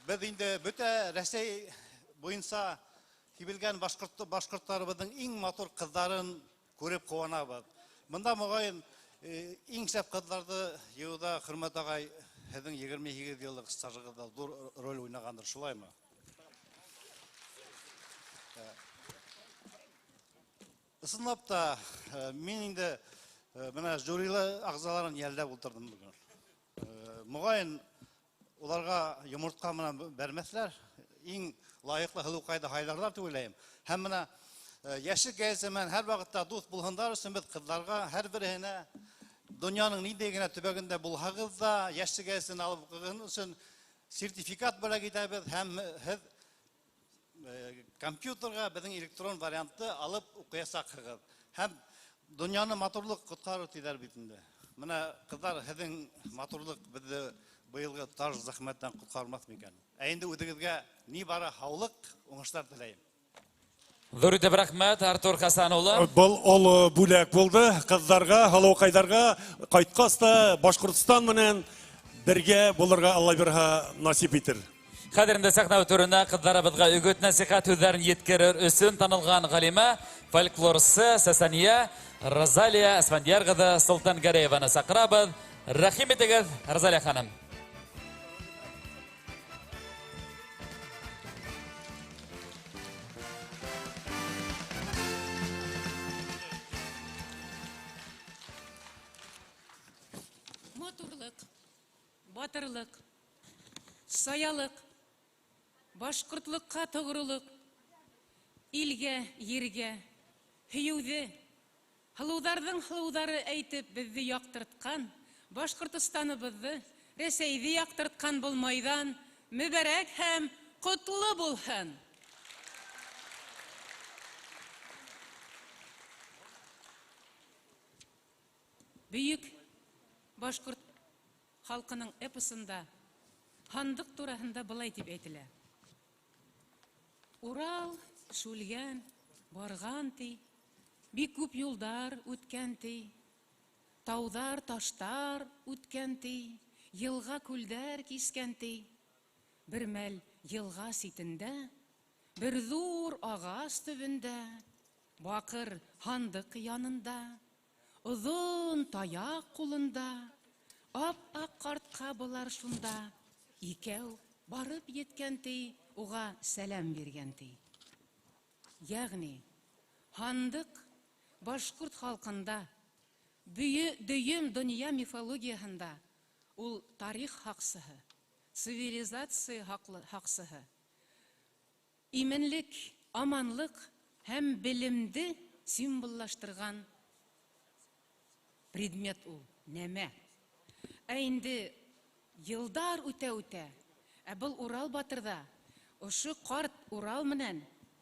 беҙ инде бөтә Рәсәй буйынса һибелгән башҡорттарыбыҙҙың иң матур ҡыҙҙарын күреп ҡыуанабыҙ. Бында моғайын иң шәп ҡыҙҙарҙы йыйыуҙа Хөрмәт ағай һеҙҙең 28 йыллыҡ стажығыҙҙа ҙур роль уйнағандыр, шулаймы? Ысынлап та, мин инде бына жюрилы ағзаларын йәлләп ултырҙым бөгөн. Моғайын уларға йомортҡа менән бәрмәҫләр, иң лайыҡлы һылыуҡайҙы һайларҙар тип уйлайым. Һәм бына Йәшлек гәзите менән һәр ваҡытта дуҫ булһындар өсөн беҙ ҡыҙҙарға һәр береһенә донъяның ниндәй генә төбәгендә булһағыҙ ҙа Йәшлек гәзитен алып уҡыған өсөн сертификат бүләк итәбеҙ һәм һеҙ компьютерға беҙҙең электрон вариантты алып уҡыясаҡһығыҙ. Һәм донъяны матурлыҡ ҡотҡарыр тиҙәр бит инде. Бына ҡыҙҙар, һеҙҙең матурлыҡ беҙҙе быйылғы таш зәхмәттән ҡотҡармаҫ микән? Ә инде үҙегеҙгә ни бары һаулыҡ, уңыштар теләйем. Ҙур итеп рәхмәт, Артур Хәсән улы. Был оло бүләк булды ҡыҙҙарға, һылыуҡайҙарға. Ҡайтҡас та Башҡортостан менән бергә булырға Алла бирһә насип итер. Хәҙер инде сәхнә түренә ҡыҙҙарыбыҙға өгөт-нәсихәт һүҙҙәрен еткерер өсөн танылған ғалимә, фольклорсы, сәсәния Розалия Әсфәндиәр ҡыҙы Солтангәрәеваны саҡырабыҙ. Рәхим итегеҙ, Розалия ханым. Матурлыҡ, батырлыҡ, саялыҡ, башҡортлоҡҡа тоғролоҡ, илгә, ергә, һөйөүҙе, һылыуҙарҙың һылыуҙары әйтеп беҙҙе яҡтыртҡан, Башҡортостаныбыҙҙы, Рәсәйҙе яҡтыртҡан был майҙан мөбәрәк һәм ҡотло булһын. Бөйөк башҡорт халҡының эпосында һандыҡ тураһында былай тип әйтелә. Урал, Шүлгән, барған ти, бик күп юлдар үткән ти, тауҙар, таштар үткән ти, йылға, күлдәр кискән ти. Бер мәл йылға ситендә, бер ҙур ағас төбөндә, баҡыр һандыҡ янында, оҙон таяҡ ҡулында, ап-аҡ ҡартҡа былар шунда, икәү барып еткән ти, уға сәләм биргән ти. Йәғни, һандыҡ башҡорт халҡында Дөйөм донъя мифологияһында ул тарих һаҡсыһы, цивилизация һаҡсыһы. Именлек, аманлыҡ һәм белемде символлаштырған предмет ул, нәмә. Ә инде йылдар үтә-үтә, ә был Урал батырҙа ошо ҡарт Урал менән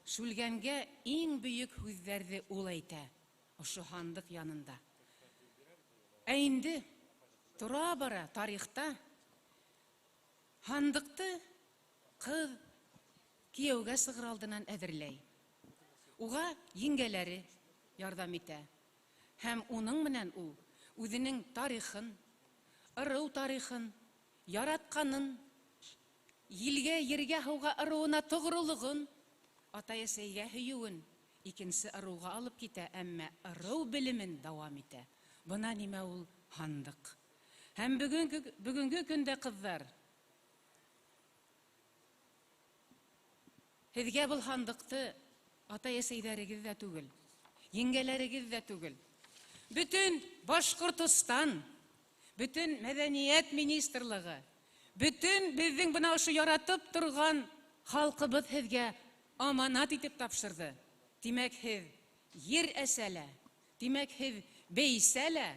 Шүлгәнгә иң бөйөк һүҙҙәрҙе ул әйтә, ошо һандыҡ янында. Ә инде тора-бара тарихта һандыҡты ҡыҙ кейәүгә сығыр алдынан әҙерләй. Уға еңгәләре ярҙам итә. Һәм уның менән ул үҙенең тарихын, ырыу тарихын, яратҡанын, елгә, ергә, һыуға ырыуына тоғролоғон, атай-әсәйгә һөйөүен икенсе ырыуға алып китә, әммә ырыу белемен дауам итә. Бына нимә ул һандыҡ. Һәм бөгөнгө көндә ҡыҙҙар, һеҙгә был һандыҡты атай-әсәйҙәрегеҙ ҙә түгел, еңгәләрегеҙ ҙә түгел, бөтөн Башҡортостан, бөтөн Мәҙәниәт министрлығы, бөтөн беҙҙең бына ошо яратып торған халҡыбыҙ һеҙгә аманат итеп тапшырҙы. Тимәк, һеҙ ер әсә лә, тимәк, һеҙ бейсә лә,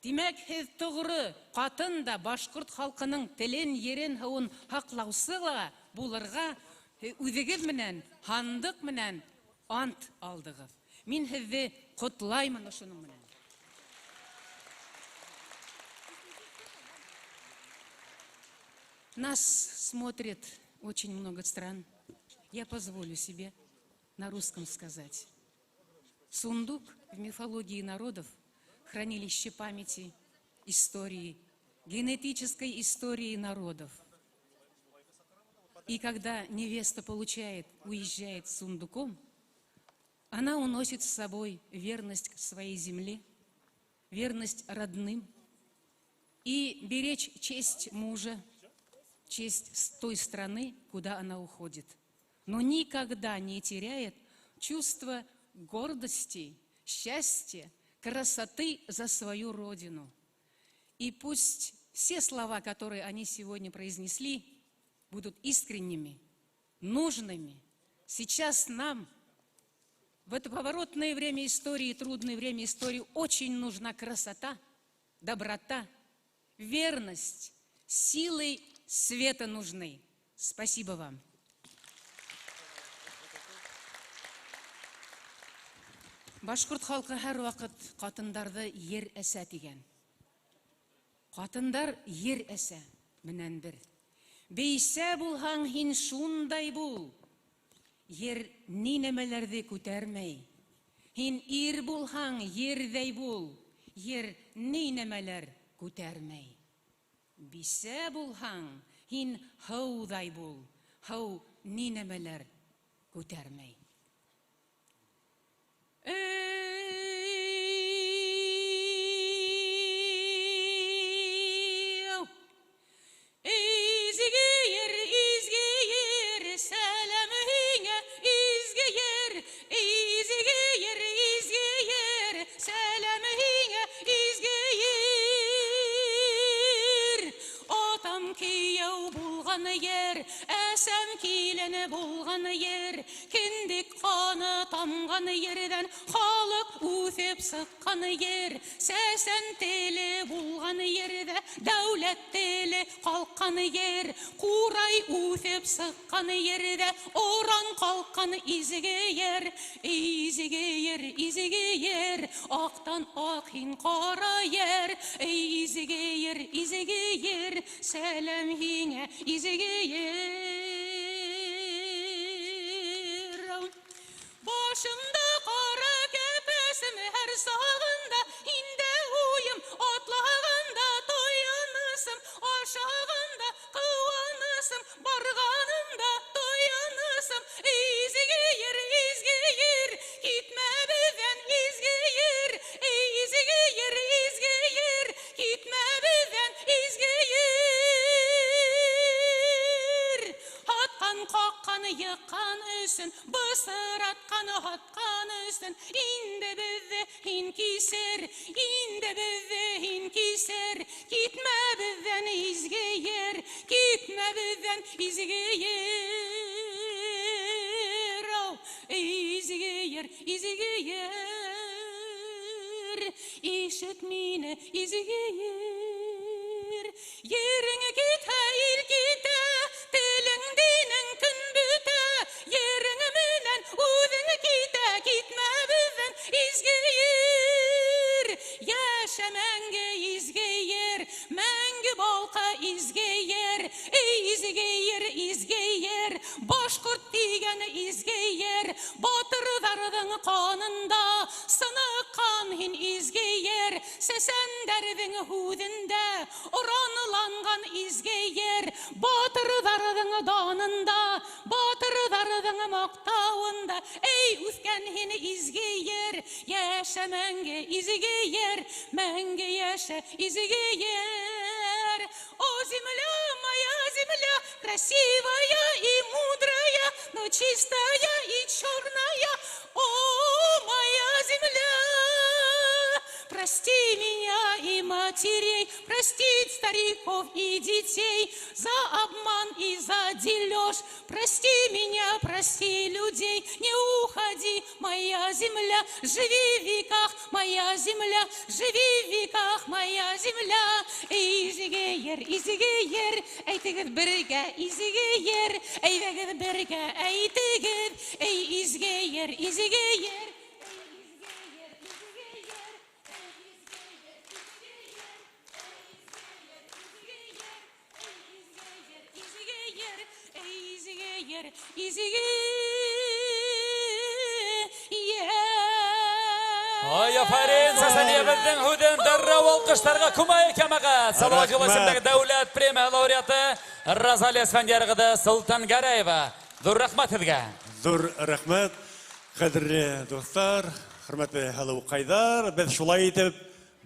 тимәк, һеҙ тоғро ҡатын да башҡорт халҡының телен, ерен, һыуын һаҡлаусы ла булырға үҙегеҙ менән, һандыҡ менән ант алдығыҙ. Мин һеҙҙе ҡотлаймын ошоноң менән. Нас смотрит очень много стран. Я позволю себе на русском сказать. Сундук в мифологии народов — хранилище памяти, истории, генетической истории народов. И когда невеста уезжает с сундуком, она уносит с собой верность к своей земле, верность родным и беречь честь мужа, честь той страны, куда она уходит. Но никогда не теряет чувство гордости, счастья, красоты за свою родину. И пусть все слова, которые они сегодня произнесли, будут искренними, нужными. Сейчас нам в это поворотное время истории, трудное время истории очень нужна красота, доброта, верность, силы света нужны. Спасибо вам. Башҡорт халҡы һәр ваҡыт ҡатындарҙы ер әсә тигән. Ҡатындар ер әсә менән бер. Бейсә булһаң, һин шундай бул. Ер ни нәмәләрҙе күтәрмәй. Һин ир булһаң, ерҙәй бул. Ер ни нәмәләр күтәрмәй. Бисә булһаң, һин һыуҙай бул. Һыу ни нәмәләр күтәрмәй. Изге ер, изге ер, сәләм һиңә, изге ер, изге ер, изге ер, сәләм һиңә, изге ер. Атам кейәү булған ер, әсәм килен булған ер, кендек ҡаны тамған ерҙән халыҡ үҫеп сыҡҡан ер, сәсән теле булған ерҙә дәүләт теле ҡалҡҡан ер, ҡурай үҫеп сыҡҡан ерҙә оран ҡалҡҡан изге ер, изге ер, изге ер, аҡтан аҡ һин ҡара ер, изге ер, изге ер, сәләм һиңә, изге ер. Башымда ҡара кәпәсем, һәр сағында инде уйым, атлағанда таянысым, ашағанда ҡыуанысым, барғанымда таянысым. Изге ер, изге ер, китмә беҙҙән, изге ер, изге ер, изге ер, китмә беҙҙән, изге ер. Һатҡан Каккан, йыккан өсөн, бысраткан, һаткан өсөн, инде беҙҙе һин кисер, инде беҙҙе һин кисер. Китмә беҙҙән, изге ер, китмә беҙҙән, изге ер. Ау, изге ер, изге ер. Ишет мине, изге ер. Ерең китә, ил китә, телең, динең көн бөтә. Ерең менән үҙең китә, китмә беҙҙән, изге ер. Йәшә мәңге, изге ер, мәңге балҡа, изге ер. Эй, изге ер, изге ер, башҡорт тигән изге ер, батырҙарҙың ҡанында сыныҡҡан һин, изге ер, сәсәндәрҙең һүҙендә оранланған изге ер, батырҙарҙың данында, батырҙарҙың маҡтауында, эй, үҫкән һин, изге ер, йәшә мәңге, изге ер, мәңге йәшә, изге ер. О, земля моя, земля, красивая и мудрая, но чистая и черная, о, моя земля. Прости меня и матерей, простить стариков и детей за обман и за дележ. Прости меня, прости людей, не уходи, моя земля, живи в веках, моя земля, живи в веках, моя земля. Изге ер, изге ер, әйтегеҙ бергә, изге ер, әйҙәгеҙ бергә, әйтегеҙ, эй, изге ер, изге ер. Ер, изге ер. Ай, афарин, Сәсәния, беҙҙең һүҙен дәррәү алҡыштарға күмәйек, йәмәғәт. Салауат Юлаев исемендәге дәүләт премия лауреаты Розалия Әсфәндиәр ҡыҙы Солтангәрәева. Ҙур рәхмәт һеҙгә. Ҙур рәхмәт, ҡәҙерле дуҫтар, хөрмәтле һылыуҡайҙар, беҙ шулай итеп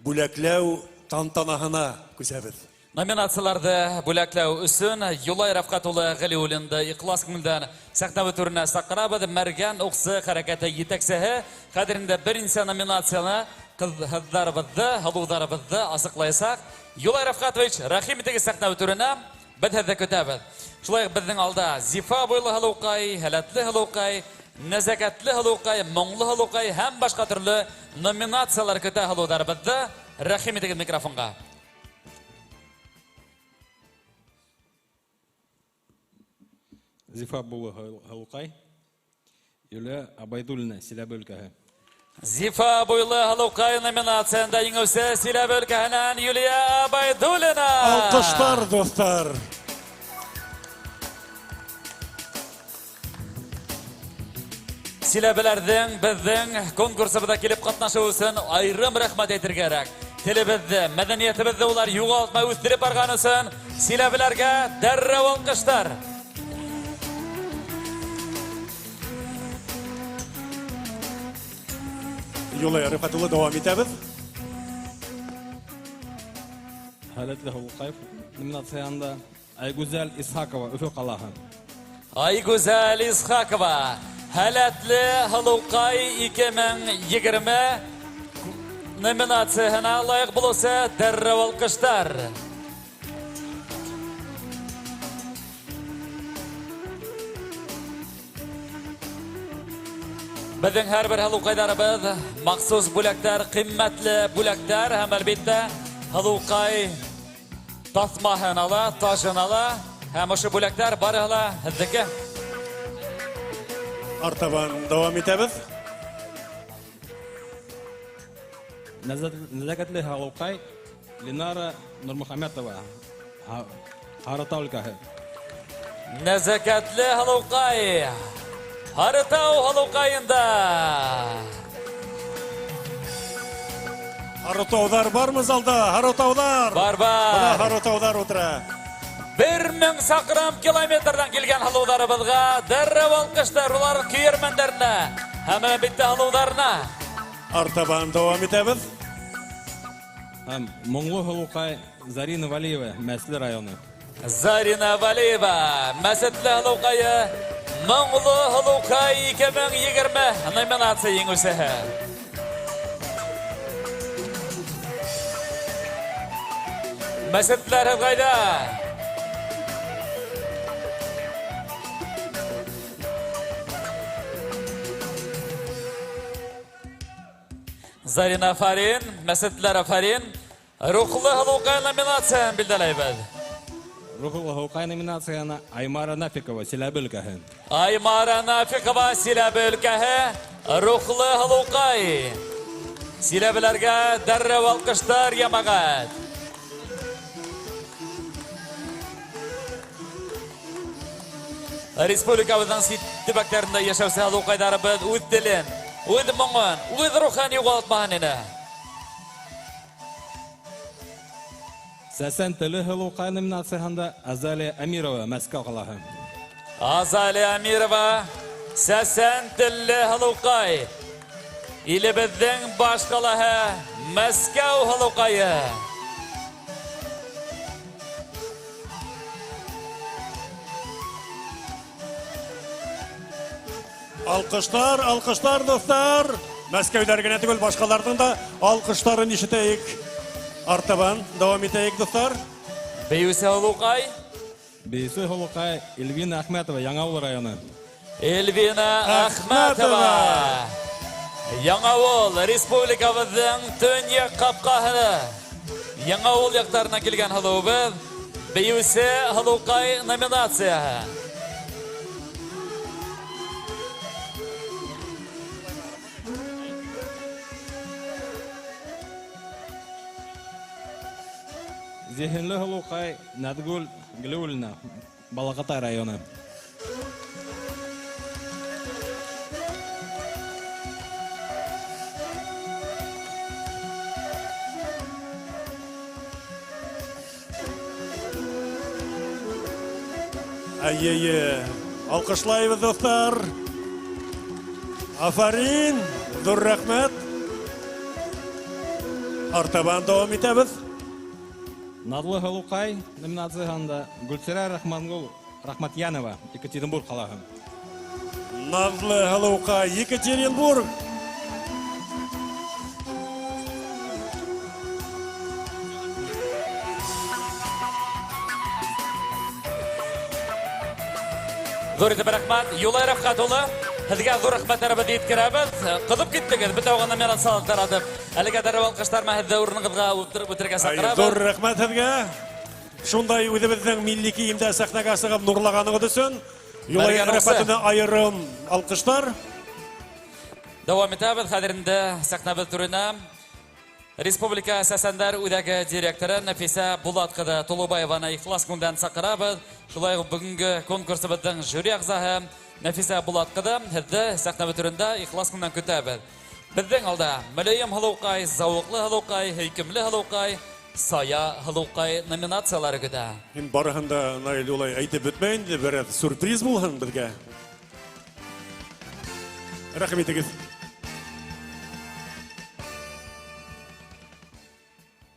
бүләкләү тантанаһына күсәбеҙ. Номинацияларҙы бүләкләү өсөн Юлай Рәфҡәт улы Ғәлиуллинды ихлас күңелдән сәхнә түренә саҡырабыҙ. Мәргән уҡсы хәрәкәте етәксеһе хәҙер инде беренсе номинацияны ҡыҙҙарыбыҙҙы, һылыуҙарыбыҙҙы асыҡлаясаҡ. Юлай Рәфҡәтович, рәхим итегеҙ сәхнә түренә, беҙ һеҙҙе көтәбеҙ. Шулай уҡ беҙҙең алда зифа буйлы һылыуҡай, һәләтле һылыуҡай, нәзәкәтле һылыуҡай, моңло һылыуҡай һәм башҡа төрлө номинациялар көтә һылыуҙарыбыҙҙы. Рәхим итегеҙ микрофонға. Зифа буйлы һылыуҡай, Юлия Абайдуллина, Силәбе өлкәһе. Зифа буйлы һылыуҡай номинацияһында еңеүсе Силәбе өлкәһенән Юлия Абайдуллина. Алҡыштар, дуҫтар. Силәбеләрҙең беҙҙең конкурсыбыҙға килеп ҡатнашыу өсөн айырым рәхмәт әйтергә кәрәк. Телебеҙҙе, мәҙәниәтебеҙҙе улар юғалтмай үҫтереп барған өсөн силәбеләргә дәррәү алҡыштар. Юлай Рәфҡәт улы, дауам итәбеҙ. Һәләтле һылыуҡай номинацияһында Айгүзәл Исхакова, Өфө ҡалаһы. Айгүзәл Исхакова, Һәләтле һылыуҡай 2020 номинацияһына лайыҡ булыусы дәррәү алҡыштар. Беҙҙең һәр бер һылыуҡайҙарыбыҙ махсус бүләктәр, ҡиммәтле бүләктәр һәм әлбиттә һылыуҡай таҫмаһын ала, тажын ала һәм ошо бүләктәр барыһы ла һеҙҙеке. Артабан дауам итәбеҙ. Нәзәкәтле һылыуҡай Ленара Нурмөхәмәтова, Һарытау өлкәһе. Нәзәкәтле һылыуҡай Һарытау һылыуҡайында. Һарытауҙар бармы залда? Һарытауҙар. Бар, бар. Бына һарытауҙар ултыра. 1000 саҡрым километрҙан килгән һылыуҙарыбыҙға дәррәү алҡыштар, улар көйәрмәндәренә һәм әлбиттә һылыуҙарына. Артабан дауам итәбеҙ. Һәм моңло һылыуҡай Зарина Валиева, Мәсле районы. Зарина Валиева, Мәсетле һылыуҡайы, Моңло һылыуҡай 2020 номинация еңеүсеһе. Мәсетләр һеҙ ҡайҙа? Зарина афарин, Мәсетләр афарин. Рухлы һылыуҡай номинацияһын билдәләйбеҙ. Рухлы һылыуҡай номинацияһына Аймара Нафикова, Силәбе өлкәһе. Аймара Нафикова, Силәбе өлкәһе, Рухлы һылыуҡай. Силәбеләргә дәррәү алҡыштар, йәмәғәт. Республикабыҙҙың сит төбәктәрендә йәшәүсе һылыуҡайҙарыбыҙ үҙ телен, үҙ моңон, үҙ рухын юғалтмаһын ине. Сәсән теле һылыуҡай номинацияһында Азалия Амирова, Мәскәү ҡалаһы. Азалия Амирова, Сәсән телле һылыуҡай. Илебеҙҙең баш ҡалаһы Мәскәү һылыуҡайы. Алҡыштар, алҡыштар, дуҫтар. Мәскәүҙәр генә түгел, башҡаларҙың да алҡыштарын ишетәйек. Артабан дауам итәйек, дуҫтар. Бейеүсе һылыуҡай. Бейеүсе һылыуҡай Эльвина Әхмәтова, Яңауыл районы. Эльвина Әхмәтова. Яңауыл, республикабыҙҙың төньяҡ ҡапҡаһы. Яңауыл яҡтарына килгән һылыуыбыҙ Бейеүсе һылыуҡай номинацияһы. Зиһенле һылыуҡай Нәҙгүл Ғәлиуллина, Балағатай районы. Әйе, алҡышлайбыҙ, дуҫтар. Афарин, ҙур рәхмәт. Артабан дауам итәбеҙ. Наҙлы һылыуҡай номинацияһында Гөлсирә Рахмангул Рахматьянова, Екатеринбург ҡалаһы. Наҙлы һылыуҡай, Екатеринбург. Ҙур итеп рәхмәт, Юлай Рәфҡәт улы. Һеҙгә ҙур рәхмәттәребеҙҙе еткерәбеҙ. Ҡыҙып киттегеҙ, бөтә уға номинациялар таратып. Әлегә дәррәү алҡыштар менән һеҙҙе урынығыҙға ултырып үтергә саҡырабыҙ. Ҙур рәхмәт һеҙгә. Шундай үҙебеҙҙең милли кейемдә сәхнәгә сығып нурлағанығыҙ өсөн Юлай Мәргән Уҡсы. Рәфҡәтенә айырым алҡыштар. Дауам итәбеҙ. Хәҙер инде сәхнәбеҙ түренә Республика Сәсәндәр үҙәге директоры Нәфисә Булат ҡыҙы Тулубаеваны ихлас күңелдән саҡырабыҙ. Шулай уҡ бөгөнгө конкурсыбыҙҙың жюри ағзаһы Нәфисә Булат ҡыҙы, һеҙҙе сәхнәбеҙ түрендә ихлас күңелдән көтәбеҙ. Беҙҙең алда Мөләйем һылыуҡай, Зауыҡлы һылыуҡай, Һөйкөмлө һылыуҡай, Сая һылыуҡай номинациялары көтә. Мин барыһын да, Наил, улай әйтеп бөтмәй инде, берәр сюрприз булһын беҙгә. Рәхим итегеҙ.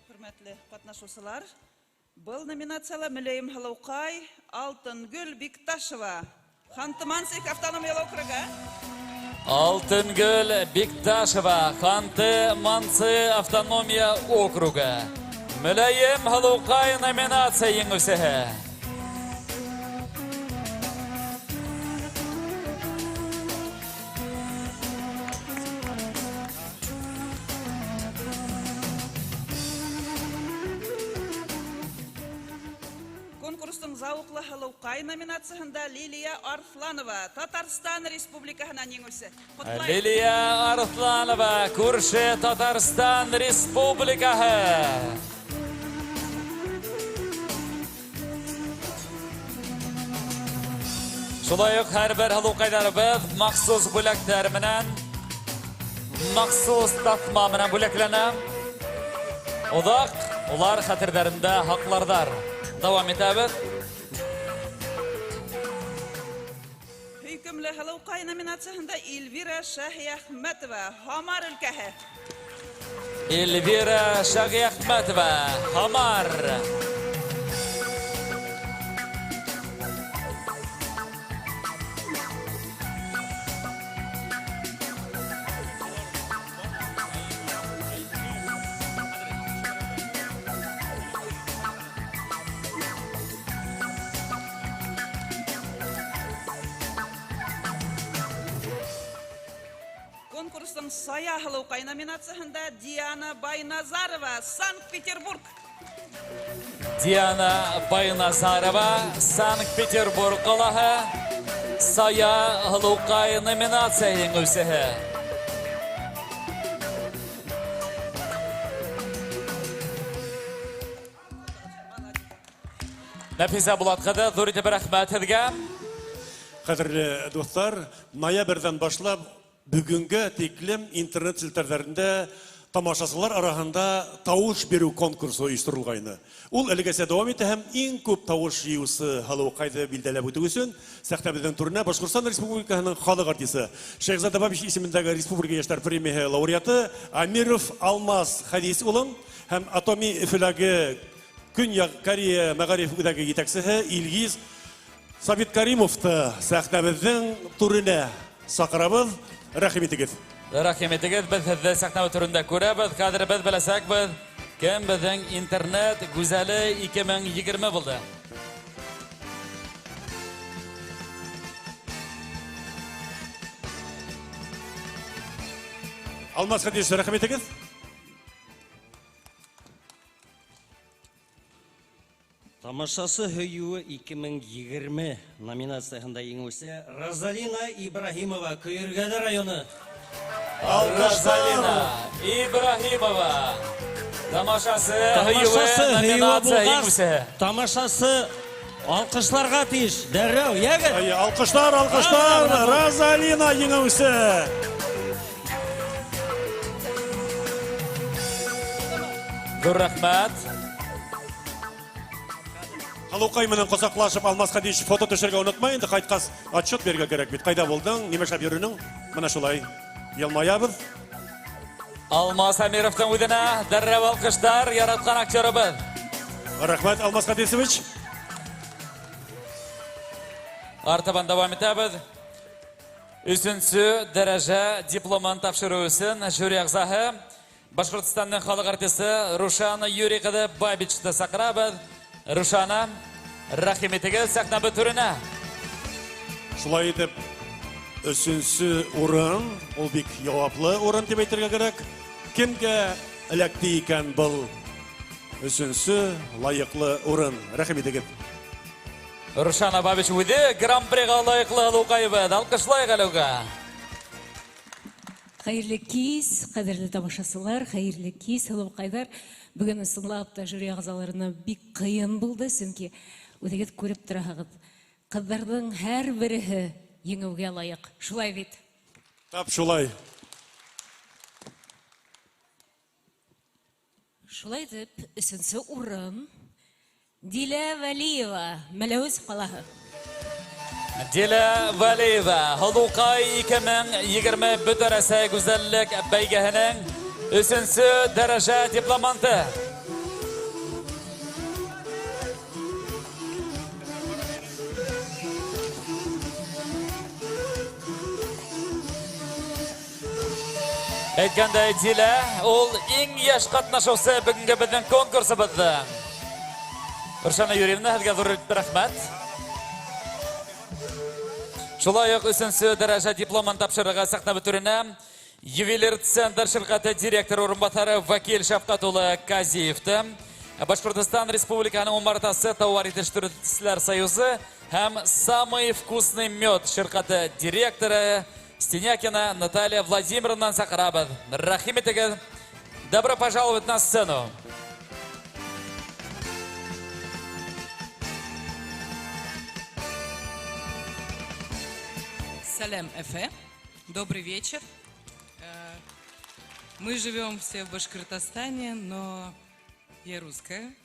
Хөрмәтле ҡатнашыусылар, был номинацияла Мөләйем һылыуҡай Алтынгөл Бикташева, Ханты-Мансийск автономиялы округы. Алтынгөл Бикташева, Ханты-Мансы автономия округы. Мөләйем һылыуҡай номинация еңеүсеһе. Конкурстың зауыҡлы һылыуҡай номинацияһында Лилия Арыҫланова, Татарстан Республикаһынан еңеүсе. Ҡотлайбыҙ. Лилия Арыҫланова, күрше Татарстан Республикаһы. Шулай уҡ һәр бер һылыуҡайҙарыбыҙ махсус бүләктәр менән, махсус таҫма менән бүләкләнә. Оҙаҡ улар хәтерҙәрендә һаҡларҙар. Дауам итәбеҙ. Һөйкөмлө һылыуҡай номинацияһында Эльвира Шаһиәхмәтова, Һамар өлкәһе. Эльвира Шаһиәхмәтова, Һамар. урын Сая һылыуҡай номинацияһында Диана Байназарова, Санкт-Петербург. Диана Байназарова, Санкт-Петербург ҡалаһы, Сая һылыуҡай номинация еңеүсеһе. Нәфисә Булат ҡыҙы, ҙур итеп рәхмәт һеҙгә. Ҡәҙерле дуҫтар, ноябрҙән башлап бөгөнгә тиклем интернет селтәрҙәрендә тамашасылар араһында тауыш биреү конкурсы ойошторолғайны. Ул әлегәсә дауам итә һәм иң күп тауыш йыйыусы һылыуҡайҙы билдәләп үтеү өсөн сәхнәбеҙҙең түренә Башҡортостан Республикаһының халыҡ артисы Шәйхзада Бабич исемендәге Республика йәштәр премияһы лауреаты Амиров Алмаз Хәдис улын һәм Атоми Өфөләге Көньяҡ Корея мәғариф үҙәге етәксеһе Илгиз Сабиткаримовты сәхнәбеҙҙең түренә саҡырабыҙ. Рәхим итегеҙ. Рәхим итегеҙ, беҙ һеҙҙе сәхнә түрендә күрәбеҙ. Хәҙер беҙ беләсәкбеҙ, кем беҙҙең интернет гүзәле 2020 булды. Алмаз Хәдиевич, рәхим итегеҙ. Тамашасы һөйөүе 2020 номинацияһында еңеүсе Розалина Ибраһимова, Көйөргәҙе районы. Розалина Ибраһимова. Тамашасы һөйөүе номинация еңеүсеһе. Тамашасы алҡышларға тейеш. Дәррәү, йәгеҙ. Алҡыштар, алҡыштар. Розалина еңеүсе. Ҙур рәхмәт. Һылыуҡай менән ҡосаҡлашып Алмаз Хәдиевич фото төшөргә онотмай, инде ҡайтҡас отчет бирергә кәрәк бит. Ҡайҙа булдың, нимә эшләп йөрөнөң? Бына шулай йылмаябыҙ. Алмаз Әмировтың үҙенә дәррәү алҡыштар, яратҡан актерыбыҙ. Рәхмәт, Алмаз Хәдисович. Артабан дауам итәбеҙ. Өсөнсө дәрәжә дипломын тапшырыу өсөн жюри ағзаһы Башҡортостандың халыҡ артисы Рушана Юрий ҡыҙы Бабичты саҡырабыҙ. Рушана, рәхим итегеҙ сәхнә түренә. Шулай итеп, өсөнсө урын, ул бик яуаплы урын тип әйтергә кәрәк. Кемгә эләкте икән был өсөнсө лайыҡлы урын? Рәхим итегеҙ. Рушана Бабич үҙе гран-приға лайыҡлы һылыуҡайыбыҙ. Алҡышлайыҡ әле уға. Хәйерле кис, ҡәҙерле тамашасылар, хәйерле кис, һылыуҡайҙар. Бөгөн ысынлап та жюри ағзаларына бик ҡыйын булды, сөнки үҙегеҙ күреп тораһығыҙ. Ҡыҙҙарҙың һәр береһе еңеүгә лайыҡ. Шулай бит? Тап шулай. Шулай итеп, өсөнсө урын Дилә Вәлиева, Мәләүез ҡалаһы. Дилә Вәлиева, һылыуҡай 2020 Бөтә Рәсәй гүзәллек бәйгеһенең өсөнсө дәрәжә дипломанты. Әйткәндәй, Дилә ул иң йәш ҡатнашыусы бөгөнгө беҙҙең конкурсыбыҙҙа. Рушана Юрьевна, һеҙгә ҙур рәхмәт. Шулай уҡ өсөнсө дәрәжә дипломын тапшырырға сәхнә түренә Ювелир Центр ширкәте директоры урынбаҫары Вәкил Шәфҡәт улы Казиевты, Башҡортостан Республикаһының умартасы тауар етештереүселәр союзы һәм Самый вкусный мед ширкәте директоры Стенякина Наталья Владимировнаны саҡырабыҙ. Рәхим итегеҙ. Добро пожаловать на сцену. Салям, Эфе. Добрый вечер. Мы живем все в Башкортостане, но я русская,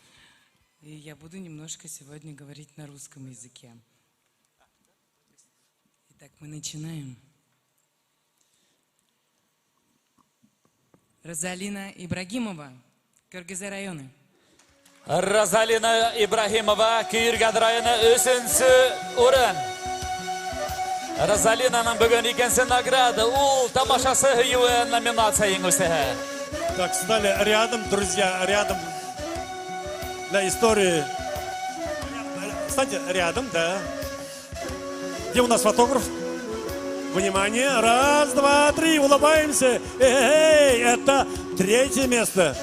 и я буду немножко сегодня говорить на русском языке. Итак, мы начинаем. Розалина Ибрагимова, Кыргызы районы. Розалина Ибрагимова, Көйөргәҙ районы, өсөнсө урын. Розалинаның бөгөн икенсе награда, ул тамашасы һөйөүе номинация еңеүсеһе. Так, стали рядом, друзья, рядом. Для истории. Встаньте рядом, да. Где у нас фотограф? Внимание, раз, два, три, улыбаемся. Эй, это третье место.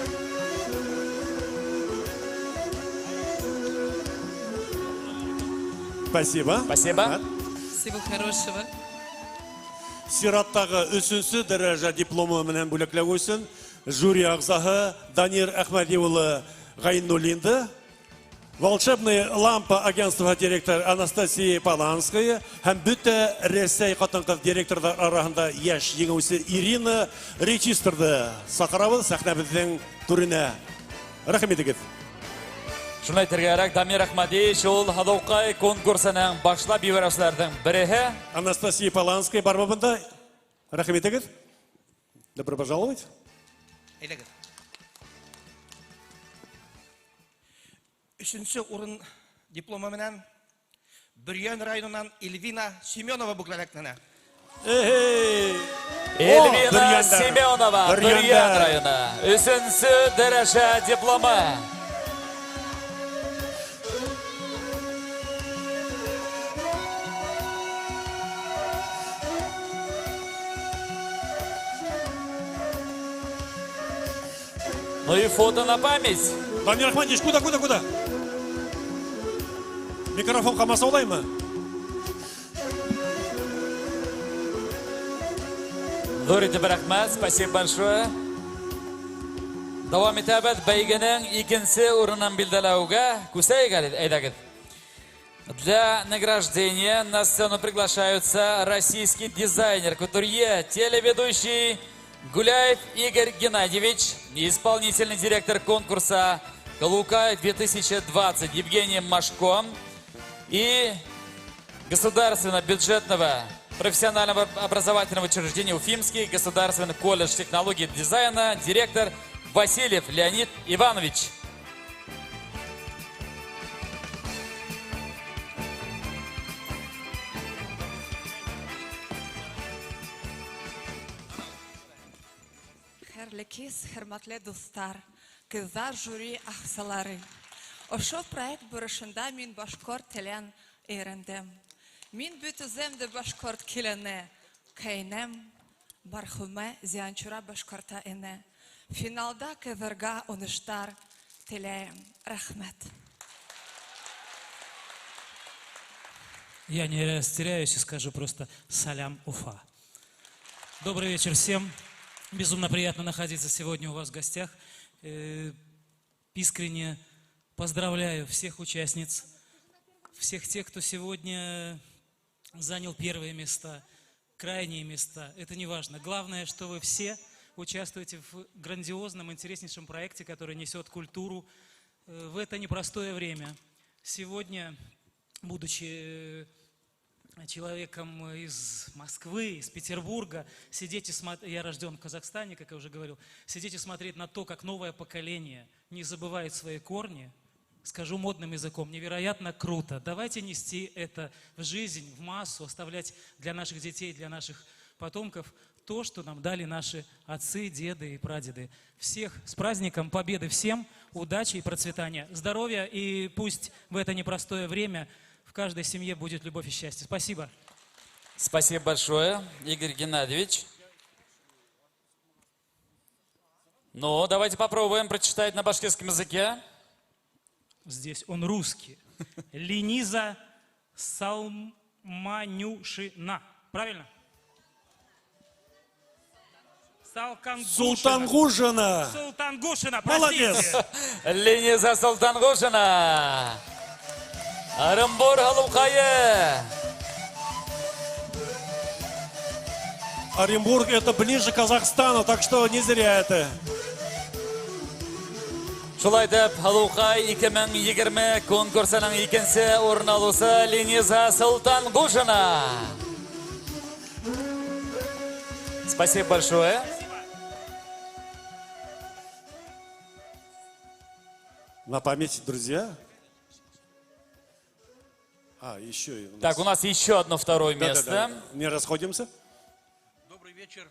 Спасибо. Спасибо. Всего хорошего. Сираттағы өсөнсө дәрәжә дипломы менән бүләкләү өсөн жюри ағзаһы Данир Әхмәди улы Ғәйнуллинды, Волшебная лампа агентства директор Анастасия Поланская һәм бөтә Рәсәй ҡатын-ҡыҙ директорҙар араһында йәш еңеүсе Ирина Речистерҙы саҡырабыҙ сәхнәбеҙҙең түренә. Рәхим итегеҙ. Шуны әйтергә кәрәк, Дамир Әхмәдиевич ул Һылыуҡай конкурсының башлап ебәреүселәрҙең береһе. Анастасия Поланская бармы бында? Рәхим итегеҙ. Добро пожаловать. Әйҙәгеҙ. Өсөнсө урын дипломы менән Бөрйән районынан Эльвина Семенова бүләкләнә. Эльвина Семенова, Бөрйән районы. Өсөнсө дәрәжә дипломы. Ну и фото на память. Дамир Ахмадович, куда, куда, куда? Микрофон ҡамасаулаймы? Ҙур итеп рәхмәт, спасибо большое. Дауам итәбеҙ бәйгенең икенсе урынын билдәләүгә. Күсәйек әле, әйҙәгеҙ. Для награждения на сцену приглашаются российский дизайнер, кутюрье, телеведущий Гуляев Игорь Геннадьевич, исполнительный директор конкурса «Һылыуҡай 2020» Евгений Машко и государственного бюджетного профессионального образовательного учреждения Уфимский государственный колледж технологий и дизайна, директор Васильев Леонид Иванович. Хәйерле кис, хөрмәтле дуҫтар, ҡыҙҙар жюри ағзалары. Ошо проект барышында мин башҡорт телен өйрәндем. Мин бит үҙем дә башҡорт килене, ҡәйнәм мәрхүмә Зианчура башҡорта ине. Финалда ҡыҙҙарға уңыштар теләйем. Рәхмәт. Я не растеряюсь и скажу просто салям, Уфа. Добрый вечер всем. Безумно приятно находиться сегодня у вас в гостях. Искренне поздравляю всех участниц, всех тех, кто сегодня занял первые места, крайние места. Это не важно. Главное, что вы все участвуете в грандиозном, интереснейшем проекте, который несет культуру в это непростое время. Сегодня, будучи человеком из Москвы, из Петербурга, сидеть и смотреть, я рожден в Казахстане, как я уже говорил, сидеть и смотреть на то, как новое поколение не забывает свои корни, скажу модным языком, невероятно круто. Давайте нести это в жизнь, в массу, оставлять для наших детей, для наших потомков то, что нам дали наши отцы, деды и прадеды. Всех с праздником, победы всем, удачи и процветания, здоровья, и пусть в это непростое время в каждой семье будет любовь и счастье. Спасибо. Спасибо большое, Игорь Геннадьевич. Ну, давайте попробуем прочитать на башкирском языке. Здесь он русский. Лениза Салманюшина. Правильно? Султангужина. Султангушина, Молодец. простите. Лениза Султангужина. Ырымбур һылыуҡайы. Оренбург это ближе к Казахстану, так что не зря это. Шулай итеп, Һылыуҡай 2020 конкурсының икенсе урын алыусы Лениза Султангужина. Спасибо большое. На память, друзья. А, еще и у нас. Так, у нас еще одно второе Да, да, место. да. Не расходимся. Добрый вечер.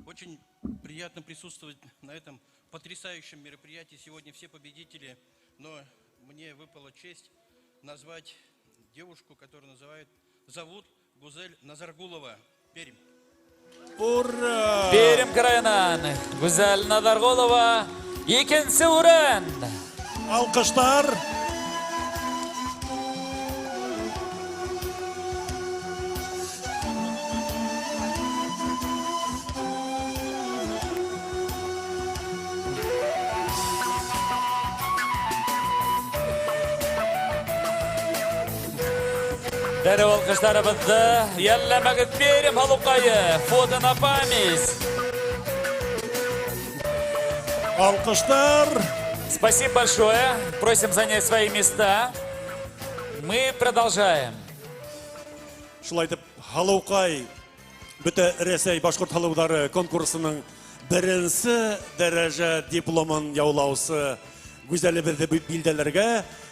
Очень приятно присутствовать на этом потрясающем мероприятии. Сегодня все победители, но мне выпала честь назвать девушку, которую зовут Гузель Назаргулова. Пермь. Ура! Пермь краенан Гүзәл Наҙарғолова икенсе урын. Алҡыштар. Дәррәү алҡыштарыбыҙҙы йәлләмәгеҙ. Пермь һылыуҡайы. Фото на память. Алҡыштар. Спасибо большое. Просим занять свои места. Мы продолжаем. Шулай итеп, Һылыуҡай бөтә Рәсәй башҡорт һылыуҙары конкурсының беренсе дәрәжә дипломын яулаусы гүзәлебеҙҙе билдәләргә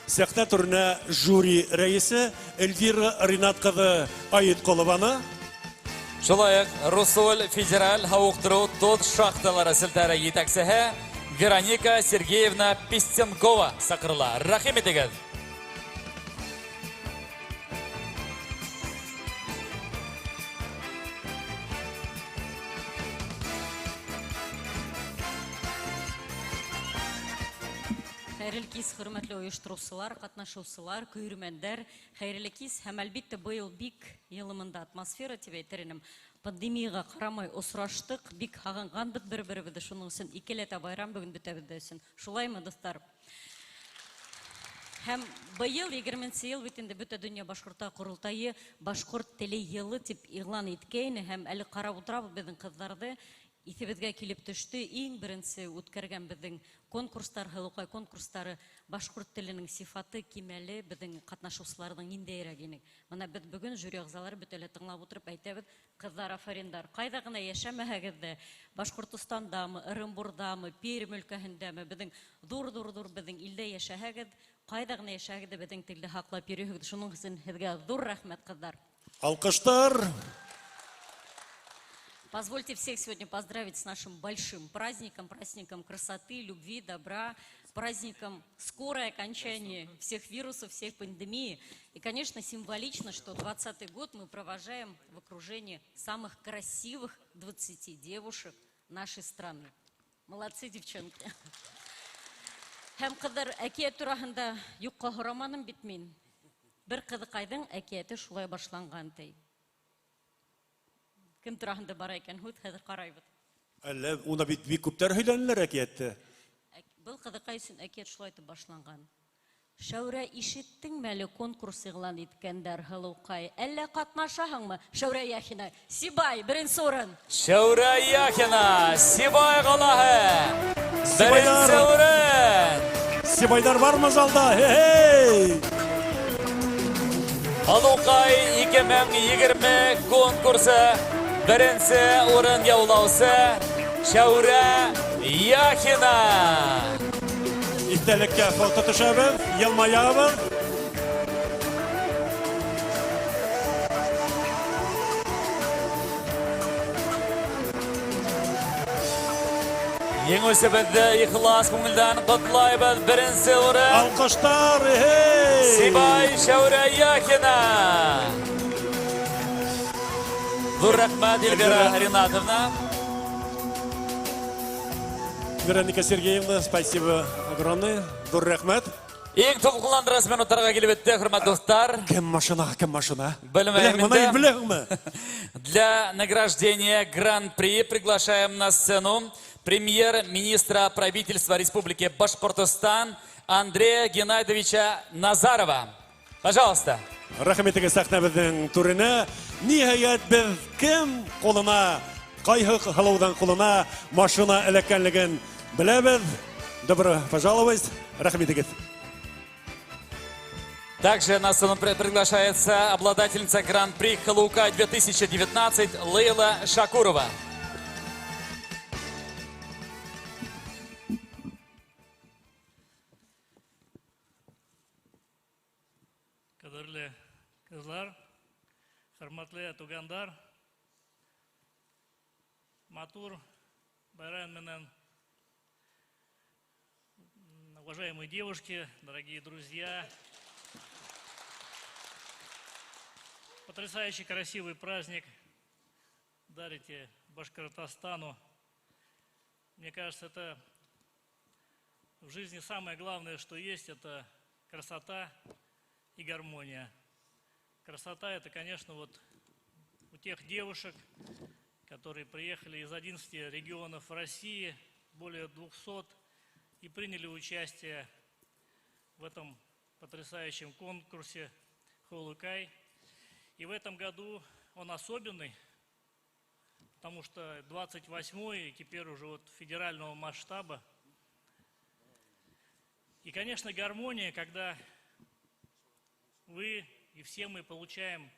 сәхнә түренә жюри рәйесе Эльвира Ринат ҡыҙы Айытҡолованы. Шулай уҡ Русоль федераль һауыҡтырыу тоҙ шахталары селтәре етәксеһе Вероника Сергеевна Пестенкова саҡырыла. Рәхим итегеҙ. Хәйерле кис, хөрмәтле ойоштороусылар, ҡатнашыусылар, көйөрмәндәр. Хәйерле кис һәм әлбиттә быйыл бик йылымында атмосфера тип әйтер инем. Пандемияға ҡарамай осраштыҡ, бик һағынғанбыҙ бер-беребеҙҙе. Шуның өсөн икеләтә байрам бөгөн бөтәбеҙ өсөн. Шулаймы, дуҫтар? Һәм быйыл егерменсе йыл бит инде бөтә донъя башҡорта ҡоролтайы башҡорт теле йылы тип иғлан иткәйне һәм әле ҡарап ултырабыҙ беҙҙең ҡыҙҙарҙы. Иҫебеҙгә килеп төштө, иң беренсе үткәргән беҙҙең конкурстар, һылыуҡай конкурстары башҡорт теленең сифаты кимәле беҙҙең ҡатнашыусыларҙың ниндәйерәк ине. Бына беҙ бөгөн жюри ағзалары бөтә лә тыңлап ултырып әйтәбеҙ, ҡыҙҙар, афариндар, ҡайҙа ғына йәшәмәһәгеҙ ҙә, Башҡортостандамы, Ырымбурҙамы, Пермь өлкәһендәме, беҙҙең ҙур-ҙур-ҙур беҙҙең илдә йәшәһәгеҙ, ҡайҙа ғына йәшәһәгеҙ ҙә беҙҙең телде һаҡлап йөрөйһөгөҙ. Шуның өсөн һеҙгә ҙур рәхмәт, ҡыҙҙар. Алҡыштар. Позвольте всех сегодня поздравить с нашим большим праздником, праздником красоты, любви, добра, праздником скорое окончание всех вирусов, всех пандемии. И, конечно, символично, что 20-й год мы провожаем в окружении самых красивых 20 девушек нашей страны. Молодцы, девчонки. Һәм ҡыҙҙар, әкиәт тураһында юҡҡа һораманым бит мин. Бер ҡыҙыҡайҙың әкиәте шулай башланған ти. Кем тураһында бара икән һүҙ, хәҙер ҡарайбыҙ. Әллә, уны бит бик күптәр һөйләнеләр әкиәтте. Был ҡыҙыҡай өсөн әкиәт шулай итеп башланған. Шәүрә, ишеттеңме әле конкурс иғлан иткәндәр, һылыуҡай? Әллә ҡатнашаһыңмы? Шәүрә Яхина, Сибай, беренсе урын. Шәүрә Яхина, Сибай ҡалаһы. Беренсе урын. Сибайҙар бармы залда? Хей-хей! Һылыуҡай 2020 конкурсы беренсе урын яулаусы Шәүрә Яхина. Иҫтәлеккә фото төшәбеҙ, йылмаябыҙ. Еңеүсебеҙҙе ихлас күңелдән ҡотлайбыҙ. Беренсе урын. Алҡыштар, эй! Сибай Шәүрә Яхина. Ҙур рәхмәт, Эльвира Ринатовна. Вероника Сергеевна, спасибо огромное. Ҙур рәхмәт. Иң тулҡынландырғыс минуттарға килеп етте, хөрмәтле дуҫтар. Кем машина, кем машина? Белмәйем Беләһеңме, инде. беләһеңме? Для награждения Гран-при приглашаем на сцену премьер-министра правительства Республики Башкортостан Андрея Геннадьевича Назарова. Пожалуйста. Рәхим итегеҙ сәхнәбеҙҙең түренә. Ниһайәт, беҙ кем ҡулына, ҡайһы һылыуҙың ҡулына машина эләккәнлеген беләбеҙ. Добро пожаловать. Рәхим итегеҙ. Также на сцену приглашается обладательница Гран-при Халука 2019 Лейла Шакурова. Ҡәҙерле ҡыҙҙар, хөрмәтле туғандар, матур байрам менән, уважаемые девушки, дорогие друзья, потрясающий красивый праздник дарите Башкортостану. Мне кажется, это в жизни самое главное, что есть, это красота и гармония. Красота – это, конечно, вот у тех девушек, которые приехали из 11 регионов России, более 200, и приняли участие в этом потрясающем конкурсе «Хулукай». И в этом году он особенный, потому что 28-й, и теперь уже вот федерального масштаба. И, конечно, гармония, когда вы и все мы получаем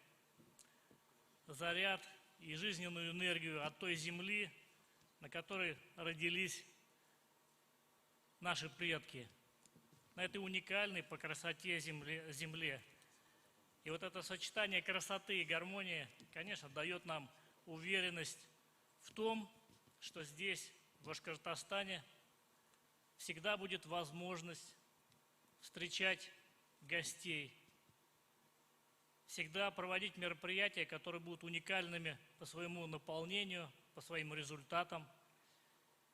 заряд и жизненную энергию от той земли, на которой родились наши предки, на этой уникальной по красоте земле. И вот это сочетание красоты и гармонии, конечно, дает нам уверенность в том, что здесь, в Башкортостане, всегда будет возможность встречать гостей, всегда проводить мероприятия, которые будут уникальными по своему наполнению, по своим результатам.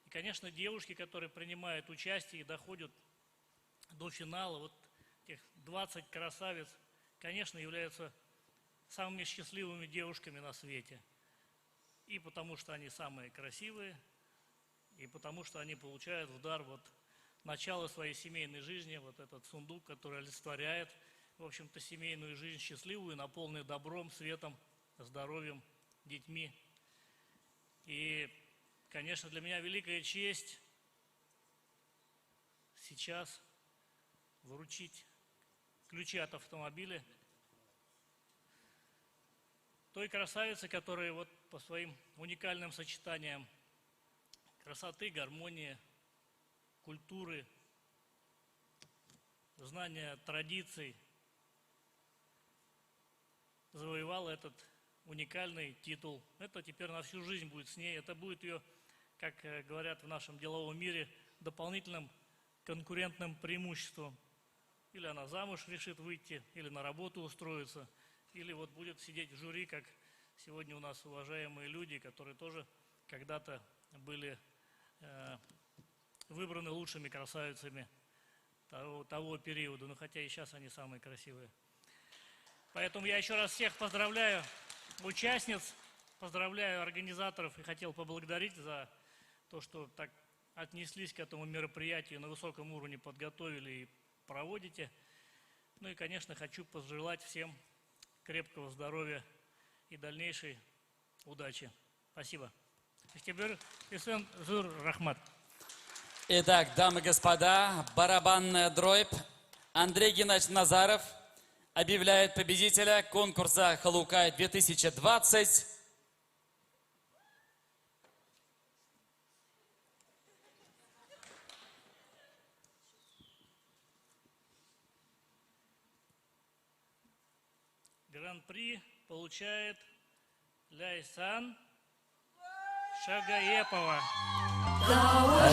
И, конечно, девушки, которые принимают участие и доходят до финала, вот тех 20 красавиц, конечно, являются самыми счастливыми девушками на свете. И потому что они самые красивые, и потому что они получают в дар вот начало своей семейной жизни, вот этот сундук, который олицетворяет, в общем-то, семейную жизнь счастливую, наполненную добром, светом, здоровьем, детьми. И, конечно, для меня великая честь сейчас вручить ключи от автомобиля той красавице, которая вот по своим уникальным сочетаниям красоты, гармонии, культуры, знания традиций завоевала этот уникальный титул. Это теперь на всю жизнь будет с ней. Это будет ее, как говорят в нашем деловом мире, дополнительным конкурентным преимуществом. Или она замуж решит выйти, или на работу устроиться, или вот будет сидеть в жюри, как сегодня у нас уважаемые люди, которые тоже когда-то были выбраны лучшими красавицами того периода. Но хотя и сейчас они самые красивые. Поэтому я еще раз всех поздравляю участниц, поздравляю организаторов и хотел поблагодарить за то, что так отнеслись к этому мероприятию, на высоком уровне подготовили и проводите. Ну и, конечно, хочу пожелать всем крепкого здоровья и дальнейшей удачи. Спасибо. Итак, дамы и господа, барабанная дробь. Андрей Геннадьевич Назаров объявляет победителя конкурса «Халукай 2020». Гран-при получает Ляйсан Шагаепова.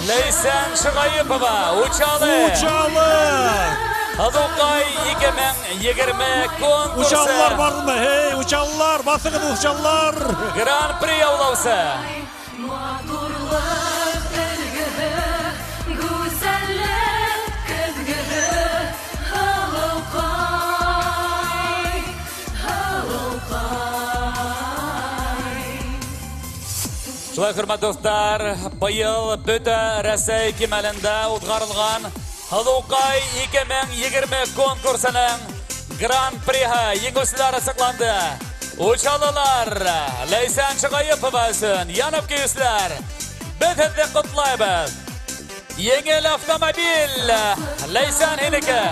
Ляйсан Шагаепова, Учалы! Учалы! Халукай 2020 конкурсы. Учалылар бармы? Эй, учалылар, басығыҙ, учалылар! Гран-при яулаусы. Шулай, хөрмәтле дуҫтар, быйыл бөтә Рәсәй кимәлендә уҙғарылған Халукай 2020 конкурсының Гран-приһы еңеүселәр асыҡланды. Учалылар, Ләйсән Шағайыпова өсөн янып килеүселәр, беҙ һеҙҙе ҡотлайбыҙ. Еңел автомобиль Ләйсән һинеке.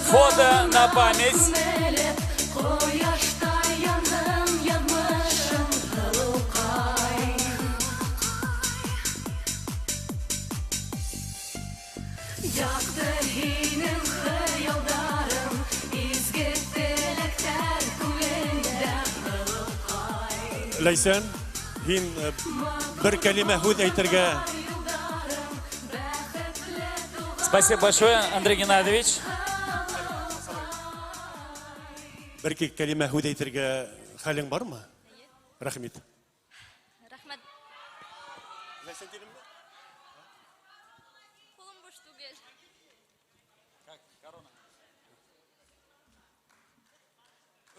Фото на память. Ләйсән, һин бер кәлимә һүҙ әйтергә. Спасибо большое, Андрей Геннадьевич. Бер-ике кәлимә һүҙ әйтергә хәлең бармы? Рәхмәт. Рәхмәт. Ҡулым буш түгел.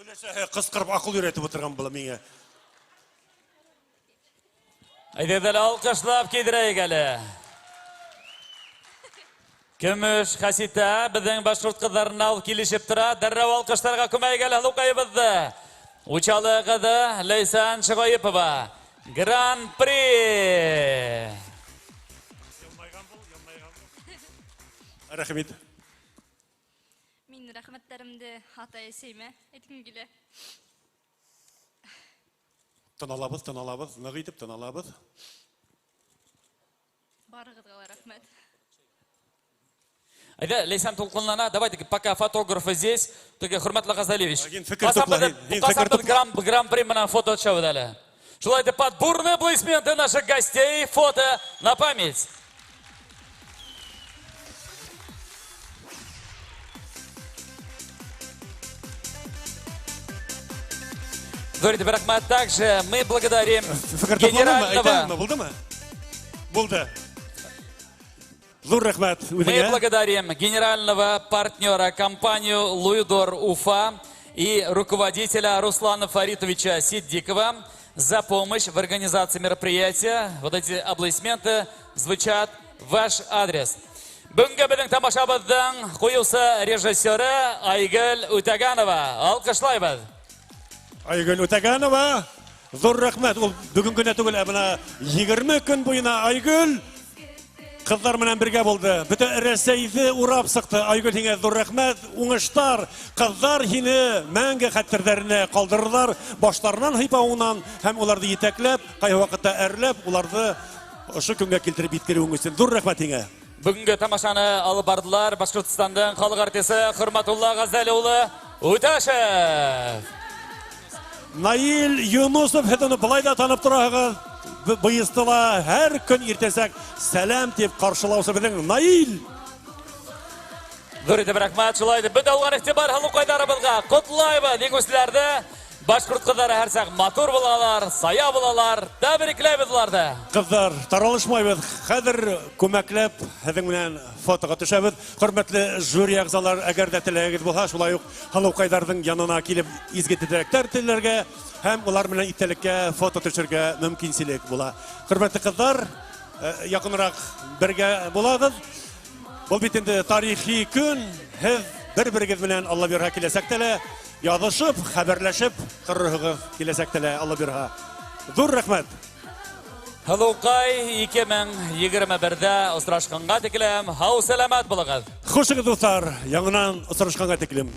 Өләсәһе ҡысҡырып аҡыл өйрәтеп ултырған була миңә. Әйҙәгеҙ әле алҡышлап кейҙерәйек әле. Көмөш хәситә беҙҙең башҡорт ҡыҙҙарына ул килешеп тора. Дәррәү алҡыштарға күмәйек әле һылыуҡайыбыҙҙы. Учалы ҡыҙы Ләйсән Шығайыпова. Гран-при! Рәхмәт. Мин рәхмәттәремде атай-әсәйемә әйткем килә. Тын алабыҙ, тын алабыҙ, ныҡ итеп тын алабыҙ. Барығыҙға ла рәхмәт. Әйҙә, Ләйсән тулҡынлана. Давайте пока фотографы здесь. Теге хөрмәтле Ғазалиевич. Һин фекер тупла, һин фекер тупла. Гран-при менән фото төшәбеҙ әле. Шулай итеп, под бурные аплодисменты наших гостей фото на память. Говорит Рахмат, также мы благодарим генерального... Булдымы? Булды. Ҙур рәхмәт Мы үҙеңә. благодарим генерального партнера компанию «Луидор Уфа» и руководителя Руслана Фаритовича Сиддикова за помощь в организации мероприятия. Вот эти аплодисменты звучат в ваш адрес. Бөгөнгө беҙҙең тамашабыҙҙың ҡуйыусы режиссеры Айгөл Үтәгәнова. Алҡышлайбыҙ. Айгөл Үтәгәнова, ҙур рәхмәт. Ул бөгөн генә түгел, ә бына 20 көн буйына Айгөл ҡыҙҙар менән бергә булды. Бөтә Рәсәйҙе урап сыҡты. Айгөл, һиңә ҙур рәхмәт. Уңыштар, ҡыҙҙар һине мәңге хәтерҙәренә ҡалдырырҙар, баштарынан һыйпауынан һәм уларҙы етәкләп, ҡайһы ваҡытта әрләп, уларҙы ошо көнгә килтереп еткереүең өсөн ҙур рәхмәт һиңә. Бөгөнгө тамашаны алып бардылар Башҡортостандың халыҡ артисы Хөрмәтулла Ғәзәл улы Үтәшев. Наил Юнусов, һеҙ уны былай ҙа танып тораһығыҙ. Быйыстыла һәр көн иртәнсәк сәләм тип ҡаршылаусы беҙҙең Наил. Ҙур итеп рәхмәт. Шулай итеп, бөтә булған иғтибар һылыуҡайҙарыбыҙға. Ҡотлайбыҙ еңеүселәрҙе. Башҡорт ҡыҙҙары һәр саҡ матур булалар, сая булалар. Тәбрикләйбеҙ уларҙы. Ҡыҙҙар, таралышмайбыҙ. Хәҙер күмәкләп һеҙҙең менән фотоға төшәбеҙ. Хөрмәтле жюри ағзалар, әгәр ҙә теләгегеҙ булһа, шулай уҡ һылыуҡайҙарҙың янына килеп изге теләктәр теләргә һәм улар менән иҫтәлеккә фото төшөргә мөмкинселек була. Хөрмәтле ҡыҙҙар, яҡыныраҡ бергә булағыҙ. Был бит инде тарихи көн. Һеҙ бер-берегеҙ менән Алла бирһә киләсәктә лә яҙышып, хәбәрләшеп торорһоғоҙ киләсәктә лә Алла бирһә. Ҙур рәхмәт. Һылыуҡай 2021-ҙә осрашҡанға тиклем һау сәләмәт булығыҙ. Хушығыҙ, дуҫтар, яңынан осрашҡанға тиклем.